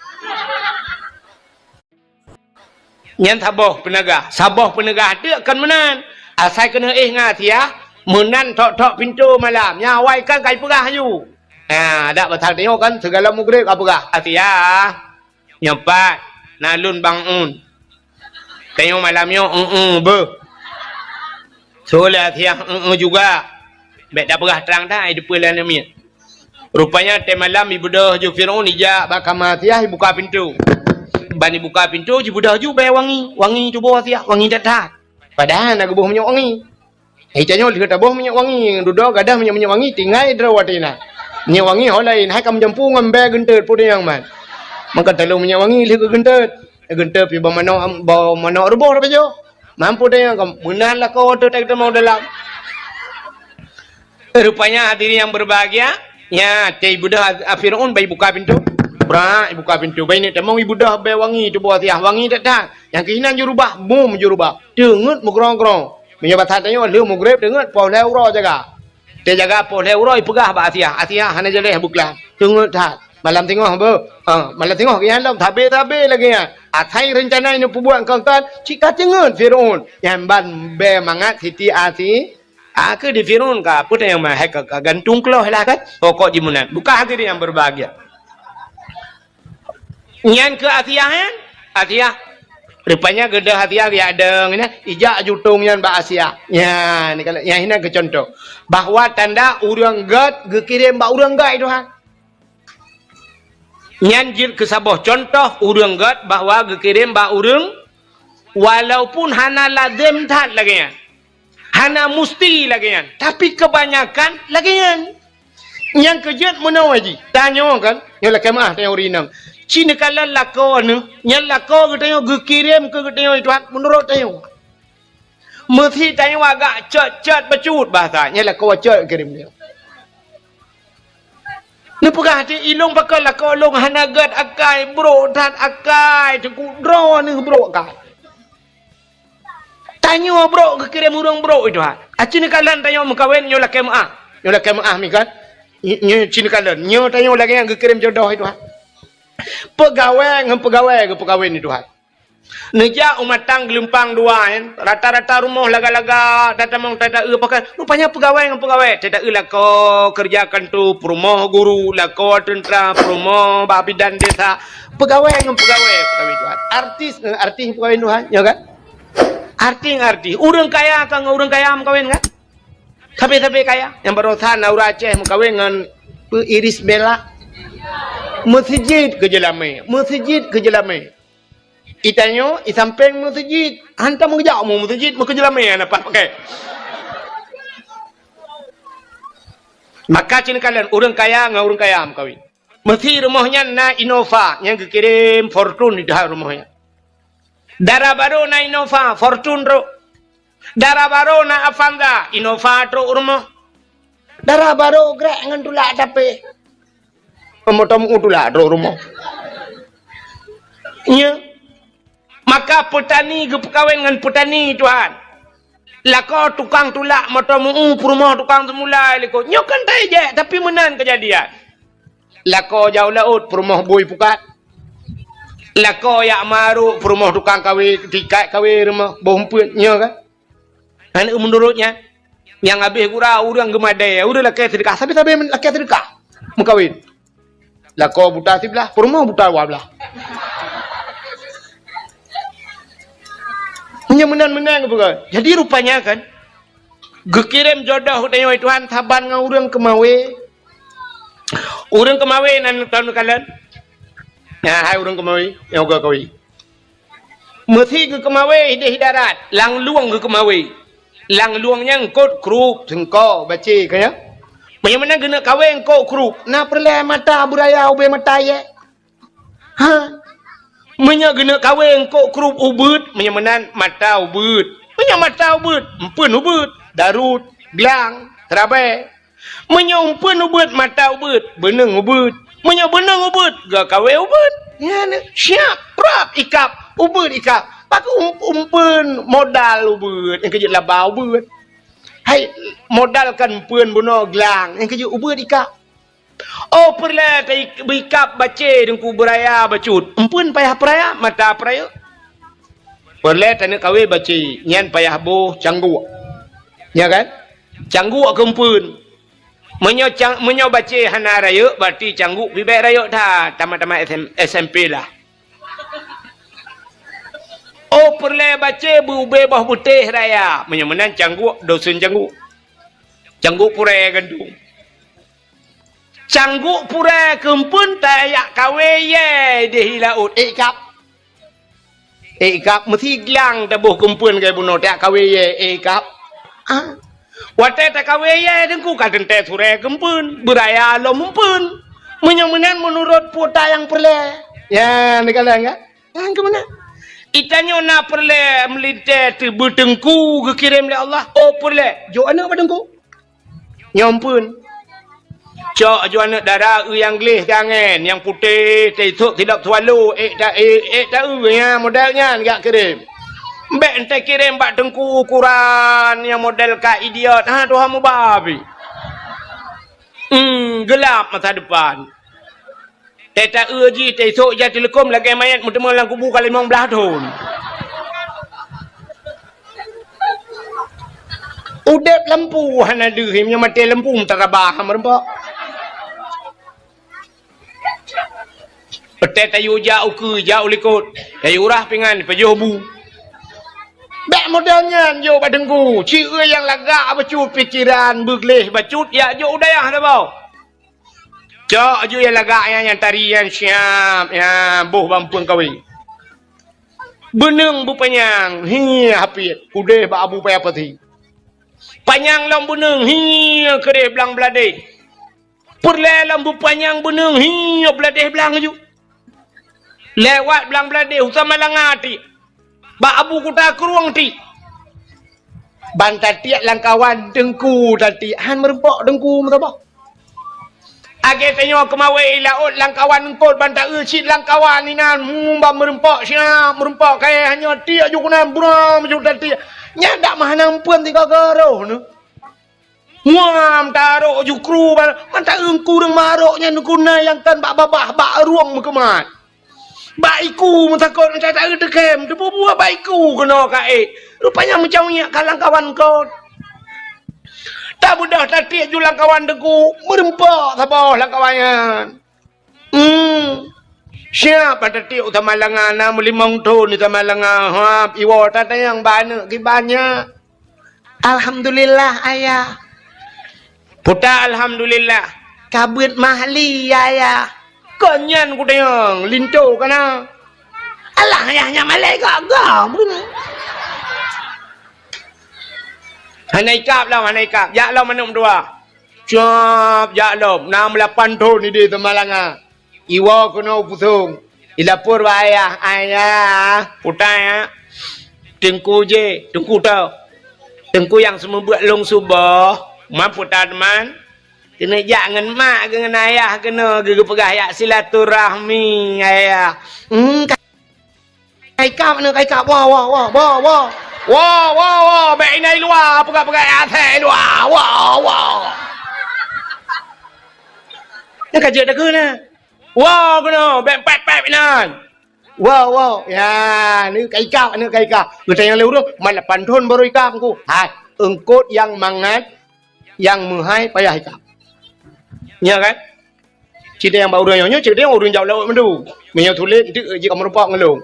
Nyan saboh peuneugah. Saboh peuneugah teuk kan meunan. Asai keuneuk éh ngon Asiah, meunan thok-thok pintoe malam. Nyan awai kan ka ipeugah aju. Ha, dak pasal tanyoe kan, sigohlom mugreb ka peugah, "Asiah, nyoe pat, na lôn bangun." Tanyoe malam nyoe, "Eueh, beuh." Soe lé Asiah, "Eueh juga." Bèk tapeugah trang that, ai depan lé aneuk miet. Rupanya watèe malam ibeudôh ju Fir'aun ijak bak kama Asiah ibuka pintoe. Ban ibuka pintoe jibeudôh ju bèe wangi, wangi tuboh Asiah, wangi that-that. Padahai na geuboh minyeuk wangi. Hai tanyoe lheueh taboh minyeuk wangi, dudoe gadoh minyeuk-minyeuk wangi tinggai droe watèe na. Minyeuk wangi ho laén, hai ka meujampu ngon bèe geunteut peue nyang man. Maka talôn minyeuk wangi lheueh geugeunteut. Geunteut pi bak manok, bak manok ruboh tapajoh. Mampu tanyoe ka meunan lakoe watèe tatamong dalam. Rupanya hadirin yang berbahagia, nya, teuh ibeudôh a-, a Fir'aun bai buka pintoe. Brak, ibuka pintoe. Bai neuk tamong ibeudôh bèe wangi tuboh Asiah, wangi that-that. Nyang keuh inan jurubah, bum jurubah. Teungeut meugrong-grong. Meunyoe basa tanyoe lheueh mugreb teungeut poh lhèe uroe jaga. Teujaga poh lhèe uroe ipeugah bak Asiah, "Asiah hana jaleh beuklam." Teungeut that. Malam singoh beuh. Ha, malam singoh geuh nyan lom, sabe-sabe lagèe nyan. Asai reuncana ineuk peubuet kon-kon, cit ka teungeut Fir'aun. Nyan ban bèe mangat Siti Asi-, A, keu di Fir'aun ka, peue nyang ma-, hai ka, ka gantung keuloh lah kan? Pokok jih meunan. Bukan hadirin yang berbahagia. Nyan keu Asiah nyan, Asiah. Rupanya geudeh Asiah geujak dong nyan, ijak jutong nyan bak Asiah. Nyan, ni kalau, nyan hinan keu contoh. Bahwa tanda ureueng gèt geukirém bak ureueng gèt, Tuhan. Nyan jeuet keu saboh contoh ureueng gèt bahwa geukirém bak ureueng, walaupun hana lazem that lagèe nyan. Hana musti lagèe nyan, tapi keubanyakan lagèe nyan. Nyang keujeuet meunoe jih, tanyoe kan, nyoe lakèe meu'ah tanyoe ureueng inong. Ci neukalon lakoe neuh, nyan lakoe geutanyoe geukirém keu geutanyoe Tuhan meunurot tanyoe. Meusi tanyoe agak cot-cot bacut bahasa, nyan lakoe cot geukirém tanyoe. Neupeugah cit ilong pakon lakoe lôn hana gèt akai, brok that akai, teungku droeneuh brok akai. Tanyoe brok geukirém ureueng brok, Tuhan. Aci neukalon tanyoe meukawen nyoe lakèe meu'ah. Nyoe lakèe meu'ah mi kan. Nyoe ci neukalon. Nyoe tanyoe lagèe nyang geukirém jodoh, Tuhan. Peugawée ngon peugawée geupeukawen, Tuhan. Neujak u matang geulumpang dua nyan, rata-rata rumoh laga-laga, tatamong tata-eu pakai. Rupanya peugawée ngon peugawée, tata-eu lakoe keureuja kantô, peurumoh guru, lakoe teuntra, peurumoh bak bidan desa. Peugawée ngon peugawée, peugawée Tuhan. Artis ngon artis peugawée Tuhan, nyo kan? Artis ngon artis. Ureueng kaya ka ngon ureueng kaya meukawen kan? Sabe-sabe kaya. Nyang baroesa na ureuëng Aceh meukawen ngon peu Iris Bella. Meuseujid keu jeulamé, meuseujid keu jeulamé. Itanyoe, isampéng meuseujid. Hantom geujak mu meuseujid, meukeujeulamé hana pakai. Maka cit neukalon ureuëng kaya ngon ureuëng kaya meukawen. Meusi rumoh nyan na Innova nyang geukirém Fortuner di dalam rumoh nyan. Dara barô na Innova, Fortuner trok. Dara barô na Avanza, Innova trok rumoh. Dara barô grek ngon tulak tapi. Peumotong u tulak trok rumoh. Nya. Maka peutani geupeukawen ngon peutani, Tuhan. Lakoe tukang tulak moto meu-u peurumoh tukang seumula likot. Nyoe kan tajak, tapi meunan keujadian. Lakoe jak u laôt peurumoh bui pukat. Lakoe jak marok peurumoh tukang kawé, tikat kawé rumoh boh umpeuet, nyoe kan? Hana meunurot nyan. Nyang habéh gura ureuëng geumadée, ureuëng lakée seudeukah, sabe-sabe lakée seudeukah meukawen. Lakoe buta siblah, peurumoh buta dua blah. Nyan meunan-meunan geupeugah. Jadi rupanya kan, geukirém jodoh tanyoe Tuhan saban ngon ureuëng keumawé. Ureuëng keumawé nan taneuk kalon. Nah, hai ureuëng keumawé, nyang ka kawé. Meusi geukeumawé idéh darat, lam lueng geukeumawé. Lam lueng nyan eungkôt krup, seungko, bacé, ka nyan. Meunyoe meunan geuneuk kawé eungkôt krup, na peureulée mata beuraya ubé mata yé? Ha? Meunyoe geuneuk kawé eungkôt krup ubeuet, meunyoe meunan mata ubeuet. Meunyoe mata ubeuet, eumpeuen ubeuet, darut, glang, seurabée. Meunyoe eumpeuen ubeuet mata ubeuet, beuneueng ubeuet. Meunyoe beuneueng ubeuet, geukawé ubeuet. Nyan, siap, prap ikab, ubeuet ikab. Pakon um-, eumpeuen modal ubeuet, nyang keujeuet laba ubeuet. Hai, modal kan eumpeuen bunoe glang, nyang keujeuet ubeuet ikab. Oh, peureulée ta-, beikab bacé Teungku beuraya bacut. Eumpeuen payah peuraya, mata peurayeuk. Peureulée taneuk kawé bacé, nyan payah boh cangguk. Ya kan? Cangguk keu eumpeuen. Meunyoe cang-, meunyoe bacé hana rayeuk, berarti cangguk pih bék rayeuk that, tamat-tamat S M, S M P lah. Oh, peureulée bacé beu-ubé boh beutéh raya. Meunyoe meunan cangguk, dosen cangguk. Cangguk purée gandong. Cangguk purée keu eumpeuen tajak kawé yé idéh laôt, ék kab. Ék kab meusi glang taboh keu eumpeuen keu bunoe tajak kawé yé, ék kab. Ah. Watée takawé yé Teungku ka teuntée surée keu eumpeuen, beuraya lom eumpeuen. Meunyoe meunan meunurot peue ta nyang peureulée. Ya, neukalon kan? Nyang keu meunan. Itanyoe na peureulée meulintée teubeu Teungku geukirém lé Allah. Oh, peureulée. Jok aneuëk bak Teungku. Nyoe eumpeuen. Cok aju aneuëk dara eu nyang gleh tangén, nyang putéh, teusok sidop swallow, ék ta-, ék, ék ta-eu nyan, model nyan jak kirém. Bék entée kirém bak Teungku ukuran nyang model ka idiot, ha, tuha mubabi. Hmm, geulab masa depan. Teuta-eu jih, teusok jak teuleukom lagée manyét meuteumé lam kubu ka limong blaih thon. Udeb lampu hana deuh, meunyoe maté lampu meutarabah meureumpok. Peutée tayue jak ukeue, jak u likot, tayue rah pingan, pajoh bu. Bék model nyan jok bak Teungku, ci eu nyang lagak bacut pikeran, beugleh bacut, jak jok u dayah saboh. Cok aju nyang lagak nyan, nyang tari nyan siap, nyan boh bak eumpeuen kawé. Beuneueng beupanyang, hi hapiet, udeh bak Abu Paya Pasi. Panyang lom beuneueng, hi keudeh blang bladeh. Peureulée lom beupanyang beuneueng, hi bladeh blang aju. Lewat blang bladeh, u Samalanga tiek. Bak Abu Kuta Krueng tiek. Ban tatiek lam kawan Teungku tatiek, han meureumpok Teungku meusaboh. Lagée tanyoe keumawé i laôt lam kawan eungkôt ban ta-eu cit lam kawan inan, hmm, ban meureumpok siap, meureumpok kayée hanyoe tiek ju keunan bunoe meujeuet tatiek. Nyan dak meuhana eumpeuen sigoe-goe roh neuh. Muam tarok jukru ba-, mantong ureuëng marok nyan guna nyang kan bak babah, bak rueng meukeumat. Bak iku meutakot mantong taeu teukem, teububuet bak iku keunoe ka ék. Rupanya meucaweuek ka lam kawan kot. Tabeudôh tatiek ju lam kawan Teungku, meureumpok saboh lam kawan nyan. Hmm. Siap bak tatiek u Samalanga, na meulimong thon di Samalanga. Hap, iwoe tatanyong bak aneuëk kiban nyan. Alhamdulillah, Ayah. Puta alhamdulillah. Ka beuet mahli, ya, ya. Kon nyan kutanyong, linto kana. Alah, ayah nyan malaikat gam. Hana ikab lom, hana ikab. Jak lom aneuk meutuah. Cop, jak lom. Na meulapan thon idéh teumalanga. Iwoe keunoe u pusong. Ilapor bak ayah, "Ayah, puta ya. Teungku jih, teungku tho. Teungku nyang seumeubeuet lôn suboh, man puta teuma. Keuneuk jak ngon mak geuh ngon ayah keunoe geuh geupeugah jak silaturahmi, ayah." Hmm, ka ikab, aneuk ka ikab. Woe, woe, woe, woe, woe. Woe, woe, woe, bèk inan i luwa, peugah-peugah asèe i luwa. Woe, woe. Nyan ka jeuet takheun na. Woe keunoe, bèk pèt-pèt inan. Woe, woe. Ya, aneuk ka ikab, aneuk ka ikab. Geutanyong lé ureueng, "Man lapan thon baru ikab, Teungku?" "Hai, eungkôt nyang mangat, nyang meuhai payah ikab." Nyo kan? Cit nyang bak ureueng nyoe, nyoe cit nyang ureueng jak laôt mandum. Meunyoe tuléh, eunteuk jih ka meurumpok ngon lôn.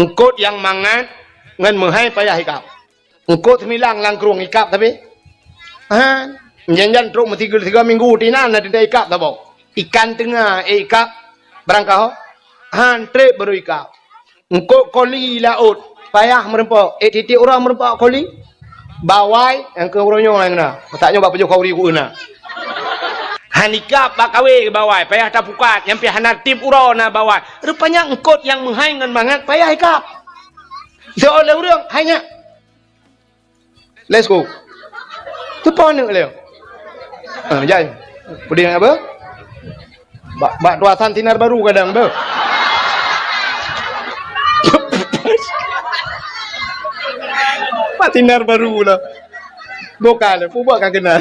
Eungkôt nyang mangat ngon meuhai payah ikab. Eungkôt seumilang lam krueng ikab tapi. Ha, jan-jan trok meusigoe-sigoe minggu tinan na teuntèe ikab saboh. Ikan teunga, eh, ikab barangkaho. Han trép baru ikab. Eungkôt koli laôt, payah meurumpok. Eh, tiep-tiep uroe meurumpok koli. Bawai, nyang keu uroe nyoe nyang na. Masa nyoe bak pajoh khauri ku na. Han ikab bak kawé bawai, payah tapukat, nyang pih hana tiep uroe na bawai. Rupanya eungkôt nyang meuhai ngon mangat payah ikab. Soe lé ureueng, hai nyak. Let's go. Teupeue aneuk lé. Ah, jai. Peudeh apa? Bak, bak tuasan sinar baru kadang tu. Bak sinar baru lah. Bukan lah, pun buat kan kenal.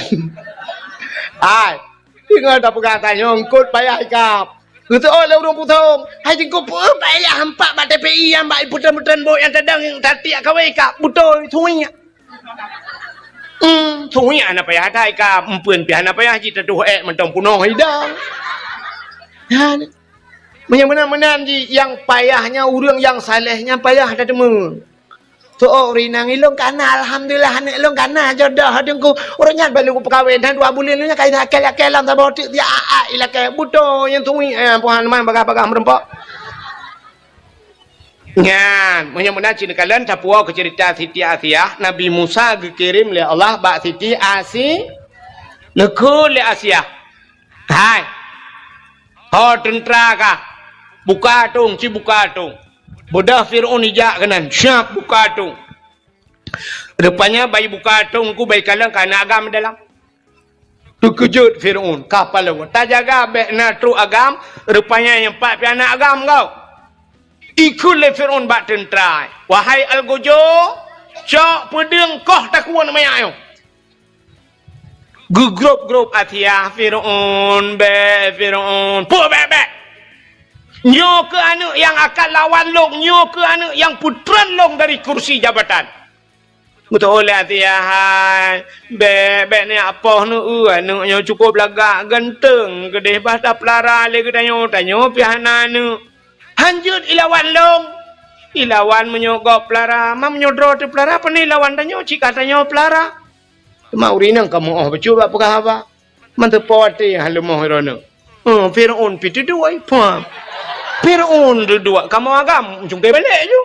Hai. Ingat dah peugah tanyoe eungkôt payah ikab. Geuteuôt lé ureueng pusong. Hai Teungku, peue payah hampak bak T P I nyang bak peutrön-peutrön bot nyang tadong nyang tatiek kawé ikab. Beutôi, suiek. Hmm, suiek hana payah that ikab. Empeuen pih hana payah jitatuh ék mantong punoh idang. Nyan. Meunyoe meunan-meunan jih, nyang payah nyan ureueng nyang saléh nyan payah tateumé. Soe ureueng inong ilôn kana, alhamdulillah, aneuk lôn kana jodoh Teungku. Ureueng nyan baru peukawén, dan dua buleuen nyan ka ilakée-lakée lam saboh teuk, dia a-a ilakée. Beutôi nyan tui, eh, Tuhan man bagah-bagah meurumpok. Nyan, meunyoe meunan cit neukalon tapuwoe keu ceurita Siti Asiah, Nabi Musa geukirém lé Allah bak Siti Asi-, neukheun lé Asiah. Hai, ho teuntra kah, buka atong, ci buka atong. Beudôh Fir'aun ijak keunan, siap buka atong. Rupanya bai buka atong ku bai kalon ka na agam dalam. Teukeujot Fir'aun, ka palau. Tajaga bèk na trok agam, rupanya nyang pat pih na agam kau. Ikheun lé Fir'aun bak teuntra, "Wahai Algojo, cok peudeueng koh takue manyak nyoe." Geugrôp-grôp Asiah, "Fir'aun, bèk, Fir'aun, peue bèk-bèk? Nyoe keuh aneuk nyang akan lawan lôn, nyoe keuh aneuk nyang peutrön lôn dari kursi jabatan." Geuteuôt lé Asiah, "Hai, bèk, bèk neujak poh neueu, aneuk nyoe cukôp lagak, ganteng, keudéh bah tapeulara lé geutanyoe, tanyoe pih hana aneuk. Han jeuet ilawan lôn. Ilawan meunyoe gob peulara, ma meunyoe droe teupeulara, pane ilawan tanyoe, cit ka tanyoe peulara." Teuma ureueng inong ka meu'oh bacut bak peugah haba. Mantong po watèe han leumoh droeneuh. Oh, Fir'aun pih teuduek, paham? Fir'aun teuduek, kamoe agam cungké balek ju.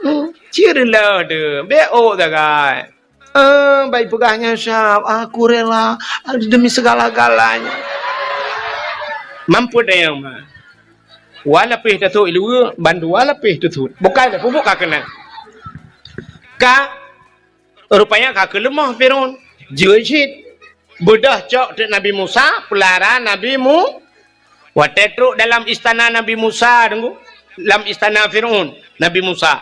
Hmm, cit lé deuh, bèk ôk sagai. Ah, bai peugah nyan sab, "Aku rela, ah, demi segala-galanya." Mampu dayang mah. Wa lapéh tasôk iluwa, bandua lapéh tasut. Bukai dah pupuk ka keunan. Ka Rupanya ka keu leumoh Fir'aun. Jeuet cit. Beudôh cok teuk Nabi Musa, peulara Nabi Mu-, watèe trok dalam istana Nabi Musa, Teungku. Lam istana Fir'aun, Nabi Musa.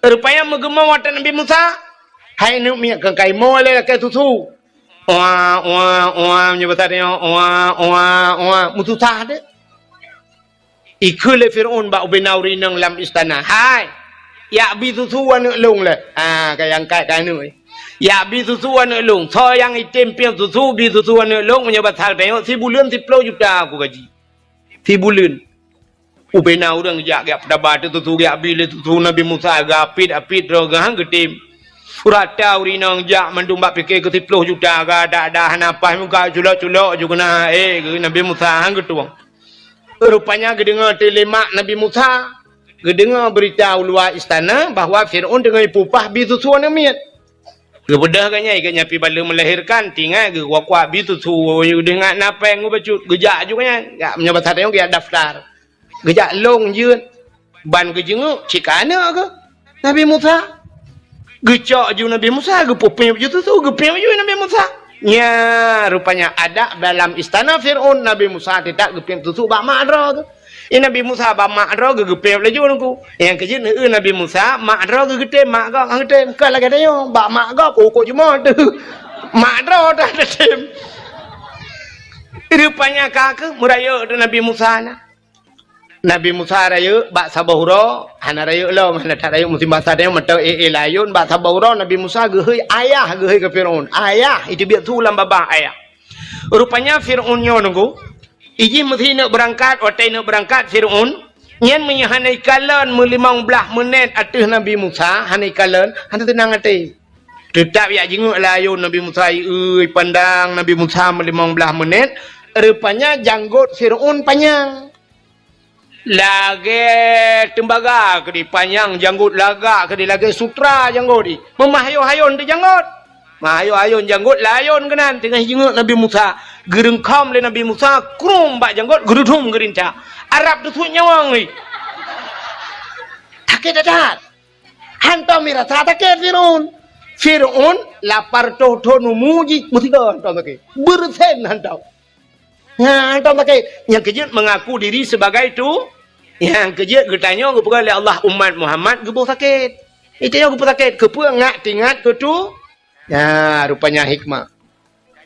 Rupanya meugeumong watèe Nabi Musa, hai neuk miet keu kai mo lé lakèe susu. Oa, oa, oa, meunyoe basa tanyoe, oa, oa, oa, meususah deh. Ikheun lé Fir'aun bak ubena ureueng inong lam istana, "Hai, jak bi susu aneuk lôn lé." Ha, ka nyang angkat keu aneuk. "Jak bi susu aneuk lôn. Soe nyang item piep susu, bi susu aneuk lôn, meunyoe basa tanyoe, sibuleuen siploh juta aku gaji. Sibuleuen." Ubena ureueng jak, jak peutaba teuk susu, jak bi lé susu Nabi Musa, geuapit-apit droe geuh han geutem. Rata ureueng inong jak mandum bak pike keu siploh juta, ka dak-dak hana paih muka culok-culok ju keunan, eh, keu Nabi Musa han geutueng. Rupanya geudeungoe teulemak Nabi Musa, geudeungoe beurita u luwa istana bahwa Fir'aun teungoh ipeupah bi susu aneuk miet. Geubeudôh geuh nyan, geuh nyan pih bala meulahirkan, tingat geuh kuak-kuak bi susu deuh ngat na péng geuh bacut, geujak ju geuh nyan. Jak meunyoe basa tanyoe geujak daftar. Geujak lôn jeuet ban geujeunguk cit ka aneuk geuh Nabi Musa. Geucok ju Nabi Musa, geupeupiep ju susu, geupiep ju Nabi Musa. Nya, rupanya adat dalam istana Fir'aun, Nabi Musa teutab geupiep susu bak mak droe geuh. I Nabi Musa bak mak droe geuh geupiep laju nungku. Nyang keujeuet neueu Nabi Musa, mak droe geuh geutem, mak gob han geutem. Ka lagèe tanyoe, bak mak gob, oh, kok jumoe teuh. Mak droe dah geutem. Rupanya ka keuh meurayeuk Nabi Musa na. Nabi Musa rayeuk bak saboh uroe, hana rayeuk lom, hana that rayeuk musim basa tanyoe mantong éh-éh layôn, bak saboh uroe Nabi Musa geuhôi ayah, geuhôi keu Fir'aun. Ayah, iteubiet su lam babah ayah. Rupanya Fir'aun nyoe nungku, ijih meusi neuk beurangkat, watèe neuk beurangkat Fir'aun, nyan meunyoe hana ikalon meulimong blaih meunét ateueh Nabi Musa, hana ikalon, hana teunang até. Teutab jak jingeuk layôn Nabi Musa, ieu ipandang Nabi Musa meulimong blaih meunét, rupanya janggot Fir'aun panyang. Lagèe teumbaga keudéh panyang janggot, lagak keudéh lagèe sutra janggot jih. Meumeuhayôn-hayôn teuh janggot. Meuhayôn-hayôn janggot layôn keunan teungoh jingeuk Nabi Musa. Geureungkhom lé Nabi Musa, krum bak janggot, geududum geurintak. Arab teusuet nyawöng jih. Sakét that-that. Hantom irasa sakét Fir'aun. Fir'aun lapan reutôh thon umu jih, meusigoe hantom sakét. Beureusen hantom. Nyan hantom sakét. Nyang keujeuet mengaku diri sebagai tu, nyang keujeuet geutanyoe geupeugah lé Allah umat Muhammad geuboh sakét. Geutanyoe geuboh sakét, keupeue ngat teuingat keu tu? Nyan rupanya hikmah.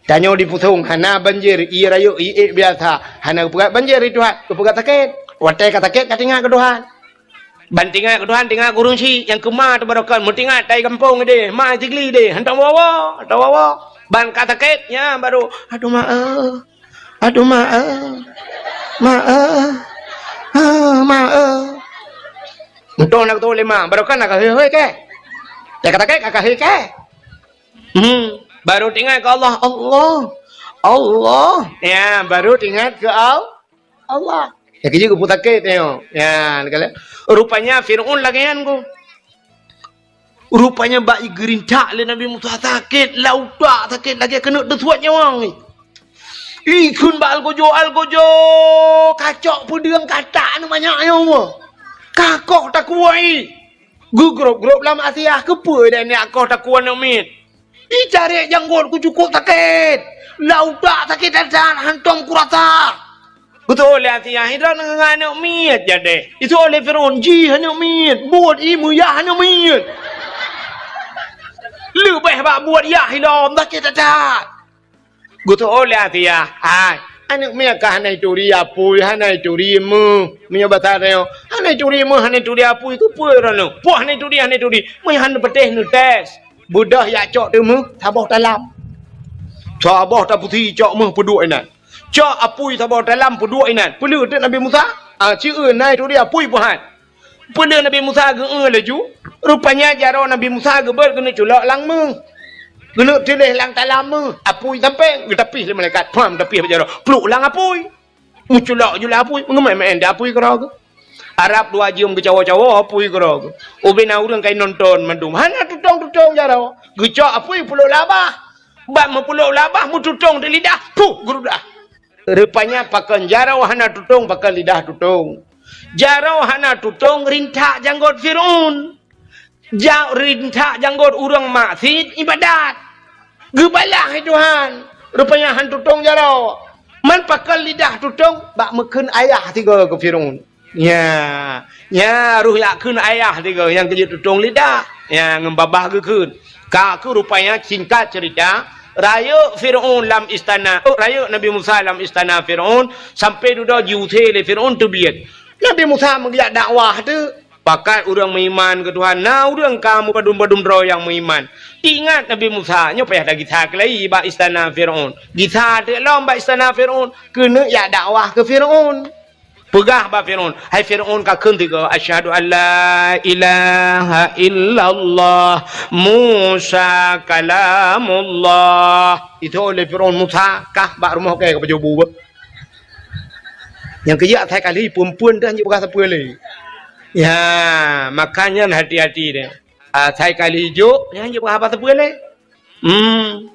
Tanyoe di Pusong hana banjir, ié rayeuk, ié ék biasa. Hana geupeugah banjir di Tuhan, geupeugah sakét. Watèe ka sakét ka teuingat keu Tuhan. Ban teuingat keu Tuhan, teuingat keu ureueng chik nyang keu ma teubarokon, meutingat tai gampông deh, ma Sigli deh, hantom woe-woe, hantom woe-woe. Ban ka sakét, nyan baru, "Aduh ma eh, aduh ma eh, ma eh, ah, ma eh." Mantong na geutoh lé ma, barokon na ka hôi-hôi kèe. Nyang ka sakét ka hôi kèe. Hmm, baru teuingat keu Allah, Allah, Allah. Ya, baru teuingat keu Al-, Allah. Ya, keujeuet geupeu sakét nyoe. Ya, rupanya Fir'aun lagèe nyan ku. Rupanya bak geurintak lé Nabi Musa sakét, lam utak sakét lagèe keuneuk teusuet nyawöng jih. Ikheun bak algojo, algojo, kacok peudeueng katak aneuk manyak nyoe. Ka koh takue. Geugrôp-grôp lam asiah, keupeue dan nyak koh takue aneuk miet. Itarek janggot ku cukôp sakét. Lam utak sakét that-that, hantom kurasa. Geutu'oh lé asiah, "Droeneuh ngon aneuk miet jadeh." Geutu'oh lé Fir'aun, "Jih aneuk miet, buet ié meuyah aneuk miet." Leubeh bak buet yah ilom, sakét that-that. Geutu'oh lé asiah, "Hai, aneuk miet ka hana ituri apui, hana ituri meuh." Meunyoe basa tanyoe, "Hana ituri meuh, hana ituri apui, keupeue droeneuh?" "Poh hana ituri, hana ituri. Meunyoe hana patéh neutés." Beudôh jak cok teumeuh saboh talam. Saboh tapusi cok meuh peuduek inan. Cok apui saboh talam peuduek inan. Peuleueh teuk Nabi Musa? Ah, ci eu na ituri apui peuhan. Peuleueh Nabi Musa geu-eu laju, rupanya jaroe Nabi Musa geubeuet keuneuk culok lam meuh. Keuneuk tuléh lam talam meuh, apui sampéng, geutapih lé malaikat, pham, tapih bak jaroe, pluek lam apui. Meuculok ju lam apui, meungeumai-mai di apui keudroe geuh. Arab dua jeuem geucawoe-cawoe apui keudroe geuh. Ubé na ureueng ka inonton mandum, hana tutong-tutong jaroe. Geucok apui peuleuk lam babah. Bak meupeuleuk lam babah, meututong di lidah, puh, geurudah. Rupanya pakon jaroe hana tutong, pakon lidah tutong. Jaroe hana tutong rintak janggot Fir'aun. Ja-, rintak janggot ureueng maksiet ibadat. Geubalah lé Tuhan. Rupanya han tutong jaroe. Man pakon lidah tutong bak meukheun ayah sigoe keu Fir'aun. Nya, nya roh jak kheun ayah sigoe nyang keujeuet tutong lidah. Nya ngon babah geukheun. Ka keuh rupanya singkat cerita, rayeuk Fir'aun lam istana, oh, rayeuk Nabi Musa lam istana Fir'aun, sampai dudoe jiusé lé Fir'aun teubiet. Nabi Musa meugeujak dakwah teuk, pakat ureueng meuiman keu Tuhan, na ureueng ka meupadum-padum droe nyang meuiman. Ingat Nabi Musa, nyoe payah tagisa keulai bak istana Fir'aun. Gisa teuk lom bak istana Fir'aun, keuneuk jak dakwah keu Fir'aun. Peugah bak Fir'aun, "Hai Fir'aun, ka kheun sigoe, 'Asyhadu an la ilaha illallah, Musa kalamullah.'" Itu oleh Fir'aun, "Musa, kah bak rumoh kèe ka pajoh bu beuh." Nyang keujak asai kali, peue-peue dah jeuet peugah sapeue lé. Ya, makanya hati-hati deh. Asai kali jok, nyan jeuet peugah haba sapeue lé. Hmm.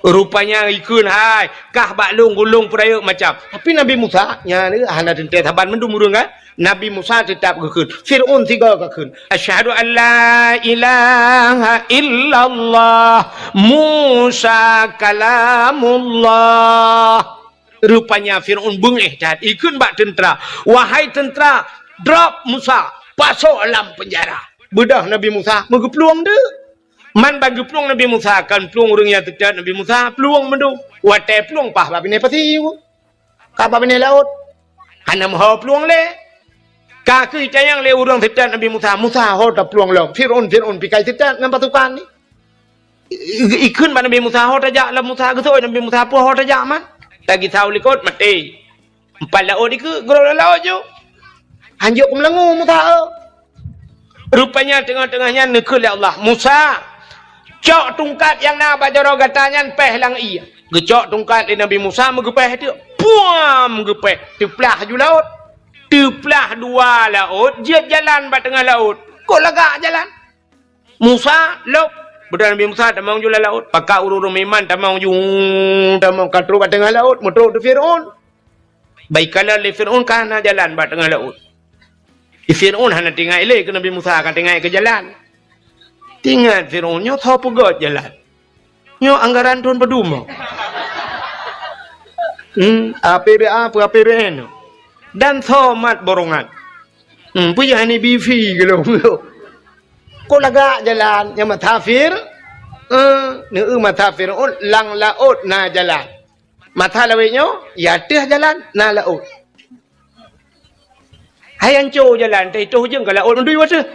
Rupanya ikheun, "Hai, kah bak lôn gulong peurayeuk macam." Tapi Nabi Musa, nyan hana teuntèe saban mandum ureueng kan. Nabi Musa teutap geukheun. Fir'aun sigoe ka kheun, "Asyhadu an la ilaha illallah, Musa kalamullah." Rupanya Fir'aun beungéh that, ikheun bak teuntra, "Wahai teuntra, drop Musa, pasoe lam peunjara." Beudôh Nabi Musa meugeuplueng deuk. Man ban geuplueng Nabi Musa, kon plueng ureueng nyang teutot Nabi Musa, plueng mandum. Watèe plueng paih bak binéh pasi, ka bak binéh laôt. Hana meuho plueng lé. Ka keuh itanyong lé ureueng teutot Nabi Musa, "Musa, ho taplueng lom? Fir'aun, Fir'aun pih ka teutot ngon pasukan nyan." I-, i-, ikheun bak Nabi Musa, "Ho tajak lom Musa?" Geuseuôt Nabi Musa, "Peue ho tajak man?" Lagèe saboh likot, maté. Empat laôt dikeue, geurôk lam laôt ju. Hanjeuet keu meulangô Musa, eh. Rupanya teungoh-teungoh nyan neukheun lé Allah, "Musa, cok tungkat nyang na bak jaroe gata nyan, péh lam ié." Geucok tungkat lé Nabi Musa, meugeupéh teuk. Puam! Geupéh, teuplah ju laôt. Teuplah dua laôt, jeuet jalan bak teungoh laôt. Kok lagak jalan? Musa, lôb. Beudôh Nabi Musa tamong ju lam laôt. Pakat ureueng-ureueng meuiman tamong ju, tamong ka trôk bak teungoh laôt, meutrôk di Fir'aun. Bak ikalon lé Fir'aun ka hana jalan bak teungoh laôt. Di Fir'aun hana teuingat lé keu Nabi Musa, ka teuingat keu jalan. Teuingat Fir'aun, nyoe soe peugöt jalan. Nyoe anggaran thôn padum. Hmm, A P B A, peue A P B N. Dan soe mat borongan. Hmm, peue jih hana bi fi geulong. Kok lagak jalan nyang meutasafir? Eh, neueu meutasafir, oh, lam laôt na jalan. Mata lawét nyoe, ya teuh jalan, na laôt. Hai anco jalan, teuh itoh ujong ka laôt mandui wateuh.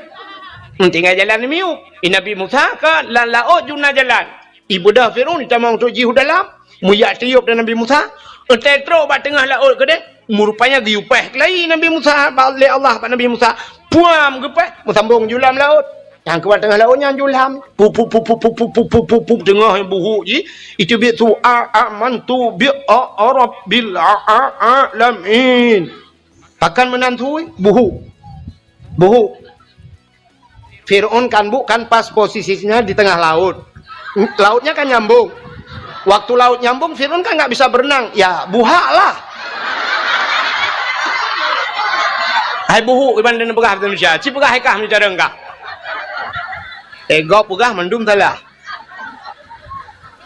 Hmm, tinggai jalan miyueb. I Nabi Musa ka lam laôt ju na jalan. Ibeudôh Fir'aun tamong trôk jih u dalam, meuyak tiôb dan Nabi Musa, eutai trôk bak teungoh laôt keudeh, meurupanya geuyupéh keulayi Nabi Musa bak, lé Allah bak Nabi Musa. Puam geupéh, meusambong ju lam laôt. Nyang keuban teungoh laôt nyan ju lam. Pup, pup, pup, teungoh buhuk jih. Iteubiet su a, amantu bi a, a rabbil a, a, alamin. Pakon meunan su, buhuk. Buhuk. Fir'aun kan bu-, kan pas posisinya di tengah laut. Lautnya kan nyambung. Waktu laut nyambung, Fir'aun kan nggak bisa berenang. Ya, buhak lah. Hai buhuk, iban dan peugah bahasa Indonesia. Ci peugah hai kah meucara kah. Eh, gob peugah mandum salah.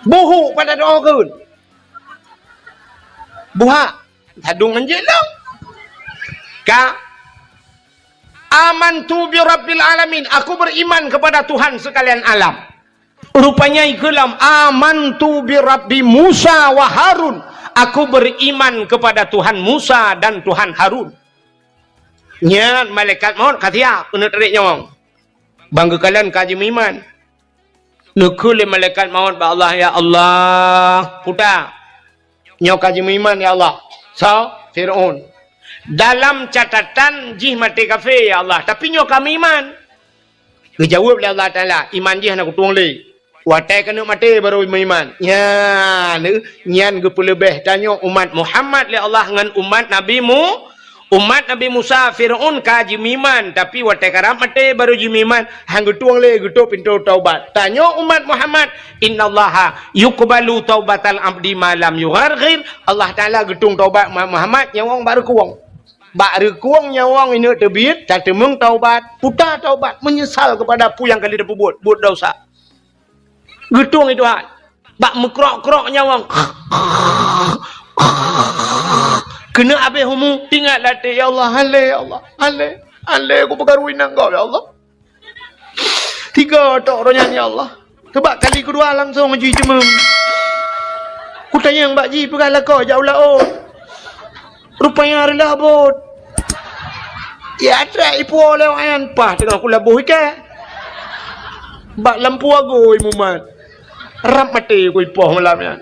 Buhuk pada doa keun. Buhak. Sadung anjeuk lom. Ka. Amantu bi rabbil alamin. Aku beriman kepada Tuhan sekalian alam. Rupanya ikeu lom, "Amantu bi rabbi Musa wa Harun." Aku beriman kepada Tuhan Musa dan Tuhan Harun. Nyan malaikat maut ka siap keuneuk tarék nyawöng. Ban geukalon ka jimeuiman. Neukheun lé malaikat maut bak Allah, "Ya Allah, puta, nyoe ka jimeuiman, ya Allah." Soe? Fir'aun. "Dalam catatan jih maté kafé, ya Allah, tapi nyoe ka meuiman." Geujaweueb lé Allah Taala, "Iman jih hana kutueng lé. Watèe keuneuk maté barô meuiman." Nyan, nyan geupeuleubeh tanyoe umat Muhammad lé Allah ngon umat Nabi Mu-, Umat Nabi Musa, Fir'aun ka jimeuiman, tapi watèe karab maté barô jimeuiman, han geutueng lé geutôp pintoe taubat. Tanyoe umat Muhammad, "Innallaha yuqbalu taubatal abdi ma lam yugharghir." Allah Taala geutueng taubat umat Muhammad nyawöng bak reukueng. Bak reukueng nyawöng ineuk teubiet, tateumeung taubat, puta taubat, meunyeusal keupada peue nyang ka lheueh tapeubuet, buet desya. Geutueng i Tuhan. Bak meukrok-krok nyawöng. Keuneuk abéh umu, ingat latèe, "Ya Allah, han lé, ya Allah, han lé, han lé kupeugarui nanggroe, ya Allah." Tiga tok roh nyan, ya Allah. Teubak kali keudua langsong jiteumeung. Kutanyong bak jih peugah lakoe jak u laôt. Rupanya reulah bot. Ya, trek ipuwoe lé awaknyan, paih teungoh kulaboh iké. Bak lampu agôi mumat. Rab maté ku ipoh malam nyan.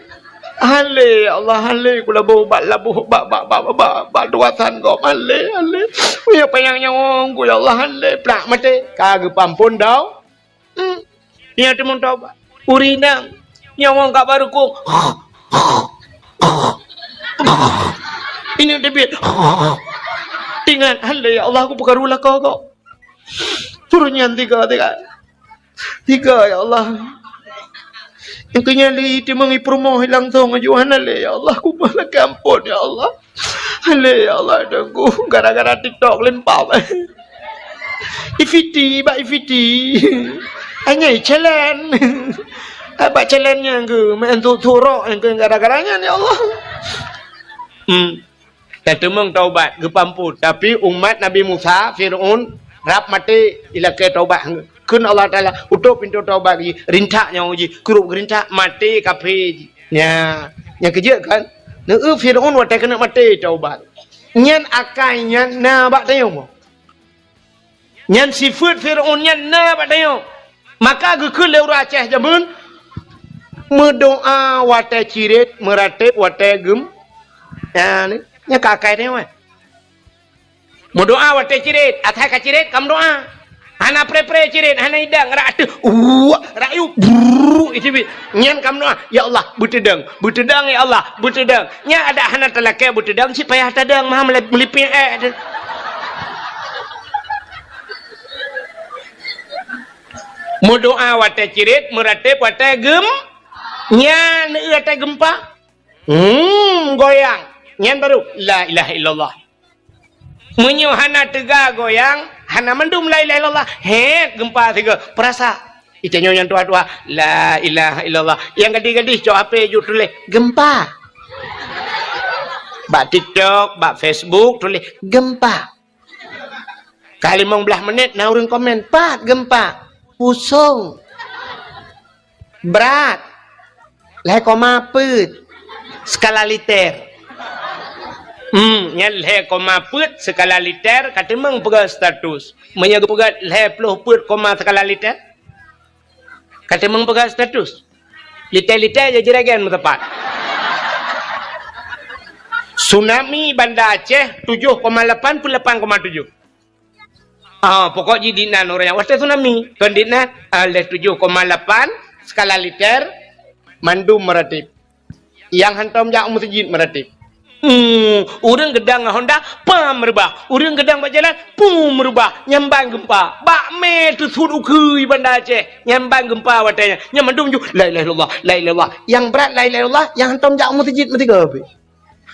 "Hale, ya Allah, hale, ku laboh ubat, laboh ubat, bak, bak, bak, bak, bak tugasan gob, hale, hale. Meunyoe panyang nyawöng ku, ya Allah, hale, plak maté." Ka geupeuamphon dau. Hmm. Nyan teumeung taubat. Ureueng inong, nyawöng ka barukong. Inong teubiet. Ingat, "Hale, ya Allah, ku peukaru lakoe gob." Turun nyan tiga, tiga. Tiga, ya Allah. Nyang keu nyan lé teumeung i peurumoh langsong aju hana lé, ya Allah. Kuba lakée amphon, ya Allah. Hale, ya Allah, Tuhanku. Gara-gara TikTok lempap. Ifiti, bak ifiti. Hanya challenge. Bak challenge nyan keu, main tu turok nyan keu gara-gara nyan, ya Allah. Hmm. Tateumeung taubat, geupeuamphon. Tapi umat Nabi Musa, Fir'aun, rab maté ilakée taubat. Kheun Allah Taala, "Utôb pintoe taubat jih, rintak nyawöng jih, krup geurintak, maté kafé jih." Nya, nyang keujeuet kan? Neu Fir'aun watée keuneuk maté taubat. Nyan akai nyan na bak tanyoe. Nyan sifeuet Fir'aun nyan na bak tanyoe. Maka geukheun lé ureueng Aceh jameun, meudoá watée cirét, meuratéb watée geum-, nyan, nyan ka akai tanyoe. Meudoá watée cirét, asai ka cirét ka meudoá. Hana pré-pré cirét, hana idang, rak ateueh, uwak, rak yub, brrrr, icubit. Nyan ka meudoá, "Ya Allah, beuteudang, beuteudang, ya Allah, beuteudang." Nyan adak hana talakée beuteudang, cit payah tadang, maha meulip-, meulipék ék teuh. Meudoá watée cirét, meuratéb watée geum-, nyan, watée geumpa. Hmm, goyang. Nyan baru, la ilaha illallah. Meunyoe hana teuga goyang, hana mandum la ilaha illallah. Hét, geumpa sigoe. Peurasa. Itanyoe nyang tuha-tuha, la ilaha illallah. Nyang gadih-gadih, cok H P jok tuléh, geumpa. Bak TikTok, bak Facebook, tuléh, geumpa. Ka limong blaih menit, na ureueng komen, "Pat geumpa?" "Pusong." "Brat." "Lhée koma peuet skala liter." Hmm, nyan lhée koma peuet skala liter, ka teumeung peugah status. Meunyoe geupeugah lhée ploh peuet koma skala liter, ka teumeung peugah status. Liter-liter jijiregen meuteumpat. Tsunami Banda Aceh tujoh koma lapan peuet lapan koma tujoh. Ah, pokok jih dinan ureueng nyang watée tsunami. Kon dinan, ah, lhée tujoh koma lapan skala liter, mandum meuratéb. Nyang hantom jak u meuseujid meuratéb. Hmm, ureueng geudang ngon honda, pam meurubah. Ureueng geudang bak jalan, pum meurubah. Nyan ban geumpa. Bak mé teusuet ukeue Banda Aceh. Nyan ban geumpa watée nyan. Nyan mandum ju, la ilaha illallah, la ilaha illallah. Nyang brat la ilaha illallah, nyang hantom jak u meuseujid meusigoe pih.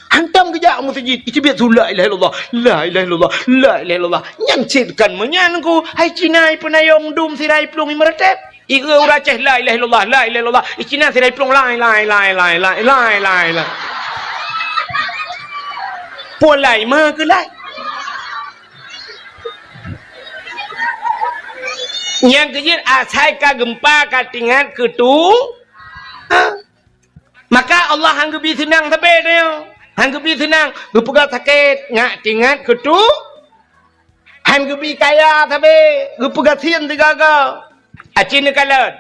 Hantom geujak u meuseujid, icubit su la ilaha illallah, la ilaha illallah, la ilaha illallah. Nyan cit kon meunyan ku, hai Cina ipeunayong dum sira iplueng imeuratéb. Ieu ureueng Aceh, la ilaha illallah, la ilaha illallah. I Cina sira iplueng, lai, lai, lai. Polai meukeulai. Nyang keujeuet asai ka geumpa ka tingat keu tu. Ha? Maka Allah han geubi seunang sabe tanyoe. Han geubi seunang, geupeugah sakét, ngat tingat keu tu. Han geubi kaya sabe, geupeugah sien sigaga. Aci neukalon.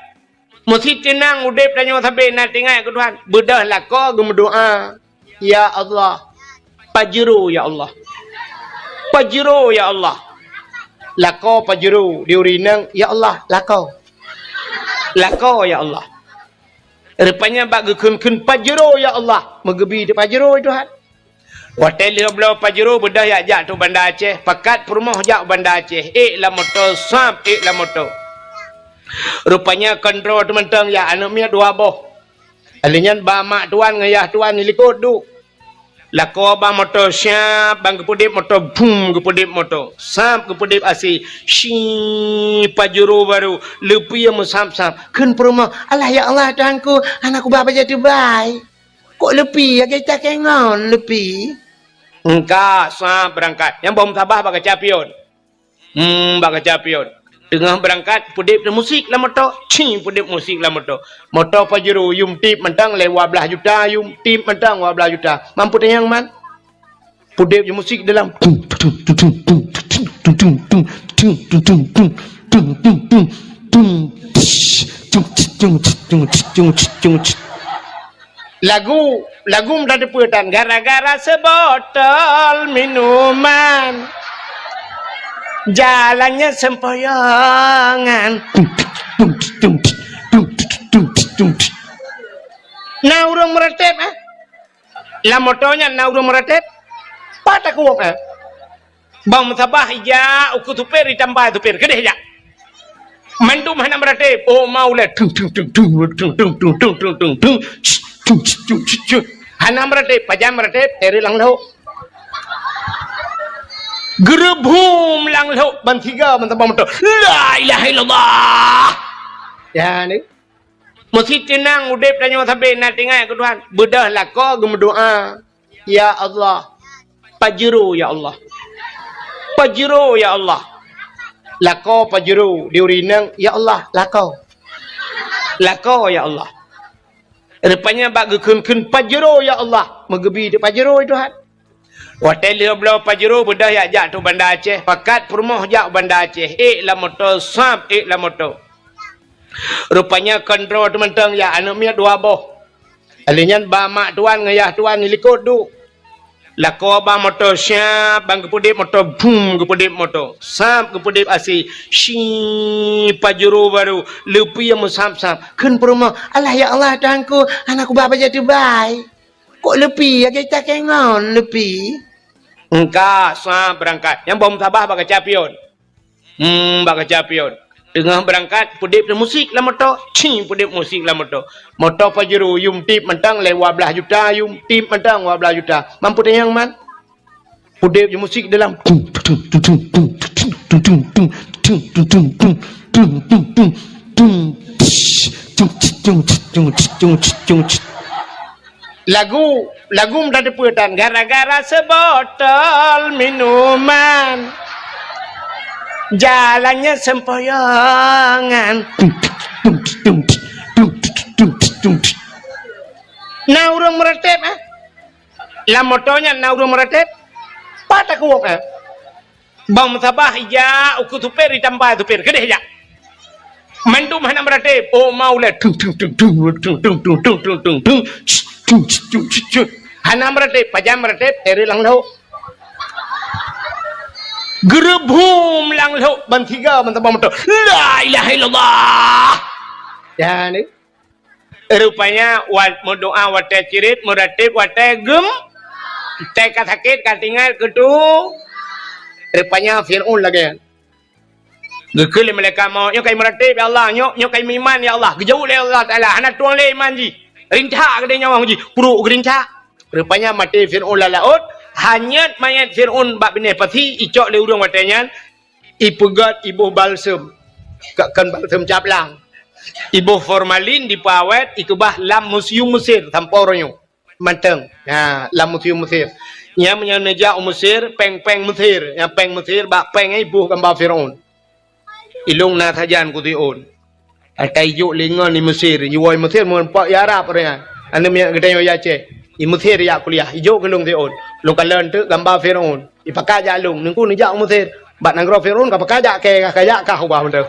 Meusi teunang udeb tanyoe sabe na tingat keu Tuhan. Beudôh lakoe geumeudoá, "Ya Allah, pajero ya Allah. Pajero ya Allah." Lakoe pajero di ureueng inong, "Ya Allah, lakoe. Lakoe ya Allah." Rupanya bak geukheun-kheun pajero, ya Allah, meugeubi teupajero Tuhan. Watée lheueh bloe pajero beudôh jak, jak tu Banda Aceh, pakat peurumoh jak Banda Aceh, ék lam moto, sab ék lam moto. Rupanya kontrol teumantong ya aneuk miet dua boh. Alèh nyan ba mak tuan ngon yah tuan di likot duek. Lakoe ba moto siab, ban geupeudeb moto, bum, geupeudeb moto. Sab geupeudeb asèe, shi, pajero baru, leupie meusab-sab. Kheun peurumoh, "Alah ya Allah, Tuhanku, hana kuba bajèe tubai. Kok leupie, lagèe cakèe ngon leupie?" Engka sab beurangkat. Nyang boh meusabah bak kaca pion. Hmm, bak kaca pion. Teungoh beurangkat, peudeb musik lam moto. Ci, peudeb musik lam moto. Moto pajero, yum tip mantong lé dua blaih juta, yum tip mantong dua blaih juta. Mampu tanyong man? Peudeb musik dalam. Lagu, lagu meutateupeue tan, gara-gara seubotol minuman, jalannya sempoyongan. Na ureuëng meuratéb, eh? Lam moto nyan na ureuëng meuratéb? Pat takuwok, eh? Bang meusabah ija uku supir, ditambai supir, keudeh jak. Mandum hana meuratéb. Oh, mau lé. Tung, tung, tung, tung. Hana meuratéb, pajan meuratéb, teureuk lam lhok. Geureuhum lam lhok, ban tiga, ban tabang moto. La ilaha illallah. Ya, ni. Meusti teunang udeb tanyoe sabe na teuingat keu Tuhan. Beudôh lakoe geumeudoa, "Ya Allah, pajero ya Allah. Pajero ya Allah." Lakoe pajero, di ureuëng inong, "Ya Allah, lakoe. Lakoe ya Allah." Rupanya bak geukheun-kheun, "Pajero ya Allah." Meugeubi teuk pajero Tuhan. Watée lheueh bloe pajero beudôh yak jak tu Banda Aceh, pakat peurumoh jak Banda Aceh, ék lam moto, sab ék lam moto. Rupanya kon droe teumantong yak aneuëk miet dua boh. Alheuh nyan ba mak tuan ngon yah tuan di likot duek. Lakoe ba moto sab, ban geupeudeb moto, bum, geupeudeb moto. Sab geupeudeb asai, shi, pajero barô, leupie meusab-sab. Kheun peurumoh, "Alah ya Allah Tuhanku, hana kuba bajée teubai." Kok leupie, lagée takée ngon leupie? Engka sa beurangkat. Nyang bom sabah bak kaca pion. Hmm, bak kaca pion. Teungoh beurangkat, peudeb musik lam moto. Cing, peudeb musik lam moto. Moto Pajero, yum tip mantong lé dua blaih juta, yum tip mantong dua blaih juta. Mampu tanyong man? Peudeb musik dalam. Lagu, lagu meutateupeue tan, gara-gara seubotol minuman, jalannya sempoyongan. Na ureuëng meuratéb, eh? Lam moto nyan na ureuëng meuratéb? Pat takuwok, eh? Bang meusabah ija uku supir, ditambai supir, keudeh jak. Mandum hana meuratéb. Oh, mau lé. Tung, tung, tung. Hana meuratéb, pajan meuratéb, teureuk lam lhok. Geureuhum lam lhok, ban tiga, ban tabang moto. La ilaha illallah. Ya, ni. Rupanya, wat-, meudoa watée cirit, meuratéb watée gem-, watée ka sakét, ka tinggai keu tu. Rupanya Fir'aun lagée nyan. Geukheun lé malaikat maut, "Nyoe ka meuratéb, ya Allah, nyoe, nyoe ka meuiman, ya Allah." Geujaweueb lé Allah Taala, "Hana tueng lé iman jih. Rincak keudeh nyawöng jih, pruek geurincak." Rupanya maté Fir'aun lam laôt, hanyot manyét Fir'aun bak binéh pasi, icok lé ureuëng watée nyan, ipeugét iboh balsem. Ka-, kon balsem caplang. Iboh formalin dipeuawét, ikeubah lam museum Mesir sampoe uroe nyoe. Mantong. Ha, lam museum Mesir. Nyan meunyoe neujak u Mesir, péng-péng Mesir. Nyang péng Mesir, bak péng nyan iboh gamba Fir'aun. Ilong na sajan keu Fir'aun. Ata ijok lé ngon di Mesir, jiwoe Mesir meureumpok i Arab ureuëng nyan. Aneuk miet geutanyoe i Aceh, i Mesir jak kuliah, ijok keu lôn Fir'aun. Lôn kalon teuk gamba Fir'aun. Ipakat jak lôn, nungku neujak u Mesir. Bak nanggroe Fir'aun ka pakat jak kée, ka jak kah ubah mantong.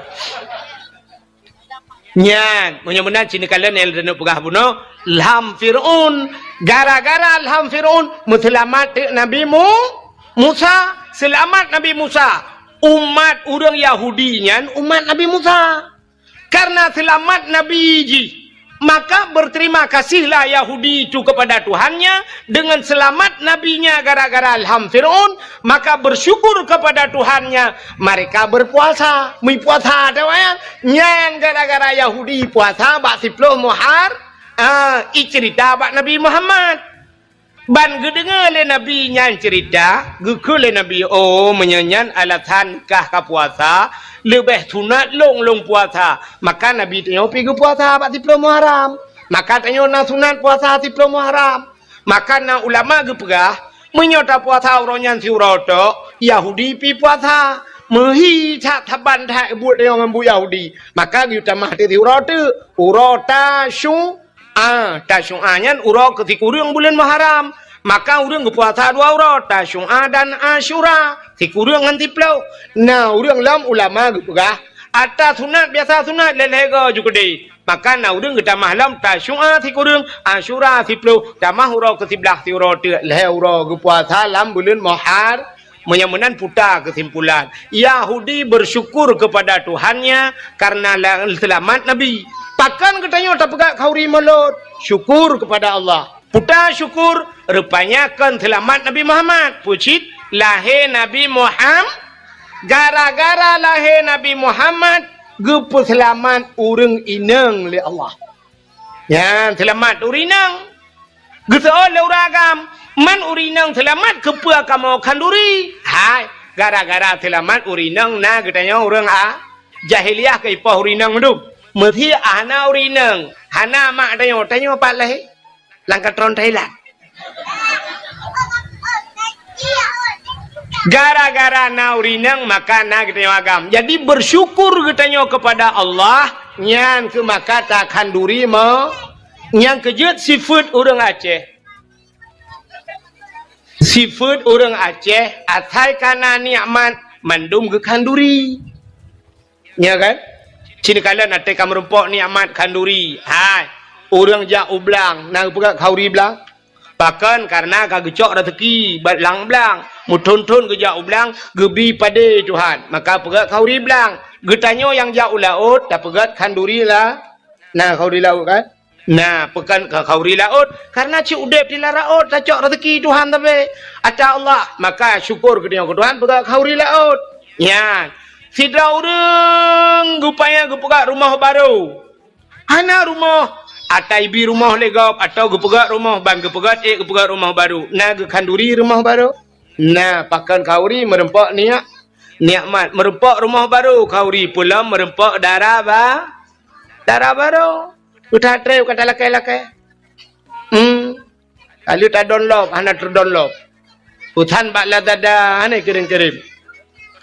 Nyan, meunyoe meunan cit neukalon nyang lôn peugah bunoe, lham Fir'aun. Gara-gara lham Fir'aun, meuseulamat teuk Nabi Mu-, Musa. Seulamat Nabi Musa. Umat ureuëng Yahudi nyan umat Nabi Musa. Karena seulamat Nabi jih, maka berterima kasihlah Yahudi itu kepada Tuhannya dengan selamat nabinya gara-gara lham Fir'aun, maka bersyukur kepada Tuhannya, mereka berpuasa. Meupuasa, ada wayang. Nyan gara-gara Yahudi puasa bak siploh Muhar-, ah, icerita bak Nabi Muhammad. Ban geudeungoe lé Nabi nyan ceurita, geukheun lé Nabi, "Oh, meunyoe nyan alasan kah ka puasa, leubeh sunat lôn lôn puasa." Maka Nabi tanyoe pi geupuasa bak siploh Muharram. Maka tanyoe na sunat puasa siploh Muharram. Maka na ulama geupeugah, meunyoe tapuasa uroe nyan siuroe tok, Yahudi pi puasa. Meuhi that saban that buet tanyoe ngon buet Yahudi. Maka geuyue tamah teuk siuroe teuk, uroe Tasyu-, A, Tasyu'a nyan uroe keu sikureueng buleuen Muharram. Maka ureueng geupuasa dua uroe, Tasyu'a dan Asyura, sikureueng ngon siploh. Na ureueng lom ulama geupeugah, Ata sunat biasa sunat lhèe-lhèe go ju keudeh. Maka na ureueng geutamah lom Tasyu'a sikureueng, Asyura siploh, tamah uroe keusiblaih siuroe teuk lhèe uroe geupuasa lam buleuen Muhar-, meunyoe meunan puta keusimpulan. Yahudi bersyukur kepada Tuhannya karena la-, seulamat Nabi. Pakon geutanyoe tapeugah khanduri Molot? Syukur kepada Allah. Puta syukur, rupanya kon seulamat Nabi Muhammad. Peue cit? Lahé Nabi Muham-, gara-gara lahé Nabi Muhammad, geupeuseulamat ureueng inong lé Allah. Nyan seulamat ureueng inong. Geuseuôt lé ureueng agam, man ureueng inong seulamat, keupeue kamoe khanduri? Hai, gara-gara seulamat ureueng inong na geutanyoe ureueng a-, jahiliyah keu ipoh ureueng inong mandum. Meusé hana ureueng inong, hana mak tanyoe, tanyoe pat lahé? Lam katron Thailand. Gara-gara na ureueng inong, maka na geutanyoe agam. Jadi, bersyukur geutanyoe kepada Allah, nyan keuh maka takhanduri mo-, nyang keujeuet sifeuet ureueng Aceh. Sifeuet ureueng Aceh, asai ka na nikmat, mandum geukhanduri. Nya kan? Ci neukalon até ka meurumpok nikmat khanduri. Hai, ureueng jak u blang, na geupeugah khanduri blang? Pakon? Karena ka geucok raseuki bak lam blang. Meuthon-thon geujak u blang, geubi padé Tuhan. Maka peugah khanduri blang. Geutanyoe nyang jak u laôt, tapeugah khanduri la-, na khanduri laôt kan? Na, pakon ka khanduri laôt, karena cit udeb di lam laôt tacok raseuki Tuhan sabe. Ata Allah, maka syukur geutanyoe keu Tuhan peugah khanduri laôt. Nyan, sidroe ureueng geupaya geupeugah rumoh barô. Hana rumoh, ata ibi rumoh lé gob, atawa geupeugah rumoh ban geupeugah ék geupeugah rumoh barô. Na geukhanduri rumoh barô? Na, pakon khanduri meurumpok nia-, nikmat. Meurumpok rumoh barô khanduri, peulom meurumpok dara ba-, dara barô. Peue that treb ka talakée-lakée. Hmm. Ka lheueh tadonlop, hana teudonlop. Pesan bak Lazada, hana kirém-kirém.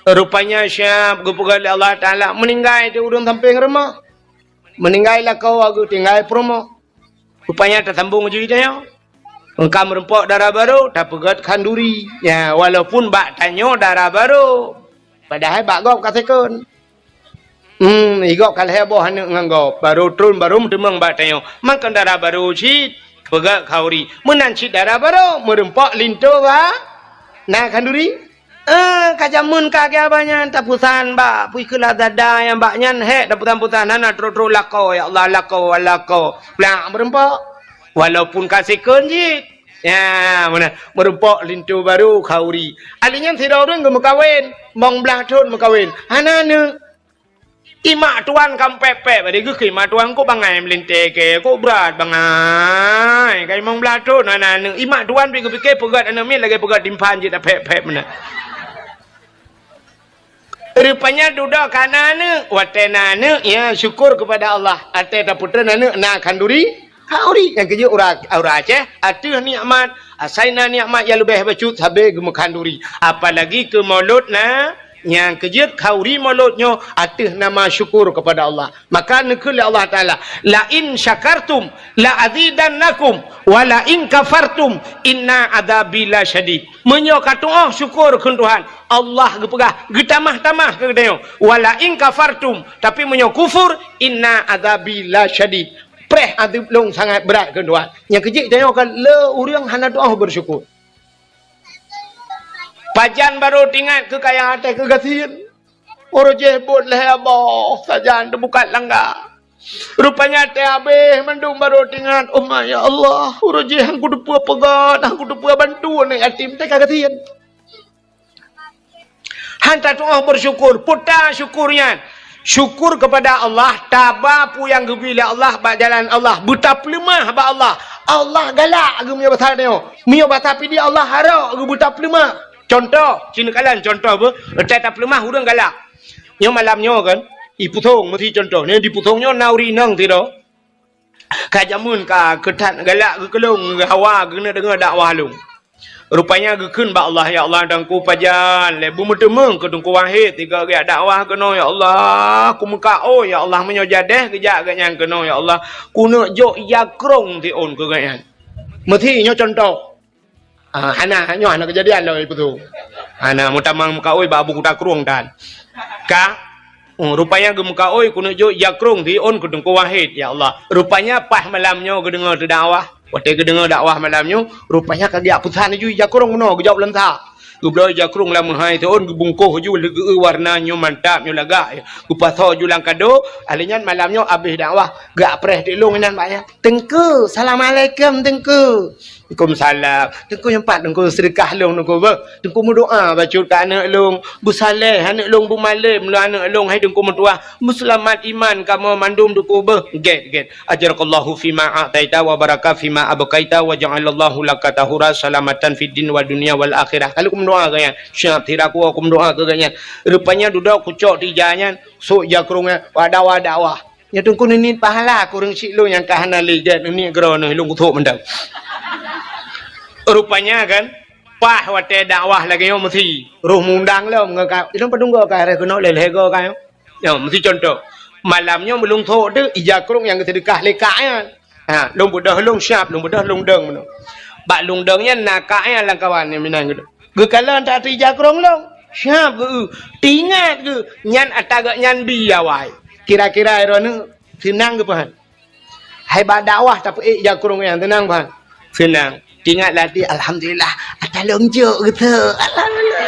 Rupanya siab geupeugah lé Allah Taala, meuninggai di ureueng sampéng rumoh. Meuninggai lakoe geutinggai peurumoh. Rupanya tasambong ju tanyoe. Ka meurumpok dara barô, tapeugah khanduri. Ya, walaupun bak tanyoe dara barô. Padahai bak gob ka second. Hmm, igob ka lhèe boh aneuk ngon gob. Barô tron, barô meuteumeung bak tanyoe. Makon dara barô cit, peugah khanduri. Meunan cit dara barô, meurumpok linto ba-, na khanduri. Eh, ka jameun ka geuh abah nyan, tapusan bak, pui keu Lazada nyang bak nyan, hék, tapusan-pusan, hana trok-trok lakoe, ya Allah, lakoe, lakoe. Plak meurumpok. Walaupun ka second cit. Ya, meunan. Meurumpok linto barô khanduri. Ahli nyan sidroe ureueng geumeukawen, limong blaih thon meukawen. Hana aneuk. Imak tuan ka pép-pép, bak geuh keu imak tuan kok bangai meulintèe kèe, kok brat bangai. Ka limong blaih thon hana aneuk. Imak tuan pih geupike peugöt aneuk miet lagèe peugöt timphan jeuet tapép-pép meunan. Rupanya dudoe ka na aneuk. Watèe na aneuk, ya syukur kepada Allah. Watèe tapeutreun aneuk na khanduri, khanduri nyang keu jeuet ureueng, ureueng Aceh ateueh nikmat. Asai na nikmat nyang leubeh bacut sabe geumeukhaduri. Apalagi keu Maulud na, nyang keu jeuet khanduri Maulud nyoe ateueh nama syukur kepada Allah. Maka neukheun lé Allah Taala, "La in syakartum la azidannakum, wa la in kafartum inna adzabi lasyadid." Meunyoe ka tu'oh syukur kheun Tuhan, Allah geupeugah, geutamah-tamah keu geutanyoe. "Wa la in kafartum," tapi meunyoe kufur, "inna adzabi lasyadid." Preh azeub lôn sangat brat kheun Tuhan. Nyang keu jeuet tanyoe ka le ureueng hana tu'oh beusyukur. Pajan barô teuingat keu kaya até keu gasien. Uroe jéh bot lhèe boh sajan teubukat langga. Rupanya até habéh mandum barô teuingat, "Oh ma, ya Allah, uroe jéh han kuteupeue peugöt, han kuteupeue bantu aneuk yatim teuka gasien." Han tatu'oh beusyukur, peue ta syukur nyan? Syukur kepada Allah, taba peue nyang geubri lé Allah bak jalan Allah, beutapeuleumah bak Allah. Allah galak geuh meunyoe basa tanyoe. Meunyoe basa Pidie Allah harok geuh beutapeuleumah. Cuntoh, ci neukalon cuntoh beuh, watèe tapeuleumah ureueng galak. Nyoe malam nyoe kan, i Pusong meusi cuntoh. Nyoe di Pusong nyoe na ureueng inong sidroe. Ka jameun ka keu that galak geukeulong, geuhawa geuneuk deungoe dakwah lôn. Rupanya geukheun bak Allah, "Ya Allah, Teungku pajan lé beumeuteumeung keu Teungku Wahid sigoe geujak dakwah keunoe, ya Allah. Kumeukaôi, ya Allah, meunyoe jadeh geujak gobnyan keunoe, ya Allah. Kuneuk jok ija krông siôn keu gobnyan." Meusi nyoe cuntoh. Ah, hana, nyoe hana keujadian lom ipeue tu. Hana meutamong meukaôi bak Abu Kuta Krueng tan. Ka, Hmm, rupanya geumeukaôi keuneuk jok ija krông siôn keu Teungku Wahid, ya Allah. Rupanya paih malam nyoe geudeungoe teudakwah. Watèe geudeungoe dakwah malam nyoe, rupanya ka geujak peusan laju ija krông meunoe geujaweueb lam sa. Geubloe ija krông lam meuhai siôn geubungkôh laju lé geu warna nyoe mantap nyoe lagak. Geupasoe laju lam kado, ahli nyan malam nyoe abéh dakwah, geupreh teuk lôn inan bak nyan. "Teungku, assalamualaikum Teungku." "Waalaikumsalam." "Teungku, nyoe pat Teungku seudeukah lôn Teungku beuh. Teungku meudoa bacut keu aneuk lôn. Beusaleh aneuk lôn, beumalém lôn aneuk lôn, hai Teungku meutuah. Beuseulamat iman kamoe mandum Teungku beuh." "Gèt, gèt. Ajarakallahu fima a'taita wa baraka fima abqaita wa ja'alallahu laka tahura salamatan fid din wa dunya wal akhirah." Ka lheueh kumeudoa keu nyan. Siap sira kuwoe kumeudoa keu nyan. Rupanya dudoe kucok tija nyan, sôk ija krông nyan, wada-wada wah. Nyoe Teungku neuniet pahala kureueng syiek lôn nyang ka hana lé gèt neuniet keudroe neuh lôn kuthôk mantong. Rupanya kan, paih watèe dakwah lagèe nyoe meusi roh mundang lom ngon ka, ilôn padum goe ka harôh keunoe lhèe-lhèe goe ka nyoe. Nyoe meusi contoh. Malam nyoe meulôn thôk teuk ija krông nyang geuseudeukah lé kak nyan. Ha, lôn beudôh lôn siap, lôn beudôh lôn dong meunoe. Bak lôn dong nyan na kak nyan lam kawan nyang meunan geuh. Geukalon that ija krông lôn, siap geu-eu. Teuingat geuh, nyan ata geuh nyan bi awai. Kira-kira droeneuh seunang geuh peuhan. Hai bak dakwah tapeuék ija krông nyan seunang peuhan. Seunang. Teuingat lam até, "Alhamdulillah, ata lôn jok geuh." Alhamdulillah.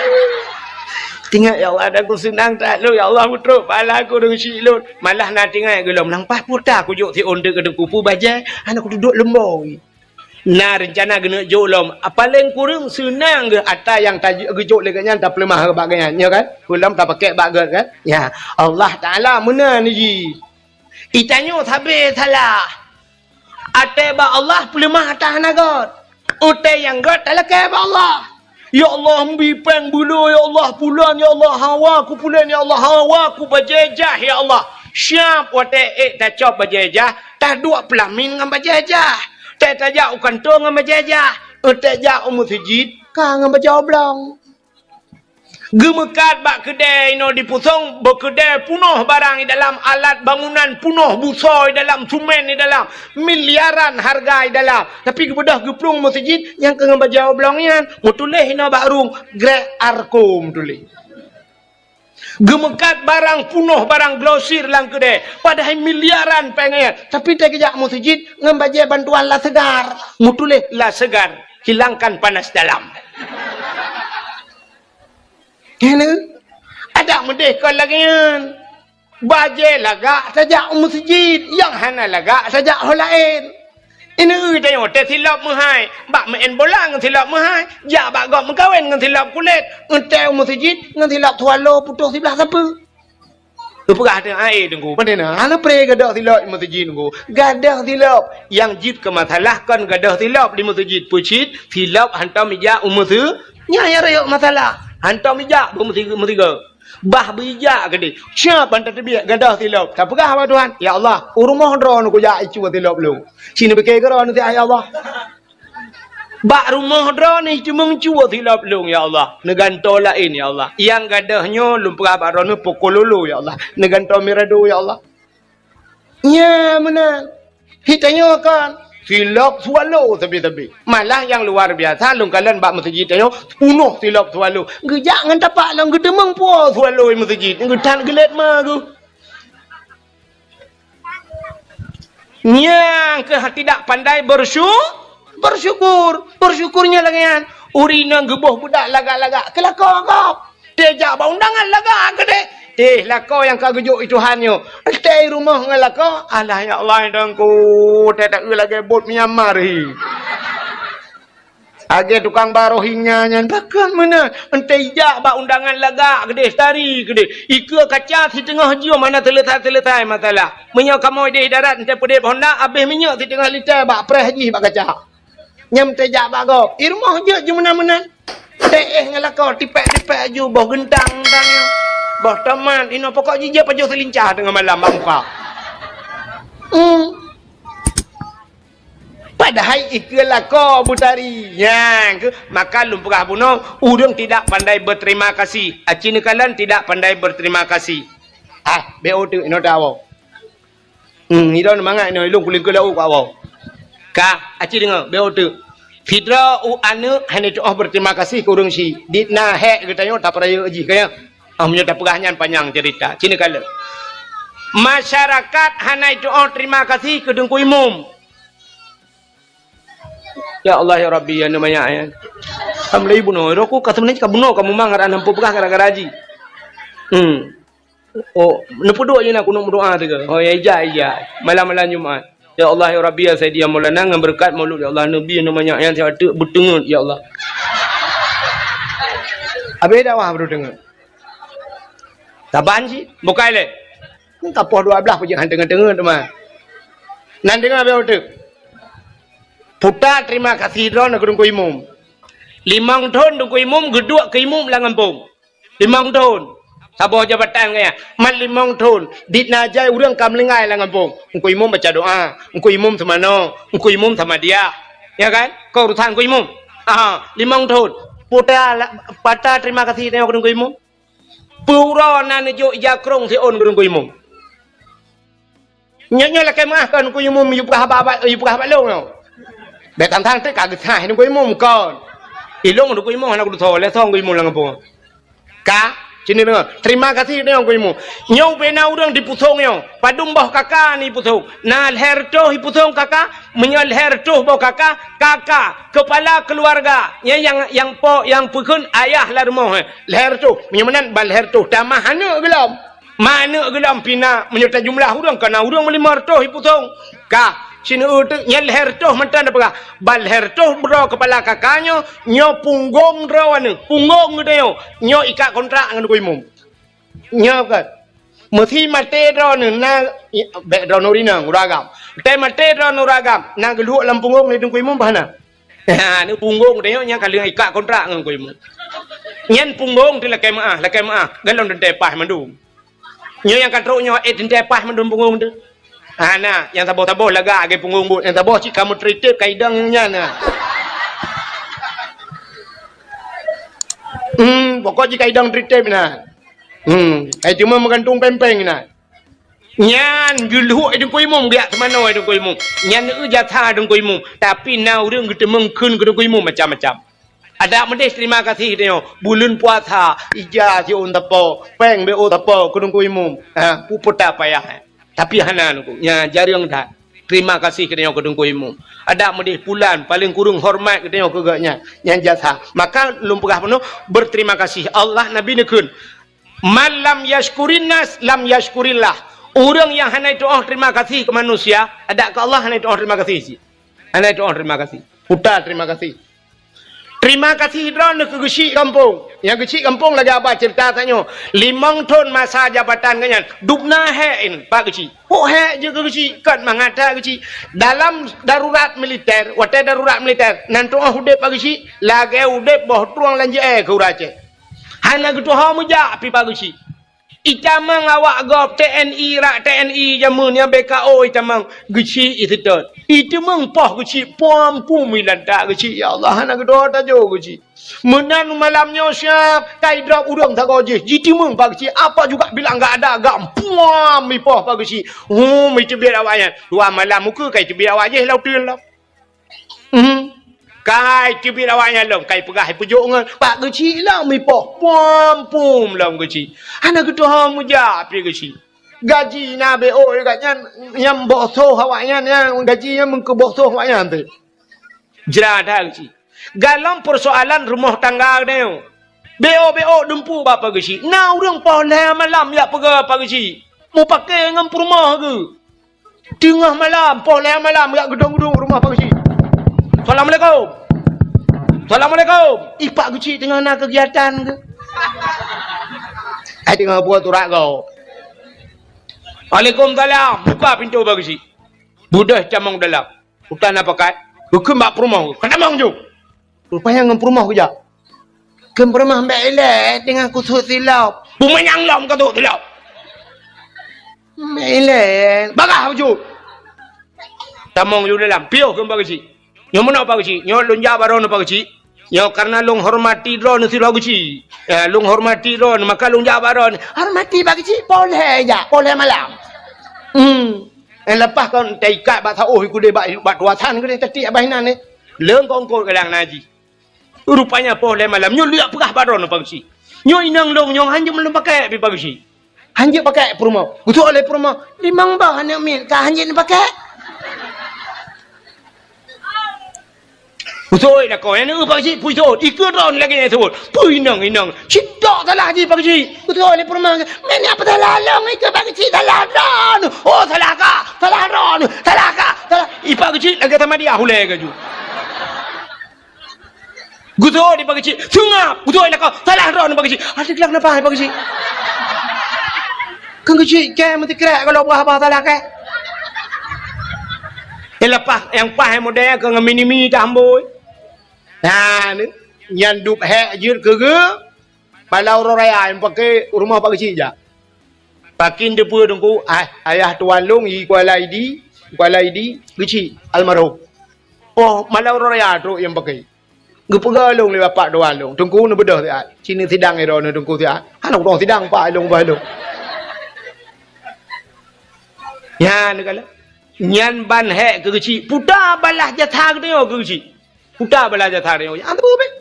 Teuingat, "Ya Allah, ata ku seunang that lôn, ya Allah, meutrok pahala ku deungon syiek lôn." Malah na teuingat geuh lom, "Nang paih puta kujok siôn teuk keu Teungku, peue bajèe, hana kuduek leumbôi." Na reuncana geuneuk jok lom, paleng kureueng seunang geuh ata nyang ta-, geujok lé geuh nyan tapeuleumah bak geuh nyan, nyo kan? Peue lom tapakèk bak geuh kan? Ya, Allah Taala meunan jih. Geutanyoe sabé salah. Até bak Allah peuleumah ata hana gèt. Até nyang gèt talakèe bak Allah. "Ya Allah, mbi péng beuloe, ya Allah, pulan, ya Allah, hawa ku pulan, ya Allah, hawa ku bajèe jah, ya Allah." Siap watèe ék tacok bajèe jah, taduek peulamin ngon bajèe jah. Tée tajak u kantô ngon bajèe jah, tée jak u meuseujid ka ngon bajèe oblong. Geumeukat bak keudè inoe di Pusong, bak keudè punoh barang di dalam, alat bangunan punoh, busoe di dalam, sumen di dalam, miliaran hareuga di dalam. Tapi geubeudôh geuplueng meuseujid nyang keu ngon bajèe oblong nyan, meutuléh inoe bak rueng, Grek Arko meutuléh. Geumeukat barang punoh, barang grosir lam keudè, padahai miliaran péng nyan. Tapi tée geujak meuseujid ngon bajèe bantuan Lasegar, meutuléh Lasegar, hilangkan panas dalam. Nyan, adak meudeh kon lagèe nyan. Bajèe lagak tajak u meuseujid, nyang hana lagak tajak ho laén. Ineuk tanyoe tée silop meuhai, bak meu'en bola ngon silop meuhai, jak bak gob meukawen ngon silop kulét, eunteuk u meuseujid ngon silop swallow putôh siblah sapeue. Teupeugah teuh, "Ai, Teungku, pane na hana pré gadôh silop di meuseujid, Teungku?" Gadôh silop, nyang jeuet keu masalah kon gadôh silop di meuseujid, peucit silop hantom ijak u meuseujid. Nyan nyang rayeuk masalah, hantom ijak bak meuseujid, meuseujid. Bah beujak keudeh, siap ban tateubiet gadôh silop. Tapeugah bak Tuhan, "Ya Allah, u rumoh droeneuh kujak icuba silop lôn. Sineubike keudroe neusiat, ya Allah. Bak rumoh droeneuh cuma cuba silop lôn, ya Allah. Neugantoe laén, ya Allah. Nyang gadôh nyoe lôn peugah bak droeneuh pukul lolo, ya Allah. Neugantoe mirado, ya Allah." Nyan meunan. Hitanyoe kan silop swallow sabe-sabe. Malah nyang luar biasa, lôn kalon bak meuseujid tanyoe punoh silop swallow. Geujak ngon tapak lom geuteumeung po swallow di meuseujid. Geutan geulet ma geuh. Nyang keuh tidak pandai bersyu-, bersyukur. Bersyukur nyan lagèe nyan. Ureueng inong geuboh budak lagak-lagak, keu lakoe gob. Tée jak bak undangan lagak keudeh. Tée lakoe nyang ka geujok i Tuhan nyoe. Tée i rumoh ngon lakoe, alah ya Allah, Teungku, tée taeu lagèe bot Myanmar hi. Lagèe tukang ba Rohingya nyan, pakon meunan. Eunteuk jak bak undangan lagak keudeh, tari keudeh. Ikeue kaca siteungoh jeuem hana seuleusai-seuleusai masalah. Meunyoe kamoe ideh darat eunteuk peudeb honda, abéh minyeuk siteungoh liter bak preh jih bak kaca. Nyan tée jak bak gob, i rumoh jeuet ju meunan-meunan. Tée éh ngon lakoe, tipék-tipék aju, boh geuntang-geuntang nyoe. Boh tomat, inoe pokok jih jeuet pajoh seulincah teungoh malam bak muka. Hmm. Padahai ikeue lakoe beutari. Nyan keuh, maka lôn peugah bunoe, ureueng tidak pandai berterima kasih. Aci neukalon tidak pandai berterima kasih. Ah, bék uteuk inoe tawoe. Hmm, idong mangat inoe, ilôn kulingkeu laôt keu awak. Ka, aci deungoe, bék uteuk. Sidroe u aneuk hana tu'oh berterima kasih keu ureueng syiek. Dit na hék geutanyoe tapeurayeuk jih, ka nyan. Ah, meunyoe tapeugah nyan panyang cerita. Sini kalon. Masyarakat hana jitu'oh terima kasih keu Teungku Imum. Ya Allah, ya Rabbi, ya aneuk manyak nyan. Alhamdulillah bunoe. Roh ku ka seubeuna ka bunoe ka mumang, rot hana peugah gara-gara jih. Hmm. Oh, neupeuduek jih na keuneuk meudoa sigoe. Oh, ya, ija, ija. Malam-malam Jumat. Ya Allah, ya Rabbi, ya Sayyidi, ya Maulana, ngon beureukat Maulud, ya Allah, Nabi, aneuk manyak nyan siat teuk beuteungeut, ya Allah. Habéh dakwah baru teungeut. Saban cit, bukai lé. Ka poh dua belas pajak han teungeut-teungeut teuma. Nan teungoh habéh teuk. Puta terima kasih droeneuh keu Teungku Imum. Limong thon Teungku Imum geuduek keu imum lam gampông. Limong thon. Saboh jabatan gaya. Mat limong thon. Dit na jai ureueng ka meulinggai lam gampông. Teungku Imum baca doa. Teungku Imum seumanoe. Teungku Imum sama dia. Ya kan? Keu urusan Teungku Imum. Ah, limong thon. Puta la-, pata terima kasih tanyoe keu Teungku Imum. Peue uroe na neujok ija krông siôn keu Teungku Imum. Nyoe, nyoe lakèe meu'ah kon Teungku Imum yue peugah bak, bak, yue peugah bak lôn nyoe. Bèk tang-tang teuk ka geusah Teungku Imum kon. Ilôn Teungku Imum hana kutusoe, lé song Teungku Imum lam gampông. Ka, sini deungö. Terima kasih tanyoe Teungku Imum. Nyoe ubé na ureueng di Pusong nyoe. Padum boh kaka ni Pusong. Na lhèe reutôh di Pusong kaka, meunyoe lhèe reutôh boh kaka, kaka, kepala keluarga. Nyan nyang, nyang po, nyang peukheun ayah lam rumoh, eh. Lhèe reutôh. Meunyoe meunan ban lhèe reutôh. Tamah aneuk geulom. Ma aneuk geulom pih na, meunyoe tajumlah ureueng, ka na ureueng meulimong reutôh di Pusong. Ka, sineuk teuk nyan lhèe reutôh mantong tapeugah. Ban lhèe reutôh droe kepala kaka nyoe, nyoe punggong droeneuh, punggong geutanyoe, nyoe ikat kontrak ngon Teungku Imum. Nyoe kan. Meusi maté droeneuh na, i-, bèk droeneuh rinong, ureueng agam. Teumaté droeneuh ureueng agam, na geulhok lam punggong lé Teungku Imum bah na. Ha, ni punggong tanyoe nyang ka lheueh ikat kontrak ngon Teungku Imum. Nyan punggong teuh lakèe meu'ah, lakèe meu'ah. Galom teuntèe paih mandum. Nyoe nyang ka trok nyoe, eh, teuntèe paih mandum punggong teuh. Ha, na, nyang saboh-saboh lagak lagèe punggong buet. Nyang saboh cit ka meutritép ka idong nyan na. Hmm, pokok jih ka idong tritép na. Hmm, ka iteumé meugantung péng-péng na. Nyan geulhok Teungku Imum, geujak seumanoe Teungku Imum. Nyan eu jasa Teungku Imum. Tapi na ureueng geuteumeung kheun keu Teungku Imum macam-macam. Adak meudeh terima kasih tanyoe. Buleuen puasa, ija siôn tapo, péng B O tapo keu Teungku Imum. Ha, peue-peue payah. Tapi hana Teungku. Nyan jareueng that. Terima kasih keu tanyoe keu Teungku Imum. Adak meudeh pulan, paleng kureueng hormat keu tanyoe keu gobnyan. Nyan jasa. Maka lôn peugah bunoe, berterima kasih. Allah, Nabi neukheun, "Man lam yashkurin nas, lam yashkurillah." Ureueng nyang hana jitu'oh terima kasih keu manusia, adak keu Allah hana jitu'oh terima kasih cit. Hana jitu'oh terima kasih. Puta terima kasih. Terima kasih droeneuh keu geuchik gampông. Nyang geuchik gampông lagèe haba ceurita tanyoe. Limong thon masa jabatan gobnyan, dum na hék nyan bak geuchik. Pok hék jeuet keu geuchik, kon mangat that geuchik. Dalam darurat militer, watèe darurat militer, nan tu'oh udép bak geuchik, lagèe udép boh trueng lam jeu'èe keu ureueng Aceh. Hana geutuho meujak pih bak geuchik. Itamong awak gob T N I, rak T N I jameun nyan B K O itamong geuchik iseutôt. Iteumong poh geuchik, puam pum ilantak geuchik, ya Allah, hana geutuho tajo geuchik. Meunan malam nyoe siap, ka idrop ureueng sagoe jih, jiteumong bak geuchik, apa juga bilang gak ada, gak puam ipoh bak geuchik. Hum, iteubiet awak nyan. Dua malam muka ka iteubiet awak jih lam uteuen lom. Hmm. Ka iteubiet awak nyan lom, ka ipeugah ipeujok ngon, bak geuchik lom ipoh, puam pum lom geuchik. Hana geutuho meujak pih geuchik. Gaji na B O gobnyan, nyang boh soh awak nyan, nyang gaji nyan meukeu boh soh awak nyan teuh. Jra that geuchik. Galom peusoalan rumoh tangga geutanyoe. B O, B O dumpeue bak Pak Geuchik. Na ureueng poh lhèe malam jak peugah Pak Geuchik. Mupakè ngon peurumoh geuh. Teungoh malam, poh lhèe malam jak geudong-geudong rumoh Pak Geuchik. "Assalamualaikum. Assalamualaikum." Ih, Pak Geuchik teungoh na keugiatan geuh. Ai teungoh buet surat gob. "Waalaikumsalam." Buka pintoe Pak Geuchik. Beudôh tamong dalam. Utan na pakat, geukheun bak peurumoh, "Ka tamong ju!" Rupanya ngon peurumoh geujak. Kheun peurumoh, "Bèk ilèe, teungoh kusut silop." "Peue manyang lom ka sut silop?" "Bèk ilèe." "Bagah ju!" Tamong ju dalam, piôh kheun Pak Geuchik. "Nyoe meunoe Pak Geuchik, nyoe lôn jak bak droeneuh Pak Geuchik. Nyoe kareuna lôn hormati droeneuh sidroe Geuchik. Ya, lôn hormati droeneuh, maka lôn jak bak droeneuh." "Hormati Pak Geuchik, poh lhèe jak, poh lhèe malam." Hmm. Eh, leupah kon taikat bak saôh keudéh bak, bak tuasan keudéh tatiek bak inan, eh. Leung kongkot kadang na jih. Rupanya poh lhèe malam nyoe lheueh peugah bak droeneuh Pak Geuchik. Nyoe inong lôn nyoe hanjeuet lôn pakèk pih Pak Geuchik. Hanjeuet pakèk peurumoh. Geutu'oh lé peurumoh, "Limong boh aneuk miet ka hanjeuet neupakék." Geutu'oh lakoe nyan, "Pak Geuchik, peue jiseuôt?" Ikeu droeneuh lagèe nyan jiseuôt. "Peue inong, inong? Cit tok salah jih Pak Geuchik." Geutu'oh lé peurumoh, "Meunyoe peue salah lôn, ikeu Pak Geuchik salah droeneuh." "Oh, salah kah? Salah droeneuh. Salah kah? Salah." Ih, Pak Geuchik lagèe tamadiah ulèe geuh ju. Geutu'oh di Pak Geuchik, "Seungab!" Geutu'oh lakoe, "Salah droeneuh Pak Geuchik." "Adak lôn napa Pak Geuchik?" "Keu Geuchik kèe meusikrek kalau beuhaba salah kèe." Nyang leupah, nyang paih model keu ngon mini-mini tambôi. Nah, ni, nyan dub hék jeuet keu geuh, bala uroe raya nyang paké u rumoh Pak Geuchik jak. Pakén teupeue Teungku, ah, ayah tuan lôn, i Kuala Idi, Kuala Idi, Geuchik, almarhum. Poh malam uroe raya trok nyang paké. Geupeugah lôn lé bapak tuan lôn, "Teungku neubeudôh siat, ci neusidang droeneuh Teungku siat." Hana udong sidang pak lôn bah lôn. Nyan neukalon. Nyan ban hék keu Geuchik, puta balaih jasa geutanyoe keu Geuchik. Puta balaih jasa tanyoe. Nyan teupeue beh.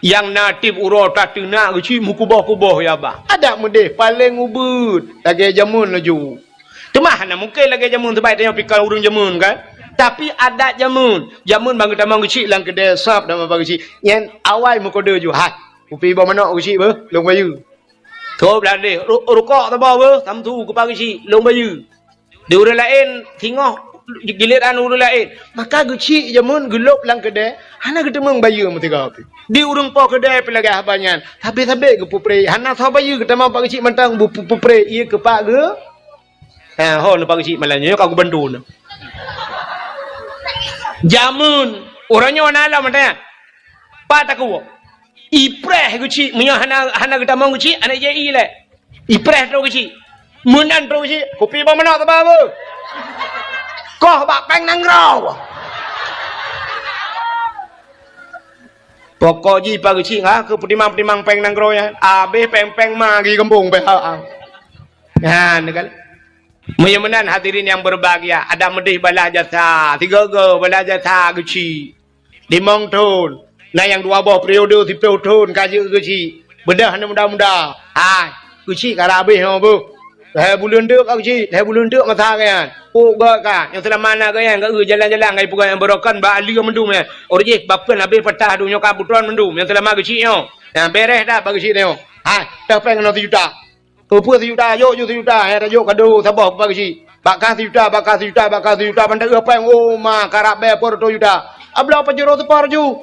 Nyang na tiep uroe tateunak Geuchik meukuboh-kuboh ya bah. Adak meudeh paleng ubeuet lagèe jameun laju. Teuma hana mungken lagèe jameun, sabab tanyoe pih kon ureueng jameun kan. Tapi adat jameun, jameun ban geutamong Geuchik lam keudè sab dan Pak Geuchik. Nyan awai meukode ju, "Hai, kupi boh manok Geuchik beuh, lôn bayeue." Trok blah deh, "Ru-, rukok saboh beuh, samsu keu Pak Geuchik, lôn bayeue." Di ureueng laén singoh giliran ureueng laén. Maka Geuchik jameun geulôb lam keudè, hana geuteumeung bayeue meusigoe pih. Di ureueng po keudè pih lagèe haba nyan, sabé-sabé geupeupreh, hana soe bayeue geutamong Pak Geuchik mantong bu-, bu-, peupreh, ié keu Pak geu-, ha, ho neu Pak Geuchik malam nyoe ka geubantu neu. Jameun, uroe nyoe na lom mantong. Pat takue. Ipreh Geuchik, meunyoe hana, hana geutamong Geuchik, hana jai ilèe. Ipreh trok Geuchik. Meunan trok Geuchik, kupi boh manok saboh beuh. Koh bak péng nanggroe. Pokok jih Pak Geuchik, ha, keu peutimang-peutimang péng nanggroe nyan. Abéh péng-péng ma geugampông pih, ha, ha. Nyan kan. Meunyoe meunan hadirin nyang berbahagia, adak meudeh balaih jasa, sigoe-goe balaih jasa Geuchik. Limong thon, na nyang dua boh periode siplôh thon ka jeuet Geuchik. Beudôh aneuk muda-muda. Hai, Geuchik ka rab abéh nyoe beuh. Lhèe buleuen teuk ka Geuchik, lhèe buleuen teuk masa geuh nyan. Pok gèt ka, nyang seulama na geuh nyan, geuh jalan-jalan, geuh peugah nyang beurokon bak aleue mandum nyan. Óh jih, bapeuen abéh patah duek nyoe ka beutron mandum, nyang seulama Geuchik nyoe. Nyan bereh that bak Geuchik nyoe. Hai, toh péng keunoe sijuta. Peue-peue sijuta, jok ju sijuta, hai tajok kado saboh Pak Geuchik. Bak kah sijuta, bak kah sijuta, bak kah sijuta, ban teuh péng, oh ma, karab bèe peuet reutôh juta. Abloe pajoh reutôh seupar ju.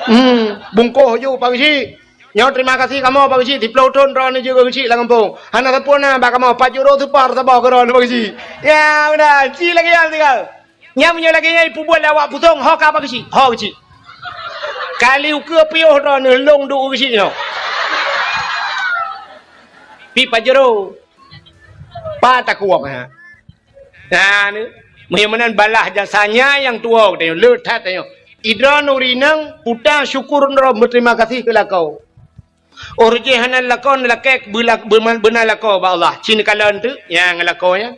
Hmm, bungkôh ju Pak Geuchik. Nyoe terima kasih kamoe Pak Geuchik, siplôh thon droeneuh jeuet keu Geuchik lam gampông. Hana sapeue na bak kamoe, pajoh reutôh seupar saboh keu droeneuh Pak Geuchik. Ya, udah, ci lagèe nyan tinggai. Nyan meunyoe lagèe nyan ipeubuet lé awak pusong, ho ka Pak Geuchik, ho Geuchik. Kali ukeue piôh droeneuh lôn duek Geuchik nyoe. Pi pajero. Pat takue, ha. Nah, ni. Meunyoe meunan balaih jasa nyan nyang tuwoe tanyoe, le that tanyoe. Idroeneuh ureueng inong, puta syukur droe, beuterima kasih keu lakoe. Óh jih hana lakoe neulakèe beula-, beuna, beuna lakoe bak Allah. Ci neukalon teuk nyang lakoe nyan.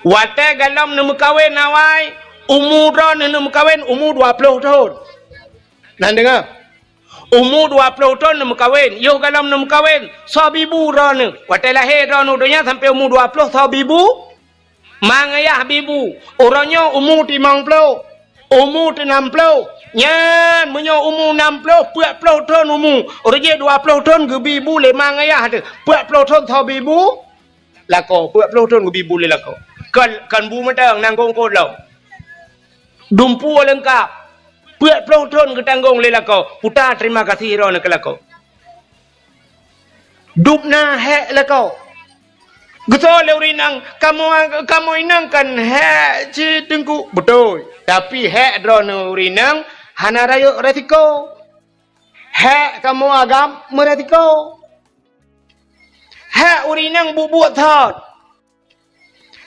Watèe galom neumeukawen awai, umu droeneuh neumeukawen umu dua ploh thon. Nah, deungö. Umu dua ploh thon neumeukawen, yoh galom neumeukawen, soe bibu droeneuh. Watèe lahé droeneuh u donya sampoe umu dua ploh, soe bibu? Ma ngayah bibu. Uroe nyoe umu limong ploh, umu nam ploh. Nyan meunyoe umu nam ploh, peuet ploh thon umu. Óh jih dua ploh thon geubi bu lé ma ngayah teuh. Peuet ploh thon soe bibu? Lakoe, peuet ploh thon geubi bu lé lakoe. Kon, kon bu mantong, tanggong kot lom. Dumpeue leungkap. Peuet ploh thon geutanggong lé lakoe. Puta terima kasih droeneuh keu lakoe. Dub na hék lakoe. Geusoe lé ureueng inong, "Kamoe, kamoe inong kan hék cit Teungku." Beutôi. Tapi hék droeneuh ureueng inong hana rayeuk resiko. Hék kamoe agam meuresiko. Hék ureueng inong buet-buet thot.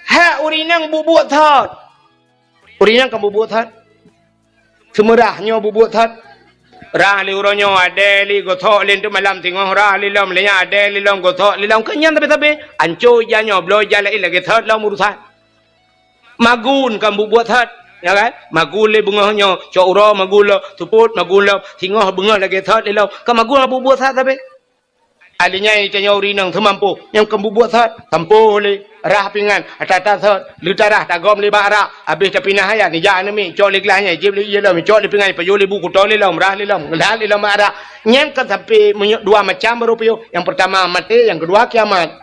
Hék ureueng inong buet-buet thot. Ureueng inong kan buet-buet thot. Seumeurah nyoe buet-buet thot. Rah lé uroe nyoe, adèe lé geuthok lé, teuk malam singoh rah lé lom, lé nyan adèe lé lom, geuthok lé lom. Keu nyan sabe-sabe, anco ija nyoe, bloe ija laén lagèe thot lom urusan. Magun kan buet-buet thot. Ya kan? Magul lé beungoh nyoe, cok uroe magul lom, seupôt magul lom, singoh beungoh lagèe sot lé lom. Ka magul buet-buet that sabe. Akhirnya tanyoe ureueng inong seumampôh, nyang kon buet-buet that, sampôh lé, rhah pingan, ata-ata sot, leutarah, tagom lé bak arak, abéh tapinah ayat, nijak aneuk miet, cok lé glah nyan, jieb lé ié lom, cok lé pingan, pajoh lé bu, kuto lé lom, rhah lé lom, ngeulat lé lom bak arak. Nyan kan sampai meunyoe dua macam baru piôh. Yang pertama maté, yang kedua kiamat.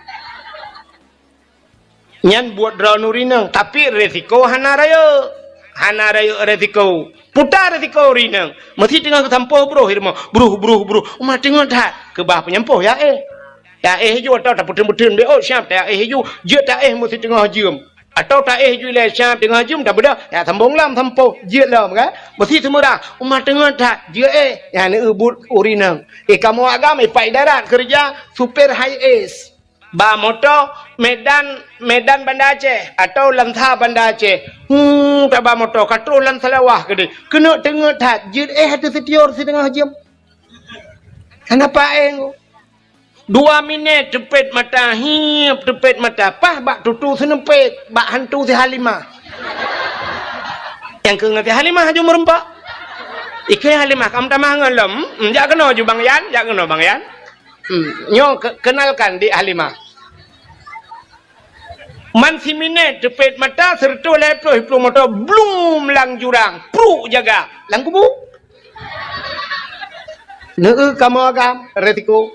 Nyan buet droeneuh ureueng inong, tapi resiko hana rayeuk. Hana rayeuk resiko. Puta resiko ureueng inong. Meusi teungoh geusampôh broh i rumoh. Broh, broh, broh. Uma teungoh that. Keubah peunyampôh ya éh. Ya éh ju atau tapeuteun-peuteun bék, oh, siap ta éh ju. Jeuet ta éh meusi teungoh jeuem. Atau ta éh ju ilèe siap teungoh jeuem tabeudôh. Ya sambông lom sampôh. Jeuet lom kan. Meusi seumeurah. Uma teungoh that. Jeuet éh. Ya neu buet ureueng inong. Eh, kamoe agam, eh, Pak Idarat keureuja supir high es. Ba moto Medan, Medan Banda Aceh atau Lansa Banda Aceh. Hmm, taba moto ka troh lam Salawah keudéh. Keuneuk teungeut that, jeuet éh ateueh sitior siteungoh jeuem. Hana paéng. Dua minèt teupet mata, hiep teupet mata, paih bak tutu seuneupet, bak hantu si Halimah. Nyang keu ngon si Halimah aju meureumpok. Ikeu Halimah, kam tamah ngon lom. Hmm, jak keunoe ju Bang Yan, jak keunoe Bang Yan. Hmm, nyoe ke-, kenalkan Dik Halimah. Man siminèt teupet mata, seureutôh lhèe ploh iplueng moto, blum lam jurang, pruk jaga, lam kubu. Neu kamoe agam, resiko.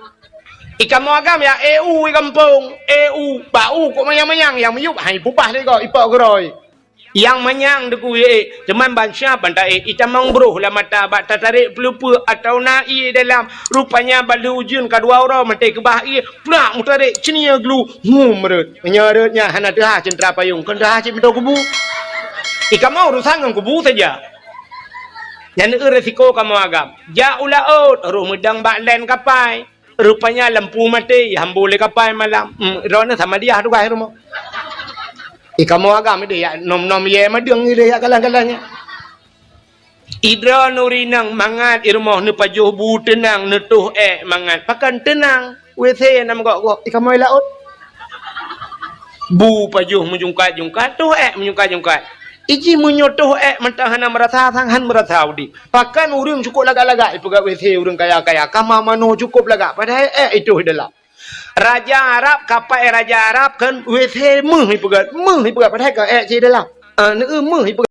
I kamoe agam ya, E U i gampông, E U, bak u kok manyang-manyang, nyang miyueb hai pubah lé gob, ipok geurôi. Nyang manyang deukui ék, teuma ban siap ban taék, itamong broh lam mata bak tatarek peuleupeuk atawa na ié dalam. Rupanya ban lheueh ujeuen ka dua uroe maté keubah ié, prak meutarek ceunie glu, hum rot. Meunyoe rot nyan hana teuhah ceuntra payong, kon teuhah cit meutoe kubu. I kamoe urusan ngon kubu saja. Nyan eu resiko kamoe agam. Jak u laôt, roh meudang bak len kapai. Rupanya lampu maté, hambô lé kapai malam. Hmm, droeneuh sama dia tugaih rumoh. I kamoe agam ideh yak nom-nom yé madeueng ideh yak galah-galah nyan. I droeneuh ureueng inong mangat i rumoh neupajoh bu teunang, neutoh ék mangat. Pakon teunang? W C na meugok-gok. I kamoe laôt. Bu pajoh meujungkat-jungkat, toh ék meujungkat-jungkat. Iji meunyoe toh ék mantong hana meurasa sang, han meurasa udeb. Pakon ureueng cukôp lagak-lagak ipeugah W C ureueng kaya-kaya, kama manoe cukôp lagak, padahai ék itoh i dalam. Raja Arab, kapai raja Arab kan W C meuh ipeugah, meuh ipeugah, padahai ka ék cit i dalam. Ah, neu meuh ipeugah.